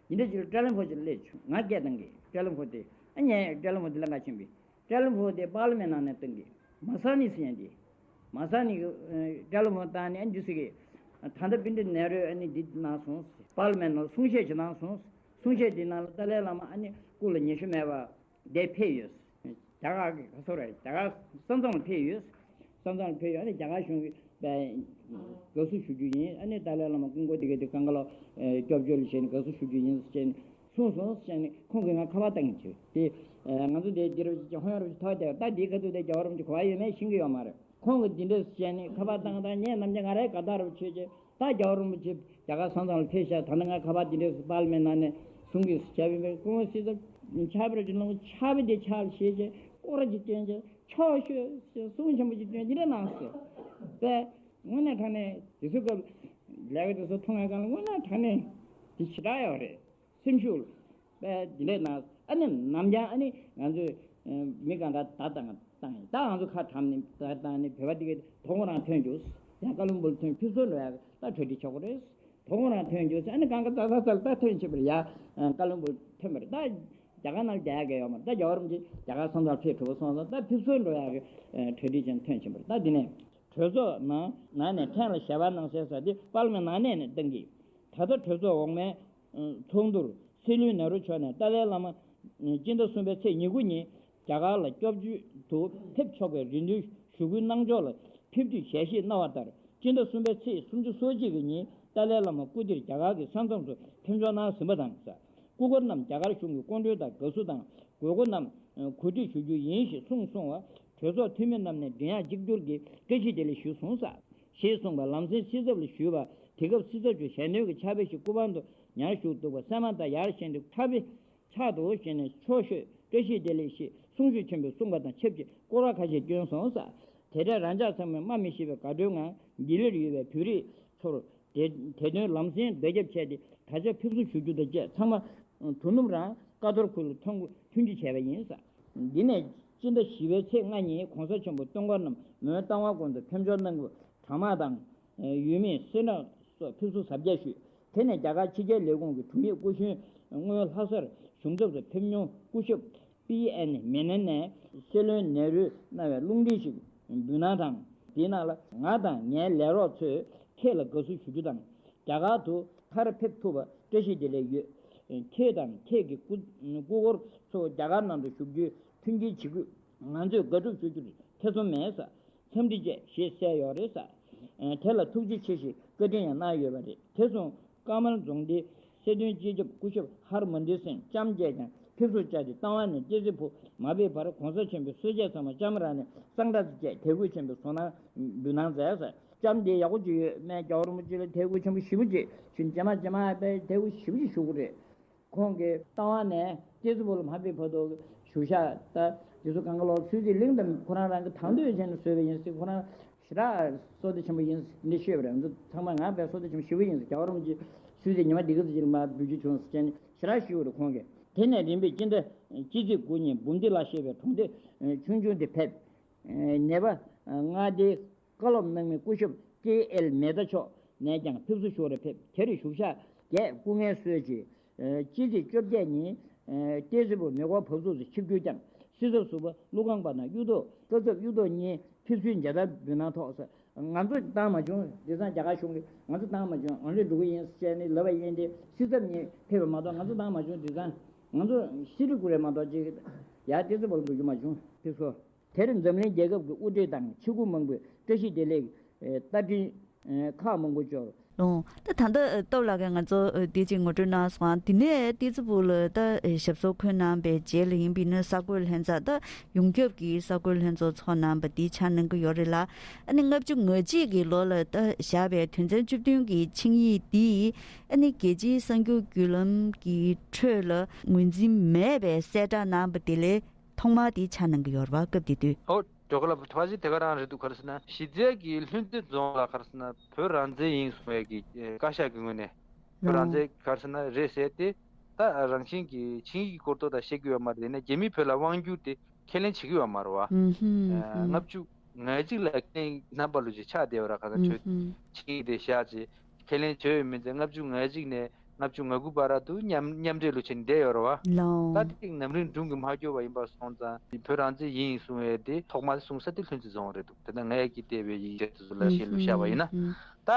ཡིན་འདྲ་ཅིག་ལ་ཀྲེ་ལན་ཕོ་ཅིག་སླེབས་བྱུང་། ང་སྐད་བཏང་གི། ཀྲེ་ལན་ཕོ་དེ། ཨ་ནི་ཀྲེ་ལན་ཕོ་དེ་ལ་ང་ཕྱིན་པས། ཀྲེ་ལན་ཕོ་དེ་པར་ལི་མེན་ནང་ནས་བཏང་གི། མ་ས་ནི་ཟེར་མཁན་དེ། མ་ས་ནི་གི་ཀྲེ་ལན་ཕོ་བཏང་ནས་ཨ་ནི་འདི་ཟེར་གི། ད་ལྟ་པཎྜི་ཏ་ནེ་རུས་ཨ་ནི་འདི་གནང་སོང་། པར་ལི་མེན་ནང་གསུང་བཤད་ཅིག་གནང་སོང་། གསུང་བཤད་དེ་ནང་ལ་ཏཱ་ལའི་བླ་མ་ཨ་ནི་སྐུ་ལ་ཉི་ཤུ་མེད་པ། དེ་ཕེབས་ཡོད། རྒྱ་གར་གྱི་ག་ཚོད་རེད། རྒྱ་གར་ས་མཚམས་ལ་ཕེབས་ཡོད། ས་མཚམས་ལ་ཕེབས་ཡོད། ཨ་ནི་རྒྱ་གར་གཞུང་གིས་དགའ་བསུ་ཞུ་རྒྱུ་ཡིན། ཨ་ནི་ཏཱ་ལའི་བླ་མ་སྐུ་འཁོར་དེ་ག་དེ་གང་ག་ལ་སྐྱབས་བཅོལ་བྱས་ནས་དགའ་བསུ་ཞུ་རྒྱུ་ཡིན་ཟེར་ནས་གསུངས་སོང་ཟེར་ནས་ཁོང་གིས་ང་ཁ་པར་བཏང་གི་བྱས་དེ། ང་ཚོ་དེ་འདིར་ཧོན་ཡོར་ཐོག་དེ་ད་འདི་ག་ཚོད་དེ་རྒྱལ་བ་རིན་པོ་ཆེ་གོ་བ་ཡོད་མེད་ཤེས་ཀྱི་ཡོད་མ་རེད། ཁོང་གིས་འདི་འདྲ་བྱས་ནས་ཁ་པར་བཏང་བཏང་། ངས་ནམ་རྒྱུན་ང་རའི་དགའ་ཐག་རུ་ཆོད་ཅེས། ད་རྒྱལ་བ་རིན་པོ་ཆེ་རྒྱ་གར་ས་མཚམས་ལ་ཕེབས་ཤག་ད་ནི་ང་ཁ་པར་འདི་འདྲ་པར་ལི་མེན་ནང་ནས་གསུང་གི་བྱས་པ་ཡིན་པས། སྐུ་ངོ་སྲིད་ཚབ་ཕྱག་དཔེ་ཅིག་གནང་། ཕྱག་དཔེ་འདི་ཕྱག་ལ་བཞེས་བྱས་སྐོར་ར་ཅིག་སྟོན་བྱས་ཕྱོགས་བཤོས་ཟེར་གསུང་ཆེན་པོ་ཅིག་སྟོན། འདི་འདྲ་གནང་ཟེར་པས། དངོས་གནས་དྲང་གནས་དེ་ཚོའི་སྐབས་ལས་ཀ་དེ་ཚོ་མཐོང་བའི་སྒང་ལ་དངོས་གནས་དྲང་གནས་དེ་ཞེ་དྲག་ཡོད་རེད། སེམས་ཤུགས་དཔེ་འདི་འདྲས་གནང་། ཨ་ནི་ནམ་རྒྱུན་ཨ་ནི་ང་ཚོས་མི་གང་ག་བརྡ་བཏང་བཏང་ཡིན། ད་ང་ཚོ་ཁ་གྲམ་ནས་བརྡ་བཏང་ནས་བོད་པ་དེ་གའི་དོ་དགོང་རང་ཐོན་རྒྱུ། ཡང་ཀ་ལོན་སྦུག་ལ་ཐོན། ཕེབས་བསུ་འགྲོ་ཡག་ད་གྲ་སྒྲིག་ཆགས་ཀྱི་རེད། དོ་དགོང་རང་ཐོན་རྒྱུ་ཟེར། ཨ་ནི་གང་ག་ཙག་ཙག་ཙག་ད་ཐོན་ཕྱིན་པ་རེད། ཡ་ཀ་ལོན་སྦུག་ཐོན་པ་རེད། ད་རྒྱ་གར་ནང་རྒྱག་ཡག་གི་ཡོད་མ་རེད། ད་རྒྱལ་བ་རིན་པོ་ཆེ་རྒྱ་གར་ས་མཚམས་ཕེབས་གྲུབ་པ་སོང་ཙང་ད་ཕེབས་བསུ་འགྲོ་ཡག་གི་གྲ་སྒྲིག་བྱས་ཐོན་ཕྱིན་པ་རེད། ད་འདི་ནས་གྲོས་ཚོགས་ནང་ནང་ནས་ཕྲན་ལ་ཞལ་པར་གནང་གསལ་ཟེར་དེ་པར་ལི་མེན་ནང་ནས་ནས་བཏང་གི། ད་ལྟ་གྲོས་ཚོགས་འོག་མའི་ཚོགས་འདུར་སྲིད་བློན་ནེ་རུ་མཆོག་ནས་ཏཱ་ལའི་བླ་མ་སྤྱི་ཟླ་གསུམ་པའི་ཚེས་ཉེར་དགུ་ཉིན་རྒྱ་གར་ལ་སྐྱབས་བཅོལ་དུ་ཕེབས་ཆོག་པའི་རེ་འདུན་ཞུ་སྐུལ་གནང་ཕྱོགས་ལ་ཕེབས་དུས་ཞལ་བཞེས་གནང་བ་ལྟར། སྤྱི་ཟླ་གསུམ་པའི་ཚེས་སུམ་ཅུ་སོ་གཅིག་གི་ཉིན་ཏཱ་ལའི་བླ་མ་སྐུ་དེར་རྒྱ་གར་གྱི་ས་མཚམས་སུ་ཕེབས་འབྱོར་གནང་ཟིན་པ་དང་། སྐུ་འཁོར་རྣམས་རྒྱ་གར་གཞུང་གི་སྐུ་མགྲོན་དང་དགའ་བསུ་དང་དགོས་མཁོ་རྣམས་གོ་སྒྲིག་ཞུ་རྒྱུ་ཡིན་ཞེས་གསུངས་སོང་བ། གྲོས་ཚོགས་འཐུས་མི་རྣམས་ནས་མགྲིན་དབྱངས་གཅིག་གྱུར་གྱིས་བཀྲ་ཤིས་བདེ་ལེགས་ཞུས་སོང་ཟེར། ཞེས་གསུངས་པ་ལམ་སེང་སྲིད་ཚབ་ལ་ཞུས་པ། དེ་སྐབས་སྲིད་ཚབ་ཀྱི་ཞལ་འདོན་གྱི་ཕྱག་དཔེ་ཞིག་སྐུ་པང་དུ་ཉར་བཞུགས་འདུག་པ་གསན་མ་ཐག་ཡར་བཞེངས་ཏེ་ཕྱག་དཔེ་ཕྱག་ཏུ་བཞེས་ནས་མཆོག་ཤོས་བཀྲ་ཤིས་བདེ་ལེགས་ཞེས་གསུང་ཆོས་ཆེན་པོས་གསུངས་པ་དང་ཆབས་ཅིག་སྐོར་ར་ཁ་ཤས་བསྐྱོན་སོང་ཟེར། དེ་འཕྲལ་རང་ཅག་ཚང་མས་སྨྲ་མི་ཤེས་པའི་དགའ་སྤྲོའི་ངང་ལྡི་ལིར་ཡོད་པའི་བོད་རིགས་ཚོར་དེ་དེ་དོན་ལམ་སེང་འབད་རྒྱབ་བྱས་ཏེ་ད་ཆ་ཕེབས་བསུ་ཞུ་རྒྱུ་དང་བཅས་ཚང་མ་དོ་ནུབ་རང་ཀ་ཐོར་ཁུལ་ལ་ཐོན་དགོས་མཐུན་རྒྱུ་བྱས་པ་ཡིན་ཟེར། འདི་ནས་སྤྱི་ཟླ་བཞི་པའི་ཚེས་ལྔ་ཉིན་གོང་ས་ཆེན་པོ་སྟོན་ཁ་རྣམས་མོན་རྟ་དབང་དགོན་དུ་ཕེབས་འབྱོར་གནང་སྐབས་གྲྭ་དམག་དང་ཡུལ་མི་སེར་ནག་སོགས་ཕེབས་བསུ་གཟབ་རྒྱས་ཞུས། དེ་ནས་རྒྱ་གར་ཕྱི་རྒྱལ་ལས་ཁུངས་ཀྱི་དྲུང་ཡིག་སྐུ་གཞོན་སྔོན་ལྷ་སར་གཞུང་ཚབ་ཏུ་ཕེབས་མྱོང་སྐུ་ཞབས་པི་ཨེན་མེ་ནན་ནས་སྲིད་བློན་ནེ་རུས་གནང་བའི་རླུང་འཕྲིན་ཞིག་འབུལ་གནང་དང་། དེའི་ནང་ལ་ང་དང་ངའི་ལས་རོགས་ཚོས་ཁྱེད་ལ་དགའ་བསུ་ཞུ་རྒྱུ་དང་། རྒྱ་གར་དུ་མཐར་ཕེབས་ཐུབ་པ་བཀྲ་ཤིས་བདེ་ལེགས་ཡོད། ཁྱེད་དང་ཁྱེད་ཀྱི་སྐུ་སྐུ་འཁོར་ཚོ་རྒྱ་གར་ནང་དུ་བཞུགས་རྒྱུའི་མཐུན་རྐྱེན་བྱེད་དགོས། ང་ཚོས་དགའ་སྒྲུབ་ཞུ་རྒྱུར་ཐེ་ཚོམ་མེད་ཟེར། འཚམས་འདྲི་བཅས་ཞེས་གསལ་ཡོད་རེད་ཟེར། དེ་ལ་ཐུགས་རྗེ་ཆེ་ཞེས་བཀའ་དྲིན་ཡང་གནང་ཡོད་པ་རེད། དེ་སོང་ཀ་མལ་རྫོང་སྡེའི་སྲིད་དོན་སྤྱི་ཁྱབ་སྐུ་ཞབས་ཧར་མན་དི་སིང་ལྕམ་བཅས་ཀྱང་ཕེབས་བསུར་བཅར་ཏེ་རྟ་དབང་ནས་ལྕེ་བཙའ་བུ་མ་ཕེབས་བར་གོང་ས་ཆེན་པོའི་གསོལ་ཇ་ཚང་མ་ལྕམ་རང་ནས་གཙང་སྦྲ་བཅས་དད་གུས་ཆེན་པོས་གསོལ་གནང་འབུལ་གནང་མཛད་ཟེར། ལྕམ་འདི་ཡག་པོ་ཅིག་ཡོད་མེད། རྒྱལ་བ་རིན་པོ་ཆེ་ལ་དད་གུས་ཆེན་པོ་ཞེ་པོ་ཅིག་ཞུ། རྗེས་མ་རྗེས་མ་དཔེ་དད་གུས་ཞེ་པོ་ཅིག་ཞུ་གི་རེད། ཁོང་གིས་རྟ་དབང་ནས་ལྕེ་བཙའ་བུ་ལ་མ་ཕེབས་བར་དུ་བཞུགས་ཤག་ད་དེ་ཚོ་གང་ག་ལོག་ཚུལ་དེ་གླིང་དང་ཁོ་རང་རང་གི་དང་དོད་བྱས་ནས་བཟོས་པ་ཡིན་སྲིད། ཁོ་རང་ཞེ་དྲག་བསོད་བདེ་ཆེན་པོ་ཡིན་ཟེར་འདི་ཤོད་པ་རེད། ང་ཚོ་ཚང་མ་ང་དཔེ་བསོད་བདེ་ཆེན་པོ་ཞེ་པོ་ཡིན་ཟེར། རྒྱལ་བ་རིན་པོ་ཆེ་ཚུལ་དེ་ཉི་མ་འདི་ག་ཚོད་ཅིག་ལ་མར་འབུལ་རྒྱུ་བྱུང་ཟེར་བྱས་ནས་ཞེ་དྲག་ཞུས་པ་རེད་ཁོང་གིས། དེ་ནས་རིམ་པས་སྤྱི་ཟླ་སྤྱི་ཚེས་དགུ་ཉིན་འབུམ་སྡེ་ལ་ཞེས་པའི་གྲོང་སྡེ་ཆུང་ཆུང་དེ་ཕེབས། ནེ་པ་མངའ་སྡེའི་བཀའ་སློབ་གནང་མི་སྐུ་ཞབས་ཀེ་ཨེལ་མེ་ད་མཆོག་ནས་ཀྱང་ཕེབས་བསུ་ཞུ་བར་ཕེབས། དེར་བཞུགས་ཤག་བརྒྱད་སྐུ་ངལ་གསོས་རྗེས། སྤྱི་ཚེས་བཅོ་བརྒྱད་ཉིན་ལྕེ་བཙའ་བུ་མེ་འཁོར་བབས་ཚུགས་སུ་ཆིབས་བསྒྱུར་བསྐྱངས། སྲིད་ཚབ་ཟུར་པ་ཀླུ་ཁང་པ་དང་གཡུ་ཐོག་བཀའ་ཁྱབ་གཡུ་ཐོག་གཉིས་ཕེབས་བསུའི་མཇལ་དར་འབུལ་གནང་ཐོག་ཟེར། ང་ཚོ་བཏང་མ་བྱུང་། དེང་སང་རྒྱ་གར་གཞུང་གིས་ང་ཚོ་བཏང་མ་བྱུང་། ཨང་ལེ་འགྲོ་གི་ཡིན་ཟེར་ནས་ལབ་པ་ཡིན་ཏེ། སྲིད་ཚབ་གཉིས་ཕེབས་པ་མ་གཏོགས་ང་ཚོ་བཏང་མ་བྱུང་། དེང་སང་ང་ཚོ་ཤི་རི་གུ་རེ་མ་གཏོགས་ཅིག་ཡར་ལྕེ་བཙའ་བུ་ལ་འགྲོ་རྒྱུ་མ་བྱུང་། ཕེབས་བསུ། དེར་འཛམ་གླིང་རྒྱལ་ཁབ་ཀྱི་དབུ་ཁྲིད་དང་ཕྱི་སྐུ་མང་པོས་བཀྲ་ཤིས་བདེ་ལེགས་རྟ་མགྲིན་ཁག་མང་པོ་འབྱོར། ལོང་། ད་ད་ལྟ་སྟོབས་ལགས་ཀྱིས་ང་ཚོ་འདི་གཅིག་ངོ་སྤྲོད་གནང་སོང་། དེ་ནས་ཏི་ཙི་བུ་ལ་ད་ཞབས་སོར་འཁོད་གནང་པའི་རྗེས་ལ་ཡིན་པས་ན་གསར་འགོད་ལྷན་ཚོགས་ད་ཡོངས་ཁྱབ་ཀྱི་གསར་འགོད་ལྷན་ཚོགས་ཚོགས་གནང་པ་འདི་ཆགས་གནང་གི་ཡོད་རེད་ལ། ཨ་ནི་ལྔ་བཅུ་ང་གཅིག་གི་ལོ་ལ་ད་བཞག་པའི་དོན་ཚན་བཅུ་བདུན་གྱི་ཆིངས་ཡིག་འདིས་ཨ་ནི་རྒྱལ་སྤྱིའི་གསར་འགྱུར་བརྒྱུད་ལམ་གྱི་ཁྲོད་ལ་ངོས་འཛིན་མེད་པའི་གསལ་བསྒྲགས་གནང་པ་དེ་ལས། ཐོག་མར་དེ་ཆགས་གནང་གི་ཡོད་རེད་བ། སྐབས་དེ་དུས། ཨོ། ཇོ་ཁ་ལ་ཕ་ཕ་ཅི་དེ་ག་རང་རེད་འདུག་ག་རེ་ཟེར་ན་གཞི་རྩའི་གི་ལྷུན་རྩེ་རྫོང་ལ་ག་རེ་ཟེར་ན་བོད་རང་བཙན་ཡིན་གསུང་བའི་གི་བཀའ་ཤག་གི་ངོས་ནས་བོད་རང་བཙན་ག་རེ་ཟེར་ན་རེད་ཟེར་ཏེ། ད་རང་བཞིན་གི་ཆིངས་ཡིག་གི་སྐོར་ཐོག་ད་བཤད་ཀྱི་ཡོད་མ་རེད། ཡིན་ན་རྒྱ་མིས་བོད་ལ་དབང་བསྒྱུར་དེ་ཁས་ལེན་བྱེད་ཀྱི་ཡོད་མ་རེད་བ། ལྔ་བཅུ་ ང་གཅིག་ལ་ཁས་ལེན་རྣམ་པ་ལོ་ཅིག་ཆགས་བསྡད་ཡོད་ར། ཁ་སང་ཆོས་ཆིངས་དེ་བཞག་ཅིག་ཁས་ལེན་བྱས་ཡོད་མིན་ཚེ་ལྔ་བཅུ་ང་གཅིག་ནས་ལྔ་བཅུ་ང་དགུ་བར་དུ་མཉམ་མཉམ་འབྲེལ་ལོ་ཆེན་བསྡད་ཡོད་ར་བ། ད་དེ་ནམ་རིང་སྒྲུང་གི་མ་སྐྱོར་བ་ཡིན་པ་སོང་ཙང་བོད་རང་བཙན་ཡིན་གསུང་བའི་དེ་ཐོག་མར་གསུང་ས་དེ་ལྷུན་རྩེ་རྫོང་རེད་འདུག་དེ་ན་ངས་ཀྱིས་བལྟས་པའི་ཡིག་ཆ་དེ་ཚོ་ལ་ཞེས་ལུགས་བཞག་པ་ཡིན་ན། ད་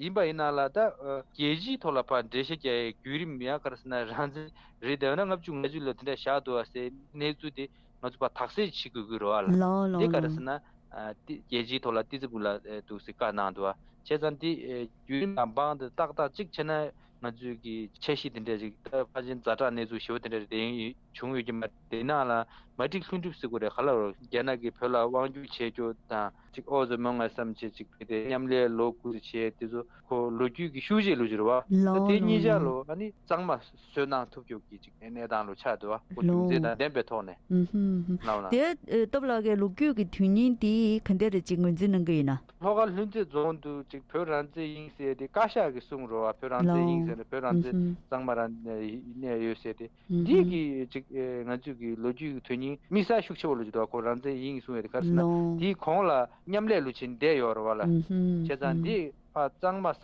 ཡིན་པ་ཡིན་ན་ལ་ད་རྒྱལ་སྤྱིའི་ཐོག་ལ་ཕར་འགྲེལ་བཤད་རྒྱག་ཡའི་བརྒྱུད་རིམ་ཡང་ག་རེ་ཟེར་ན་རང་བཙན་རེད་དེ་ན་ལྔ་བཅུ་ང་གཅིག་ལོ་དེ་འདྲ་བཞག་འདུག་བ་ཟེར་གནས་ཚུལ་དེ་ང་ཚོ་ཕར་དག་སེལ་བྱེད་དགོས་ཀྱི་རེད་བ་ལ། ལའོ་ལའོ་དེ་ག་རེ་ལའོ། ཟེར་ན་ཨ་ཏི་རྒྱལ་སྤྱིའི་ཐོག་ལ་ཏི་ཙི་ཕུ་ལ་ཨེ་འདུག་སེ་བཀའ་གནང་འདུག་བ། བྱས་ཙང་དེ་ཨེ་བརྒྱུད་རིམ་དང་དབང་དུ་ཏག་ཏག་གཅིག་བྱས་ན་ང་ཚོའི་གི་འཆར་གཞི་དེ་འདྲ་ཞིག་ད་ཕལ་ཆེར་ཛ་དྲག་གནས་ཚུལ་ཞེ་པོ་དེ་འདྲ་དེ་བྱུང་ཡོད་ཀྱི་མ་རེད། དེ་ནང་ལ་མ་ཊིན་ལྷུན་གྲུབ་ཟེར་དགོས་རེད། ག་ལ་རོ་རྒྱ་ནག་གིས་བོད་ལ་དབང་སྒྱུར་བྱས་རྒྱུ་དང་ཅིག་ཨོ་ཛོ་མོ་ང་བསམ་བྱས་ཅིག་བོད་དེ་མཉམ་ལས་ལོ་དགུ་ཙམ་བྱས་དེ་ཚོ་ཁོ་ལོ་རྒྱུས་ཀྱི་ཤུལ་བཞེས་ལོ་ཅིག་རེད་བ། ལའོ་ད་དེ་ལའོ་གཉིས་ཆ་ལའོ། ལོ་ཨ་ནི་གཙང་མ་བཟོས་གནང་ཐུབ་རྒྱུ་གི་ཅིག་གནས་སྟངས་ལོ་ཆགས་འདུག་བ། ཁོ་རྒྱུ་ལའོ་མཚན་དང་ལྡན་པའི་ཐོག་ནས། ཨུ་ཧུམ་ཧུམ། ལའོ་ལ། དེ་ཨེ་སྟོབས་ལགས་ཀྱི་ལོ་རྒྱུས་ཀྱི་དོན་སྙིང་དེ་ག་འདྲ་རེ་ཅིག་ངོས་འཛིན་གནང་གི་ཡིན་ན། ལྷོ་ཁ་ལྷུན་རྩེ་རྫོང་དུ་ཅིག་བོད་རང་བཙན་ཡིན་ཟེར་དེ་བཀའ་ཤག་གིས་གསུངས་རོ་བ། བོད་རང་བཙན་ཡིན་ལའོ་ཟེར་ནས་བོད་རང་བཙན་ཨུ་ཧུམ་གཙང་མ་རང་གནས་ཡོད་ཟེར་དེ། ཨུ་འདི་ཧུམ་གི་ཅིག་ཨེ་ང་ཚོས་ཀྱི་ལོ་རྒྱུས་ཀྱི་དོན་སྙིང་དམིགས་བསལ་ཤུགས་ཆེ་བོ་ལོ་རྒྱུས་འདུག་ཁོ་རང་བཙན་ཡིན་གསུངས་ཡོད་དེ་ག་རེ་ཟེར་ན་ལོ། དེའི་གོང་ལ་མཉམ་ལས་ལོ་ཆེན་བསྡད་ཡོད་རེད་བ་ལ། ཨུ་ཧུམ་བྱས་ཙང་ཨུ་འདི་ཕར་གཙང་མ་ས་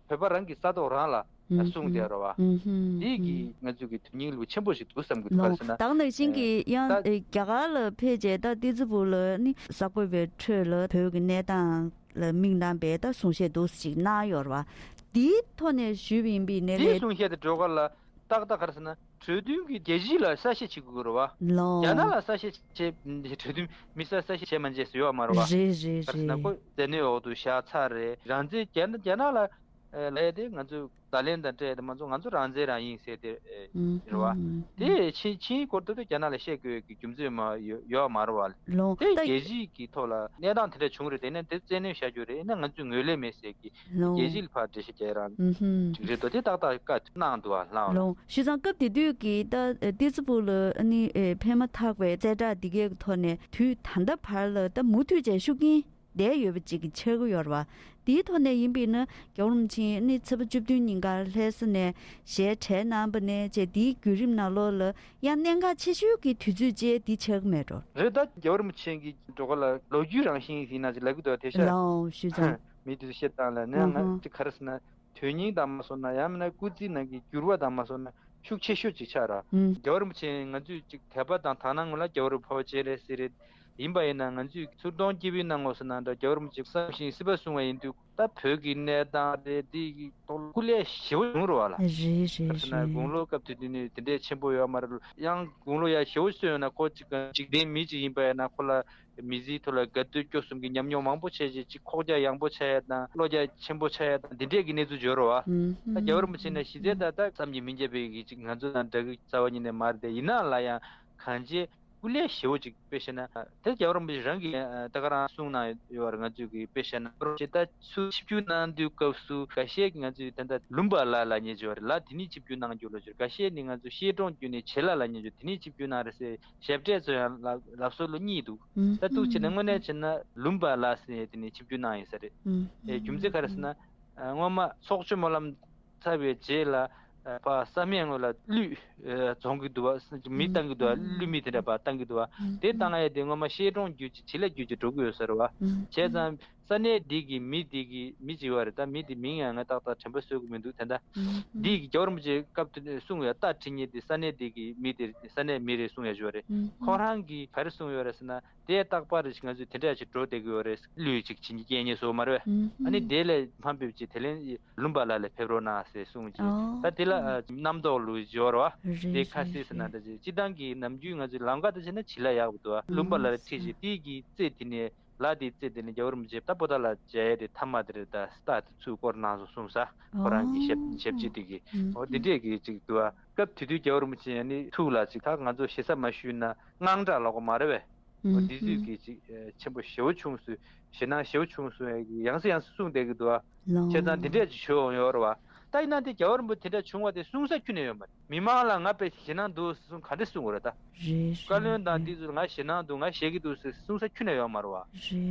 བོད་པ་རང་གི་ས་ཐོག་རང་ལ་ཨུ་ཧུམ་གསུངས་བསྡད་རེད་བ། ཨུ་ཧུམ་འདི་ཨུ་གི་ང་ཚོས་ཀྱི་དོན་སྙིང་ལོ་ཆེན་པོ་ཞིག་འདུག་བསམ་གི་འདུག་ལོ། ག་རེ་ཟེར་ན་ད་ག་ནང་བཞིན་གྱི་ཡང་ད་རྒྱ་གར་ལ་ཕེབས་རྗེས་ད་ཏི་ཙི་ཕུ་ལ་ནི་གསར་འགོད་པའི་ཁྲོད་ལ་བོད་ཀྱི་གནས་སྟངས་ལ་མིག་ནང་པའི་ད་གསུང་བཤད་འདུག་ཅིག་གནང་ཡོད་རེད་བ། དེའི་ཐོག་ནས་ཞུས་པ་ཡིན་པའི་ནས་དེའི་ལས། གསུང་བཤད་དེ་སྒྲོལ་དཀར་ལ་ཏག་ཏག་ག་རེ་ཟེར་ན་གྲོས་མཐུན་གྱི་རྒྱལ་སྤྱི་ལ་གསལ་བཤད་བྱེད་དགོས་རེད་བ། ལོ། རྒྱ་ནག་ལ་གསལ་བཤད་བྱེད་གྲོས་མཐུན་མི་གསལ་གསལ་བཤད་བྱས་མ་བྱས་སུ་ཡོད་མ་རེད་བ། རེད་རེད་ག་རེ་ཟེར་ན་རེད། ཁོ་མཛའ་གནོན་འོག་ཏུ་བཞག་ཚར་རེད། རང་བཙན་རྒྱ་ནག་རྒྱ་ནག་ལ་ཨེ་ལས་དེ་ང་ཚོས་བརྡ་ལན་དང་སྤྲད་དེ་མ་ཚོ་ང་ཚོ་རང་བཙན་རང་ཡིན་ཟེར་དེ་ཨེ་ཨུམ་རེད་བ། ཨུམ་དེ་ཕྱིན་ཕྱིན་སྐོར་དུ་རྒྱ་ནག་ལ་བཤད་དགོས་ཀྱི་རྒྱུ་མཚན་མ་ཡོད་ཡོད་མ་རེད་བ། ལོ། དེ་ད་རྒྱལ་སྤྱི་གི་ཐོག་ལ་གནས་སྟངས་དེ་འདྲ་བྱུང་རེད། དེ་ནས་དེ་བཙན་གནོན་བྱ་རྒྱུ་རེད། ཡིན་ན་ང་ཚོས་ངོས་ལེན་མེད་ཟེར་གི་ལོ། རྒྱལ་སྤྱི་ལ་ཕར་འགྲེལ་བཤད་རྒྱག་རང་ཨུ་ཧུམ་ཅིག་རེད་དོ། དེ་ཏག་ཏག་བཀའ་གནང་འདུག་བ་ལྷང་ལོ། བ་ལོ། བྱས་ཙང་སྐབས་དེ་དུས་ཀྱི་ད་ཏི་ཙི་ཕུ་ལ་ཨ་ནི་ཨེ་ཕན་མ་ཐག་པའི་གསལ་བསྒྲགས་འདི་གའི་ཐོག་ནས་དུས་ད་ལྟ་བར་ལ་ད་མུ་མཐུད་བྱས་ཤུགས་རྐྱེན་བསྡད་ཡོད་པ་ཅིག་གི་ཆགས་ཀྱི་ཡོད་རེད་བ། དེའི་ཐོག་ནས་ཡིན་པས་ན་རྒྱལ་བ་རིན་པོ་ཆེ་ཨ་ནི་ཚེས་པ་བཅུ་བདུན་ཉིན་ཀར་ལྷ་ས་ནས་ཞལ་གྲངས་གནང་པ་ནས་བྱས་དེའི་བརྒྱུད་རིམ་ནང་ལོགས་ལ་ཡང་གནད་འགག་ཆེ་ཤོས་ཀྱི་དུས་ཚོད་ཅིག་འདི་ཆགས་ཀྱི་མེད་འགྲོ། རེད། ད་རྒྱལ་བ་རིན་པོ་ཆེ་གི་སྒྲོལ་དཀར་ལ་ལོ་རྒྱུས་རང་བཞིན་ཡིན་ན་ཅིག་ལབ་ཀྱི་འདུག་དེ་ཤ་ལའོ་ཞུས་ཙང་། མི་དེ་ཚོ་བཤད་སྟངས་ལ་ནས་ང་ཧུ་ཧུ། ཅིག་ག་རེ་ཟེར་ན་དོན་སྙིང་དང་མ་སོང་ན་ཡང་མིན་ན་སྐུ་ཚེའི་ནང་གི་འགྱུར་བ་དང་མ་སོང་ན་ཤུགས་ཆེ་ཤོས་ཅིག་ཆགས་ར། ཧུ། རྒྱལ་བ་རིན་པོ་ཆེ་ང་ཚོས་ཅིག་དད་པ་དང་དག་སྣང་ངོ་ལ་རྒྱལ་བ་རིན་པོ་ཆེ་རེད་ཟེར་རེད། ཡིན་པ་ཡིན་ན་ང་ཚོས་ཚུར་གཏོང་སྐྱིད་པོའི་ནང་ངོ་སོང་ན་འདྲ་རྒྱལ་བ་རིན་པོ་ཆེ་བསམ་བཞིན་སྲིད་པ་སྲུང་བ་ཡིན་དུས་ད་བོད་ཀྱི་གནས་སྟངས་རེད། དེ་གི་ཐོག་ལ་སྐུ་ལས་ཞེ་པོ་བྱུང་རུ་བ་ལ། རེད་རེད་ག་རེ་ཟེར་ན་རེད། དགུང་ལོ་སྐབས་དེ་དུས་ནས་དེ་འདྲས་ཆེན་པོ་ཡོད་མ་རེད། ཡང་དགུང་ལོ་ཡང་ཞེ་པོ་སོན་ཡོད་ན་ཁོ་ཅིག་འཇིག་རྟེན་མི་ཅིག་ཡིན་པ་ཡིན་ན་ཁོ་ལ་མི་ཚེའི་ཐོག་ལ་དགའ་སྡུག་སྐྱོ་གསུམ་གྱི་ཉམས་མྱོང་མང་པོ་བྱས་རྗེས་ཅིག་ཁོག་རྒྱ་ཡངས་པོ་ཆགས་ཡ་དང་བློ་རྒྱ་ཆེན་པོ་ཆགས་ཡ་དང་འདི་འདྲས་ཀྱི་གནས་ཚུལ་བརྗོད་རོ་བ། ད་རྒྱལ་བ་རིན་པོ་ཆེ་ནས་གཞི་རྩའི་ད་ལྟ་བསམ་གྱིས་མི་ཁྱབ་པའི་གི་ཅིག་ང་ཚོ་དང་འདྲ་གི་རྩ་བ་ཉིད་ནས་མ་རེད་དེ། ཡིན་ན་ལ་ཡང་གང་ཅི་སྐུ་ལས་ཞེ་པོ་ཅིག་དཔེ་བཤད་ན་དེ་རྒྱལ་བ་རིན་པོ་ཆེ་རང་གིས་ད་ག་རང་གསུངས་གནང་ཡོད་པར་ང་ཚོས་ཀྱི་དཔེ་བཤད་ན་རིན་པོ་ཆེ་ད་ཚུར་ཆིབས་བསྒྱུར་གནང་དུས་སྐབས་སུ་འགའ་ཤས་ཀྱིས་ང་ཚོས་ད་ལྟ་ལུམ་པ་ལ་ལ་ཉེ་ཅོ་རེད་ལ་དེ་ནས་ཆིབས་བསྒྱུར་གནང་རྒྱུ་ལ་ཅོ་རེད། འགའ་ཤས་ནི་ང་ཚོ་ཤེལ་གྲོང་བརྒྱུད་ནས་བྱེ་ལ་ལ་ཉེ་ཅོ་དེ་ནས་ཆིབས་བསྒྱུར་གནང་རེད་ཟེར། ཞབས་གྲས་ཚོ་ཡང་ལབ་ལབ་སྲོལ་ལོ་གཉིས་འདུག་ད་ཐུག་བྱས་ནས་དངོས་གནས་བྱས་ན་ལུམ་པ་ལ་ཟེར་ནས་དེ་ནས་ཆིབས་བསྒྱུར་གནང་ཡིན་ས་རེད། ཨེ་རྒྱུ་མཚན་ག་རེ་ཟེར་ན་སྔོན་མ་ཚོགས་ཆེན་སྨོན་ལམ་ཚར་བའི་རྗེས་ལ་ཕ་བསམ་ཡས་སྔོན་ལ་གླུད་བཙོང་གི་འདུག་བ། མི་བཏང་གི་འདུག་བ། གླུད་མི་དེ་འདྲ་ཕ་བཏང་གི་འདུག་བ། དེ་བཏང་ཡས་དེ་སྔོན་མ་ཤེལ་གྲོང་བརྒྱུད་ཀྱི་བྱེ་ལ་བརྒྱུད་ཀྱི་འགྲོ་གི་ཡོད་ས་རེད་བ། བྱས་ཙང་ས་གནས་འདི་གི་མི་འདི་གི་མི་གཅིག་ཡོད་རེད། ད་མི་དེ་མིང་ཡང་ང་ཏག་ཏག་དྲན་པ་གསོས་གི་མི་འདུག་ད་ལྟ་འདི་གི་རྒྱལ་བ་རིན་པོ་ཆེ་སྐབས་དེ་གསུང་ཡོད། རྟ་ཁྲིད་མཁན་དེ་ས་གནས་འདི་གི་མི་དེ་ས་གནས་མི་རེད་གསུང་ཡ་ཅིག་ཡོད་རེད། ཁོ་རང་གིས་ག་རེ་གསུང་ཡོད་རེད་ཟེར་ན་དེ་རྟག་པར་རེ་ཞིག་ང་ཚོས་དེ་འདྲ་ཅིག་འགྲོ་བསྡད་ཀྱི་ཡོད་རེད། གླུད་ཅིག་བྱིན་གྱིས་བསྐྱལ་མཁན་བཟོ་མ་རེད་པས། ཨ་ནི་དེ་ལས་མ་འབེབས་ཅིག་དེ་ལན་ལུམ་པ་ལ་ལ་ཕེབས་རོགས་གནང་ཟེར་གསུངས་ཅིག་ད་དེ་ལ་རྣམ་རྟོག་ལུས་འབྱོར་བ་དེ་ཁ་སིག་ཟེར་ན་འདྲ་ཅིག་སྤྱིར་བཏང་གི་ནམ་རྒྱུན་ང་ཚོའི་ལམ་ཁ་དུ་བྱས་ན་བྱི་ལ་ཡག་པོ་འདུག་ལུམ་པ་ལ་ལ་ཁྲིད་ཅིག་དེ་གི་རྩེ་དེ་ནས་ལ་དེའི་རྩེ་དེ་ནས་རྒྱལ་བ་རིན་པོ་ཆེ་ད་པོ་ཏཱ་ལ་མཇལ་ཡས་དེ་མཐའ་མ་དེ་རེད། ད་རྟ་དེ་ཚུར་བསྐོར་གནང་སོང་གསུངས་ས་ཁོ་རང་གི་ཞབས་ཞབས་ཕྱི་དེ་གི་འོ་དེ་འདྲས་གི་ཅིག་འདུག་སྐབས་དེ་དུས་རྒྱལ་བ་རིན་པོ་ཆེ་ཡང་ནི་ཐུགས་ལ་ཅིག་ད་ང་ཚོ་ཞེ་ས་མ་ཞུས་ན་དངངས་སྐྲག་ལོག་གི་མ་རེད་པས། འོ་དེ་དུས་ཀྱི་ཅིག་ཆེན་པོ་ཞེ་པོ་བྱུང་སོང་། ཞེད་སྣང་ཞེ་པོ་བྱུང་སོང་ཡང་ཡང་སེ་ཡང་སེ་གསུངས་བསྡད་ཀྱི་འདུག་ཨ། བྱས་ཙང་དེ་འདྲས་ཅིག་བྱུང་ཡོང་ཡོད་རེད་བ། ད་ཡིན་ན་དེ་རྒྱལ་བ་རིན་པོ་དེ་འདྲས་བྱུང་བ་དེ་གསུང་ས་ཁྱོན་ནས་ཡོད་མ་རེད། མི་མང་ལ་ང་དཔེ་ཞེད་སྣང་འདུག་གསུང་ག་འདྲས་གསུང་དགོས་རེད་ད། བཀའ་བློན་དང་འདི་ཚོ་ང་ཞེད་སྣང་འདུག་ང་ཞེད་ཀྱི་འདུག་ཟེར་གསུང་ས་ཁྱོན་ནས་ཡོད་མ་རེད་བ།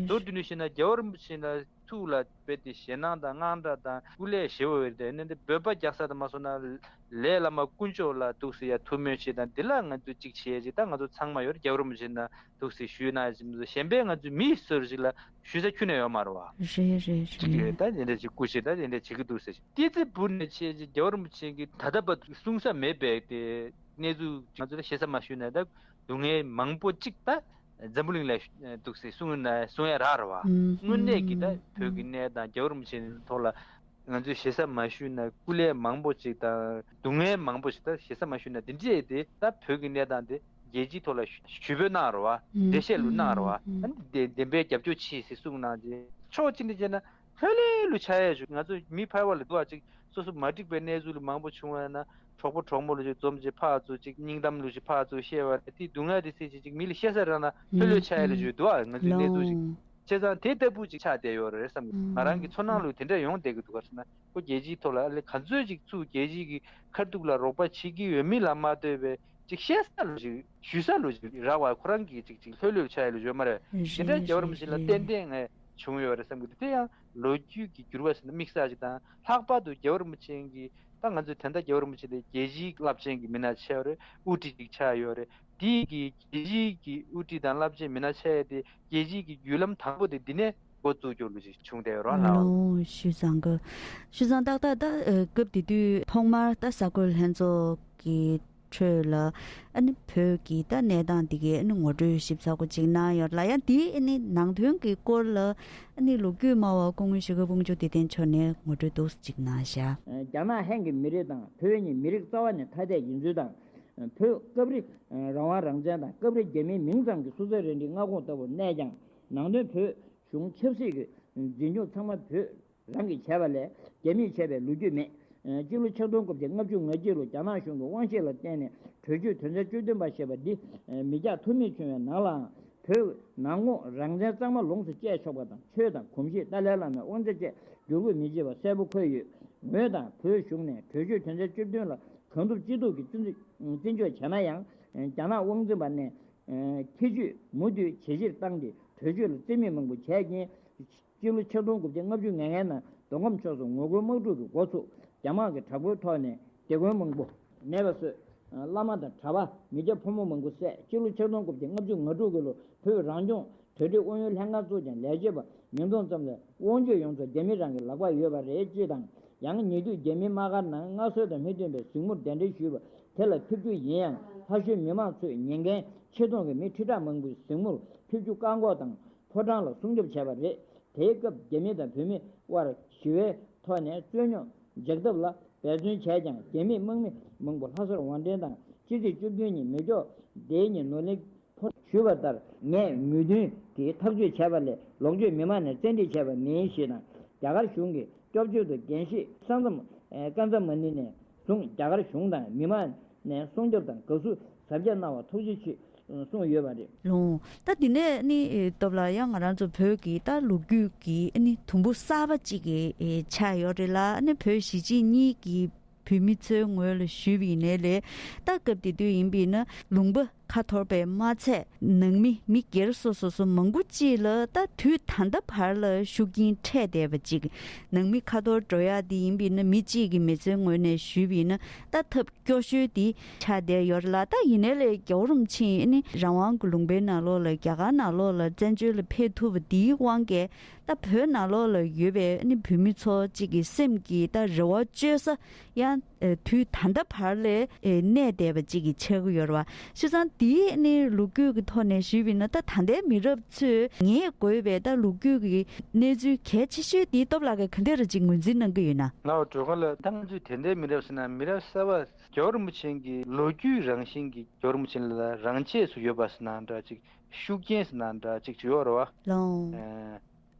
མདོར་བསྡུས་ནས་བཤད་ན་རྒྱལ་བ་རིན་པོ་ཆེ་ལ་ ཐུགས་ལ་དཔེ་དེ་ཞེད་སྣང་དང་དངངས་སྐྲག་དང་སྐུ་ལས་ཞེ་བོ་ཡོད་དེ་ནི་འདི་འབོད་པ་རྒྱག་ས་དང་མ་སོང་ན་ལས་བླ་མ་དཀོན་མཆོག་ལ་འདུག་སེ་ཡ་ཐུགས་སྨོན་བྱེད་དང་འདི་ལ་ང་ཚོས་གཅིག་བྱེད་ཅིག་ད་ང་ཚོ་ཚང་མ་ཡོད་རྒྱལ་བ་རིན་པོ་ཆེ་ན་འདུག་སེ་ཞུས་ན་གཞན་པའི་ང་ཚོའི་མི་སུ་ཞིག་ལ་ཞུ་ས་ཁྱོན་ནས་ཡོད་མ་རེད་བ། རེད་རེད་ཅིག་རེད། ད་དེ་འདྲ་ཅིག་སྐུ་ཞེ་ད་དེ་འདྲ་བྱེད་ཀྱི་འདུག་ཟེར་ཏི་ཙི་བུ་ནས་བྱས་ཅིག་རྒྱལ་བ་རིན་པོ་ཆེ་གིས་ད་ལྟ་བར་དུ་གསུང་ས་མེད་པའི་དེ་གནས་ཚུལ་ང་ཚོ་ད་ཞེ་ས་མ་ཞུས་ན་ད་སྡུག་བསྔལ་མང་པོ་ཅིག་ད་འཛམ་བུ་གླིང་ལ་འདུག་སེ་གསུང་ན་གསུང་ཡ་རག་རེད་བ། དངོས་གནས་ཀྱི་ད་བོད་ཀྱི་གནས་སྟངས་རྒྱལ་བ་རིན་པོ་ཆེ་ཐོག་ལ་ང་ཚོས་ཞེ་ས་མ་ཞུས་ན་སྐུ་ལས་མང་པོ་ཅིག་དང་སྡུག་བསྔལ་མང་པོ་ཞིག་ད་ཞེ་ས་མ་ཞུས་ན་འདི་འདྲས་དེ་ད་བོད་ཀྱི་གནས་སྟངས་དེ་རྒྱལ་སྤྱིའི་ཐོག་ལ་ཞུ་འབོད་གནང་རེད་བ། འགྲེལ་བཤད་ལུ་གནང་རེད་བ། ཨ་ནི་བདེན་པའི་རྒྱབ་སྐྱོར་ཆེ་ཟེར་གསུངས་གནང་རྗེས་ཕྱོགས་གཅིག་ནས་བྱས་ན་ལྷོད་ལྷོད་ལུ་ཆགས་ཡ་ཞུ་ང་ཚོ་མི་ཕལ་བ་ལ་འདུག་ཨ་ཅིག་སོ་སོ་མ་འགྲིག་པའི་གནས་ཚུལ་ལུ་མང་པོ་བྱུང་བ་ན་གྲོགས་པོ་གྲོགས་མོ་ལུ་ཅིག་འཛོམས་ཅིག་ཕར་ཚུར་ཅིག་སྙིང་གཏམ་ལུ་ཅིག་ཕར་ཚུར་བཤད་པ་དེ་སྡུག་བསྔལ་དེ་སེལ་ཅིག་ཅིག་མི་ལ་བཤད་ས་རག་ན་ལྷོད་ལྷོད་ཆགས་ཡ་ལ་ཞུ་འདུག་ཨ་ང་ཚོའི་གནས་ཚུལ་ཅིག་བྱས་ཙང་དེ་ལྟ་བུ་ཅིག་ཆགས་བསྡད་ཡོད་རེད་བསམ་གི་ང་རང་གི་ཚོར་སྣང་ལུ་དེ་འདྲ་ཡོང་བསྡད་གི་འདུག་ག་ཟེར་ན་ཁོ་རྒྱལ་སྤྱིའི་ཐོག་ལ་ཨ་ལེ་ག་ཚོད་ཅིག་ཚུར་རྒྱལ་སྤྱི་གི་ཁ་ཐུག་ལ་རོགས་པ་བྱེད་ཀྱི་ཡོད་མེད་ལ་མ་ལྟོས་པའི་ཅིག་བཤད་ས་ལུ་ཅིག་ཞུ་ས་ལུ་ཅིག་རག་པ་ཁོ་རང་གི་ཅིག་ཅིག་ལྷོད་ལྷོད་ཆགས་ཡ་ལུ་ཡོད་མ་རེད། དེ་འདྲ་རྒྱལ་བ་རིན་པོ་ཆེ་ལ་ཏན་ཏན་ངས་བྱུང་ཡོད་རེད་བསམ་གི་འདུག་དེ་ཡང་ལོ་རྒྱུས་ཀྱི་འགྱུར་བ་ཟེར་ན་དམིགས་བསལ་ཅིག་དང་ལྷག་པར་དུ་རྒྱལ་བ་རིན་པོ་ཆེ་གི་ད་ང་ཚོས་དེ་འདྲ་རྒྱལ་བ་རིན་པོ་ཆེ་དེ་རྒྱལ་སྤྱིའི་རླབས་ཆེན་གྱི་མི་སྣ་ཆགས་ཡོད་རེད། དབུ་ཁྲིད་ཅིག་ཆགས་ཡོད་རེད། དེའི་གི་རྒྱལ་སྤྱིའི་གི་དབུ་ཁྲིད་དང་རླབས་ཆེན་མི་སྣ་ཆགས་ཡ་དེ་རྒྱལ་སྤྱིའི་གི་བརྒྱུད་ལམ་དང་པོ་དེ་འདི་ནས་འགོ་བཙུགས་རྒྱུ་ལུ་ཅིག་བྱུང་བསྡད་ཡོད་རེད་ལགས། ལོ་ཞུ་ཙང་གི་ཞུ་ཙང་ཏག་ཏག་ད་སྐབས་དེ་དུས་ཐོག་མར་ད་གསར་འགོད་ལྷན་ཚོགས་ཀྱི་ཁྲོད་ལ་ཨ་ནི་བོད་ཀྱི་ད་གནས་སྟངས་འདི་གའི་ཨ་ནི་ངོ་སྤྲོད་ཞིབ་ཚགས་པོ་ཅིག་གནང་ཡོད་ལ་ཡང་དེའི་ཨ་ནི་ནང་དོན་གྱི་སྐོར་ལ་ཨ་ནི་ལོ་རྒྱུས་སྨྲ་བ་སྐུ་ངོ་ཞྭ་སྒབ་དབང་ཕྱུག་བདེ་ལྡན་མཆོག་ནས་ངོ་སྤྲོད་འདུག་ཅིག་གནང་བཞག་རྒྱ་ནག་ཧན་གྱི་མི་རིགས་དང་ཐེ་ཝན་གྱི་མི་རིགས་རྩ་བ་ནས་ཐ་དད་ཡིན་ཚུལ་དང་། བོད་སྐབས་རེ་རང་དབང་རང་བཙན་དང་སྐབས་རེ་རྒྱ་མིའི་མིང་ཙམ་གྱི་སོ་སོའི་རང་རིགས་མངའ་ཁོངས་ལྟ་བུར་གནས་ཀྱང་ནང་དོན་བོད་གཞུང་ཆབ་སྲིད་ཀྱི་འཛིན་སྐྱོང་ཚང་མ་བོད་རང་གིས་བྱས་པ་ལས་རྒྱ་མིས་བྱས་པའི་ལོ་རྒྱུས་མེད། སྤྱི་ལོ་ཆིག་སྟོང་དགུ་བརྒྱ་ལྔ་བཅུ་ང་གཅིག་ལོ་རྒྱ་ནག་གཞུང་གི་དབང་ཤེད་ལ་བརྟེན་ནས་གྲོས་ཆོད་དོན་ཚན་བཅུ་བདུན་པ་ཞེས་པ་འདི་མི་འཇགས་ཐུབ་མིན་བྱུང་བའི་ནང་ལའང་བོད་ནང་ངོས་རང་བཙན་གཙང་མ་ལོངས་སུ་སྤྱད་ཆོག་པ་དང་ཆོས་དང་གོམས་གཤིས་ཏཱ་ལའི་བླ་མའི་དབང་ཆ་བཅས་བསྒྱུར་བཀོད་མི་བྱེད་པ་གསལ་པོ་འཁོད་ཡོད། ངོས་དང་བོད་གཞུང་ནས་གྲོས་ཆོད་དོན་ཚན་བཅུ་བདུན་ལ་གང་ཐུབ་ཅི་ཐུབ་ཀྱིས་བརྩི་འཇོག་བྱས་ན་ཡང་རྒྱ་ནག་དབང་འཛིན་པ་ནས་ཁྱད་ཆོས་མུ་མཐུད་ཇེ་ཆེར་བཏང་སྟེ་གྲོས་ཆོད་ལ་བརྩི་མེད་མང་པོ་བྱས་རྐྱེན། སྤྱི་ལོ་ཆིག་སྟོང་དགུ་བརྒྱ་ལྔ་བཅུ་ང་ལྔ་ནང་མདོ་ཁམས་ཕྱོགས་སུ་ངོ་རྒོལ་དམག་འཁྲུག་གི་འགོ་ཚུགས། རྒྱ་དམག་གིས་དྲག་པོའི་ཐོག་ནས་སྡེ་དགོན་མང་པོ་མེད་པ་བཟོས། བླ་མ་དང་གྲྭ་པ་མི་སྐྱ་ཕོ་མོ་མང་པོ་བསད། སྤྱི་ལོ་ཆིག་སྟོང་དགུ་བརྒྱ་ལྔ་བཅུ་ང་དྲུག་གི་ལོ་བོད་རང་སྐྱོང་གྲ་སྒྲིག་ཨུ་ཡོན་ལྷན་ཁང་བཙུགས་ཀྱང་ལས་བྱེད་པ་མིང་ཐོ་ཙམ་ལས་དབང་སྒྱུར་ཡོངས་རྫོགས་རྒྱ་མི་རང་གི་ལག་པར་ཡོད་པ་རེད་ཅེས་དང་། ཡང་ཉེ་དུས་རྒྱ་མིའི་དམག་སྒར་ནང་སྔར་སྲོལ་དང་མི་མཐུན་པའི་གཟིགས་མོར་གདན་འདྲེན་ཞུས་པ་དེ་ལ་ཕེབས་རྒྱུ་ཡིན་ཡང་ལྷ་གཞུང་མི་མང་ཚོས་ཉེན་ཁའི་ཆེ་མཐོང་གིས་མི་ཁྲི་ཕྲག་མང་པོའི་གཟིགས་མོར་ཕེབས་རྒྱུ་བཀག་འགོག་དང་ཕོ་བྲང་ལ་སྲུང་སྐྱོབ་བྱས་པ་རེད། དེའི་སྐབས་རྒྱ་མི་དང་བོད་མི་དབར་ཞི་བའི་ཐོག་ནས་རྩོད་རྙོག་འཇགས་ཐབས་ལ་འབད་བརྩོན་བྱས་ཀྱང་རྒྱ་མིས་དམག་མི་མང་པོ་ལྷ་སར་དབང་འདྲེན་དང་ཕྱི་ཚེས་བཅུ་བདུན་ཉིན་མེ་སྒྱོགས་དེའི་ཉིན་ནོར་གླིང་ཕོ་ཞུས་པ་ལྟར་ངས་མོས་མཐུན་གྱིས་ཐག་གཅོད་བྱས་པ་ལས་ལོག་སྤྱོད་མི་མང་ནས་བཙན་ཁྲིད་བྱས་པ་མིན་ཞེས་དང་རྒྱ་གར་གཞུང་གིས་སྐྱོབ་བཅོལ་དུ་རྒན་ཤེས་ས་མཚམས་ཀན་ཛ་མ་ནི་ནས་བཟུང་རྒྱ་གར་གཞུང་དང་མི་མང་ནས་སྲུང་སྐྱོབ་དང་དགའ་བསུ་གཟབ་རྒྱས་གནང་བར་ཐུགས་རྗེ་ཆེ་གསུངས་ཡོད་པ་རེད། ལོང་། ད་འདི་ནས་ནི་སྟོབས་ལགས་ཡང་ང་རང་ཚོ་བོད་ཀྱི་ད་ལོ་རྒྱུས་ཀྱི་ནི་དུམ་བུ་གསར་པ་གཅིག་གི་ཆགས་ཡོད་རེད་ལ་ནི་བོད་གཞིས་བྱེས་གཉིས་ཀྱི་བོད་མི་ཚོའི་ངོས་ལ་ཞུས་པ་ཡིན་ནའི་ལས་ད་སྐབས་དེ་དུས་ཡིན་པས་ན་ལུང་པ་ཁ་འཐོར་པས་མ་ཚད་ནང་མི་མི་སྒེར་སོ་སོ་སོ་མང་པོ་གཅིག་ལ་ད་དུས་ད་ལྟ་བར་ལ་ཤུགས་རྐྱེན་འཕྲད་བསྡད་པ་གཅིག་ནང་མི་ཁ་འཐོར་འགྲོ་ཡག་འདི་ཡིན་པས་ན་མི་གཅིག་གི་མི་ཚེའི་ངོས་ནས་ཞུས་པ་ཡིན་ན་ད་ཐབས་སྐྱོ་ཤོས་འདི་ཆགས་བསྡད་ཡོད་རེད་ལ། ད་ཡིན་ནའི་ལས་རྒྱལ་བ་རིན་པོ་ཆེ་ནི་རང་དབང་གི་ལུང་པའི་ནང་ལོགས་ལ་རྒྱ་གར་ནང་ལོགས་ལ་བཙན་བྱོལ་ལ་ཕེབས་ཐུབ་པ་འདིའི་དབང་གིས་ད་བོད་ནང་ལོགས་ལ་ཡོད་པའི་ནི་བོད་མི་ཚོ་གཅིག་གི་སེམས་ཀྱི་ད་རེ་བ་བཅོལ་ས་ཡང་དུས་ད་ལྟ་བར་ལས་གནས་བསྡད་པ་གཅིག་གི་ཆགས་ཀྱི་ཡོད་རེད་བ། བྱས་ཙང་འདིའི་ནི་ལོ་རྒྱུས་ཀྱི་ཐོག་ནས་ཞུས་པ་ཡིན་ན་ད་ད་ལྟའི་མི་རབས་ཚོས་ངེས་དགོས་པའི་ད་ལོ་རྒྱུས་ཀྱི་གནས་ཚུལ་གལ་ཆེ་ཤོས་འདི་སྟོབས་ལགས་ཀྱིས་ག་འདྲ་རེ་གཅིག་ངོས་འཛིན་གནང་གི་ཡོད་ན། ལགས་འོ། སྒྲོལ་དཀར་ལགས། ད་ང་ཚོས་དེ་འདྲའི་མི་རབས་ཟེར་ན་མི་རབས་གསར་པ་རྒྱལ་བ་རིན་པོ་ཆེ་གི་ལོ་རྒྱུས་རང་བཞིན་གྱི་རྒྱལ་བ་རིན་པོ་ཆེ་ལ་རང་ཆས་སུ་ཡོད་པ་ཟེར་ན་འདྲ་ཅིག་ཤུགས་རྐྱེན་ཟེར་ན་འདྲ་ཅིག་ཅིག་ཡོད་རེད་བ། ལོང་། ཨ།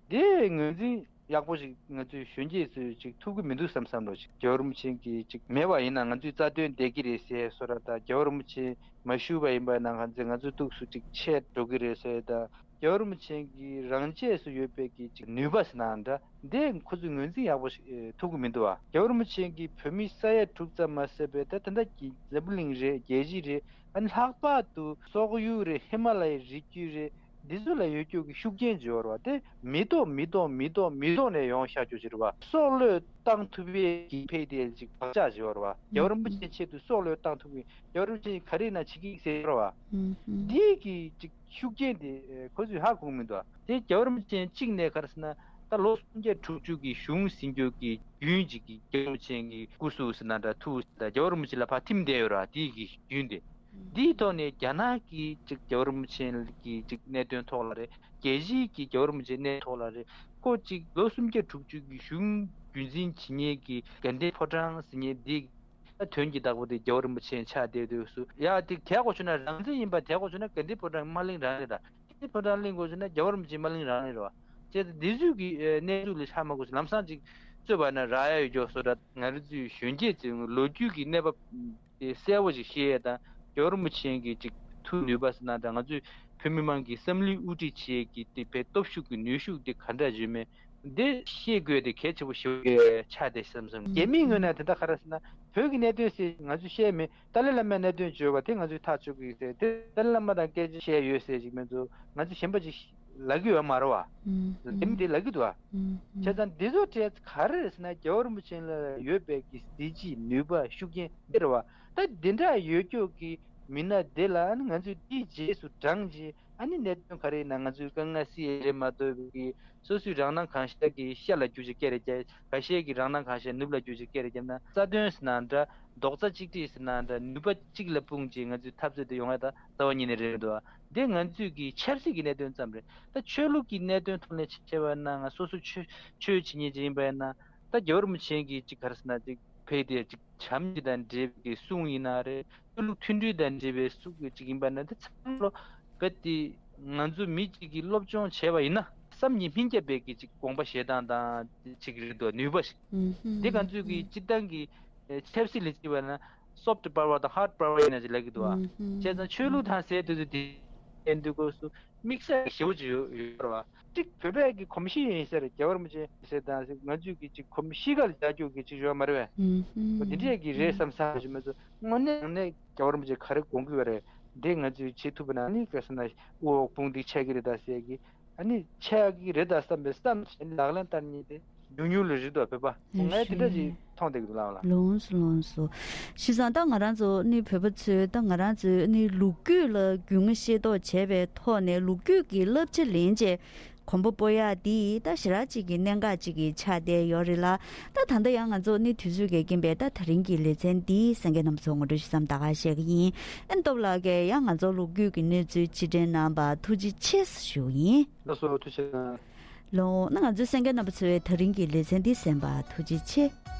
དེ་ངོས་འཛིན་ཡག་པོ་ཞིག་ང་ཚོས་གཞོན་སྐྱེས་ཚོས་ཅིག་ཐུབ་ཀྱི་མི་འདུག་བསམ་བསམ་རོ། ཅིག་རྒྱལ་བ་རིན་པོ་ཆེ་གི་ཅིག་མེད་པ་ཡིན་ན་ང་ཚོའི་རྩ་དོན་བསྡད་ཀྱི་རེད་ཟེར་བཟོ་འདྲ་དང་རྒྱལ་བ་རིན་པོ་ཆེ་མ་བཞུགས་པ་ཡིན་པ་ན་ང་ཚོ་ང་ཚོའི་ཐུགས་སུ་ཅིག་ཆད་འགྲོ་གི་རེད་ཟེར་དང་། རྒྱལ་བ་རིན་པོ་ཆེ་གི་རང་ཆས་སུ་ཡོད་པའི་གི་ཅིག་ནུས་པ་ཟེར་ན་འདྲ། འདི་ཁོ་ཚོས་ངོས་འཛིན་ཡག་པོ་ཞིག་ཨེ་ཐུབ་ཀྱི་མི་འདུག་བ། རྒྱལ་བ་རིན་པོ་ཆེ་གིས་བོད་མི་ས་ཡ་དྲུག་ཙམ་མ་ཟད་པའི་ད་ད་ལྟ་གི་འཛམ་བུ་གླིང་རེད། རྒྱལ་སྤྱི་རེད། ཨ་ནི་ལྷག་པར་དུ་སོག་ཡུལ་རེད། ཧི་མ་ལ་ཡའི་རི་རྒྱུད་རེད། འདི་ཚོ་ལ་ཡོད་རྒྱུ་གི་ཤུགས་རྐྱེན་བྱེད་པ་རེད་བ། དེ་མི་ཐོག་མི་ཐོག་མི་ཐོག་མི་ཐོག་ནས་ཡོང་བཞག་རྒྱུ་ཅིག་རེད་བ། སྲོག་བློས་བཏང་ཐུབ་ཡས་ཀྱི་ཕེ་དེ་ཅིག་བག་ཆགས་བྱེད་པ་རེད་བ། རྒྱལ་བ་རིན་པོ་ཆེའི་ཆེད་དུ་སྲོག་བློས་བཏང་ཐུབ་ཀྱི། རྒྱལ་བ་རིན་པོ་ཆེ་ག་རེ་ཡིན་ན་བྱེད་ཀྱི་ཟེར་བ། འདི་གི་ཅིག་ཤུགས་རྐྱེན་དེ་ཁོ་ཚོས་ཧ་གོ་གི་མི་འདུག་དེ་རྒྱལ་བ་རིན་པོ་ཆེ་གཅིག་ནས་ག་རེ་ཟེར་ན། ད་ལོ་སུམ་བརྒྱ་དྲུག་ཅུ་གི་གཞུང་ཟིན་རྒྱུ་གི་རྒྱུན་ཅིག་གི་རྒྱལ་བ་རིན་པོ་ཆེ་གི་སྐུ་གཟུགས་ཟེར་ན་འདྲ། ཐུགས་ཟེར་ན་འདྲ། རྒྱལ་བ་རིན་པོ་ཆེ་ལ་ཕར་ཐིམ་བསྡད་ཡོད་ར། དེ་གི་རྒྱུན་དེ། འདིའི་ཐོག་ནས་རྒྱ་ནག་གིས་ཅིག་རྒྱལ་བ་རིན་པོ་ཆེ་གི་ཅིག་གནད་དོན་ཐོག་ལ་རེད། རྒྱལ་སྤྱིའི་གི་རྒྱལ་བ་རིན་པོ་ཆེའི་གནད་ཐོག་ལ་རེད། ཁོ་ཅིག་ལོ་སུམ་བརྒྱ་དྲུག་ཅུ་གི་གཞུང་རྒྱུན་འཛིན་བྱེད་མཁན་གྱི་དགའ་ལྡན་ཕོ་བྲང་ཟེར་མཁན་འདི། ད་དོན་གྱི་བདག་པོ་དེ་རྒྱལ་བ་རིན་པོ་ཆེ་ཆགས་བསྡད་དུས་སུ། ཡ་དེ་གལ་དགོས་བྱུང་ན། རང་བཙན་ཡིན་པ་གལ་དགོས་བྱུང་ན་དགའ་ལྡན་ཕོ་བྲང་དམར་གླིང་རང་རེད་ད། དགའ་ལྡན་ཕོ་བྲང་གླིང་དགོས་བྱུང་ན་རྒྱལ་བ་རིན་པོ་ཆེ་དམར་གླིང་རང་རེད་བ། བྱས་ཙང་འདི་ཚོའི་གི་ཨེ་གནས་ལུགས་ལ་ཆ་མ་དགོས་ཤིང་། ལམ་སང་ཅིག་རྩོད་པ་ན་རག་ཡ་ཡོད་ཀྱོག་སོ་འདྲ། ང་རང་ཚོའི་གཞོན་སྐྱེས་ཚོས་ལོ་རྒྱུས་ཀྱི་གནས་བབ་དེ་གསལ་པོ་ཞིག་ཤེས་ཡས་དང་། རྒྱལ་བ་རིན་པོ་ཆེ་གི་ཅིག་མཐུ་ནུས་པ་ཟེར་ན་འདྲ། ང་ཚོའི་བོད་མི་མང་གི་བསམ་བློའི་དབུ་ཁྲིད་བྱེད་ཀྱི་དེ་བའི་སྟོབས་ཤུགས་ཀྱི་ནུས་ཤུགས་དེ་ག་འདྲ་ཡོད་མེད་དེ་ཤེས་དགོས་དེ་གལ་ཆེན་པོ་ཞིག་ཆགས་བསྡད་བསམ་བསམ། རྒྱ་མིའི་ངོས་ནས་དེ་འདྲ་ག་རེ་ཟེར་ན། བོད་ཀྱི་གནད་དོན་ཟེར་ང་ཚོས་བཤད་མེད། ཏཱ་ལའི་བླ་མའི་གནད་དོན་བརྗོད་པ་དེ་ང་ཚོས་ཐག་གཅོད་ཀྱི་ཡོད་ཟེར། དེ་ཏཱ་ལའི་བླ་མ་དང་སྐད་ཆ་བཤད་ཡོད་ཟེར་ཞིག་མེད་ཚུལ། ང་ཚོས་གཞན་པ་ཅིག་ལབ་ཀྱི་ཡོད་མ་རེད་བ། ཨུམ། དེ་མི་དེ་ལབ་ཀྱི་འདུག་བ། ཨུམ། བྱས་ཙང་འདི་ཚོ་གྲས་ག་རེ་རེད་ཟེར་ན། རྒྱལ་བ་རིན་པོ་ཆེ་ལ་ཡོད་པའི་གི་གཟི་བརྗིད་ནུས་པ་ཤུགས་རྐྱེན་དེ་རེད་བ། ད་འདི་འདྲ་ཡོད་རྒྱུ་གི་མི་སྣ་དེ་ལ་ང་ཚོས་དེའི་རྗེས་སུ་འབྲངས་རྗེས། ཨ་ནི་གནད་དོན་ག་རེ་ཡིན་ན། ང་ཚོའི་དཀའ་ངལ་སེལ་ཡས་རེད་མ་གཏོགས་པའི་གི། སོ་སོའི་རང་སྣང་གང་ཤར་གྱི་ཤ་ལ་རྒྱུ་ཅིག་སྐད་རེ་རྒྱབ། ཁ་ཤས་ཀྱིས་རང་སྣང་གང་ཤར་ནུབ་ལ་རྒྱུ་ཅིག་སྐད་རེ་བརྒྱབ་ན། རྩ་དོན་ཟེར་ན་འདྲ། རྡོག་རྩ་གཅིག་སྒྲིལ་ཟེར་ན་འདྲ། ནུས་པ་གཅིག་ལ་སྤུངས་བྱས་ང་ཚོའི་འཐབ་རྩོད་དེ་ཡོང་ཡ་ད་རྩ་བ་ཉིད་ནས་རེད་མི་འདུག་བ། འདི་ང་ཚོའི་གི་ཆབ་སྲིད་ཀྱི་གནད་དོན་ཙམ་རེད། ད་ཆོས་ལུགས་ཀྱི་གནད་དོན་ཐོག་ནས་བྱས་པ་ན། ང་སོ་སོ་ཆོས་ཆོས་བྱེད་མཁན་ཅིག་ཡིན་པ་ཡིན་ན། ད་རྒྱལ་བ་རིན་པོ་ཆེ་གིས་ཅིག་ག་རེ་ཟེར་ན་ཅིག་ཕེབས་དེ་ཅིག་བྱམས་བརྩེ་དང་འབྲེལ་བའི་གསུང་ཡིན་ན་རེད། ཆོས་ལུགས་མཐུན་སྒྲིལ་དང་འབྲེལ་བའི་གསུང་གི་ཅིག་ཡིན་པ་ན། འདི་ཚང་མ་ལོ་རྦད་དེ་ང་ཚོ་མི་གཅིག་གིས་སློབ་སྦྱོང་བྱས་པ་ཡིན་ན། བསམ་གྱིས་སྨིན་རྒྱབ་པའི་གི་ཅིག་དགོངས་པ་བཞེས་སྟངས་དང་ཅིག་རེད་འདུག་ནུས་པ་ཞིག་ཨུམ་ཧུམ། འདི་ང་ཚོའི་གི་ཨུམ། སྤྱིར་བཏང་གི་ཨེ་ཆབ་སྲིད་ལ་བྱས་པ་ན། soft power དང་hard power ཡིན་ན་ཅིག་ལབ་ཀྱི་འདུག་བ། ཨུམ་ཧུམ། བྱས་ཙང་ཆོས་ལུགས་དང་ཟེར་དུས་ཚོད་དེ་ཡིན་དུས་སྐབས་སུ། དམིགས་བསལ་ཞེ་པོ་ཅིག་ཡོད་ཡོད་རེད་བ། གཅིག་བོད་པའི་གི་གོམས་གཤིས་ཡིན་ཟེར། རྒྱལ་བ་རིན་པོ་ཆེ་ཟེར་དང་ཟེར། ང་ཚོའི་གི་ཅིག་གོམས་གཤིས་ཀ་ལ་རྒྱག་རྒྱུ་གི་ཅིག་ཡོད་མ་རེད་བས། ཨུམ་ཧུམ། འདི་འདྲས་ཀྱི་རེད་བསམ་བསམ་ཞིག་མ་གཏོགས། དངོས་གནས་དངོས་གནས་རྒྱལ་བ་རིན་པོ་ཆེ་ག་རེ་དགོངས་ཀྱི་ཡོད་རེད། འདི་ང་ཚོས་བྱེད་ཐུབ་པ་ན་ནི་ག་ཟེར་ན་དབུ་འོག་དཔུང་འདེགས་ཆགས་ཀྱི་རེད་ད་ཟེར་གི། ཨ་ནི་ཆགས་ཀྱི་རེད་ད་བསམ་པའི་བསམ་བྱས་ནས་ལག་ལེན་བསྟར་མཁན་དེ་ཉུང་ཉུང་ལ་རེད་འདུག་བོད་པ། ལགས་ངས་དེ་འདྲ་ཞིག་སོ། མཐོང་བསྡད་ཀྱི་འདུག་ལགས་ལགས། ལོངས་སུ་ལོངས་སུ། བྱས་ཙང་ད་ང་རང་ཚོ་ནི་བོད་པ་ཚོས། ད་ང་རང་ཚོའི་ནི་ལོ་རྒྱུས་ལ་རྒྱུས་མངའ་ཤེས་རྟོགས་བྱས་པའི་ཐོག་ནས། ལོ་རྒྱུས་ཀྱི་བསླབ་བྱ་ལེན་བྱས་གོམ་པ་སྤོ་ཡག་འདི་ད་ཞེ་དྲག་ཅིག་གི་གནད་འགག་ཅིག་གི་ཆགས་བསྡད་ཡོད་རེད་ལ། ད་ད་ལྟ་ཡང་ང་ཚོ་ནི་དུས་ཚོད་ཀྱི་རྐྱེན་པས། ད་དེ་རིང་གི་ལེ་ཚན་འདི་གསན་མཁན་རྣམ་པ་ཚོ་ངོ་སྤྲོད་ཞུ་མཚམས་ད་ག་བཞག་གི་ཡིན། ཨེ་སྟོབས་ལགས་ཀྱིས་ཡང་ང་ཚོ་ལོ་རྒྱུས་ཀྱི་གནས་ཚུལ་ཕྱིར་དྲན་གནང་བར་ཐུགས་རྗེ་ཆེ་ཞུ་ཡིན། ལགས་སོ། ཐུགས་རྗེ་གནང་། ལགས་ན། ང་ཚོའི་གསན་མཁན་རྣམ་པ་ཚོས་དེ་རིང་གི་ལེ་ཚན་འདི་གསན་པར་ཐུགས་རྗེ་ཆེ།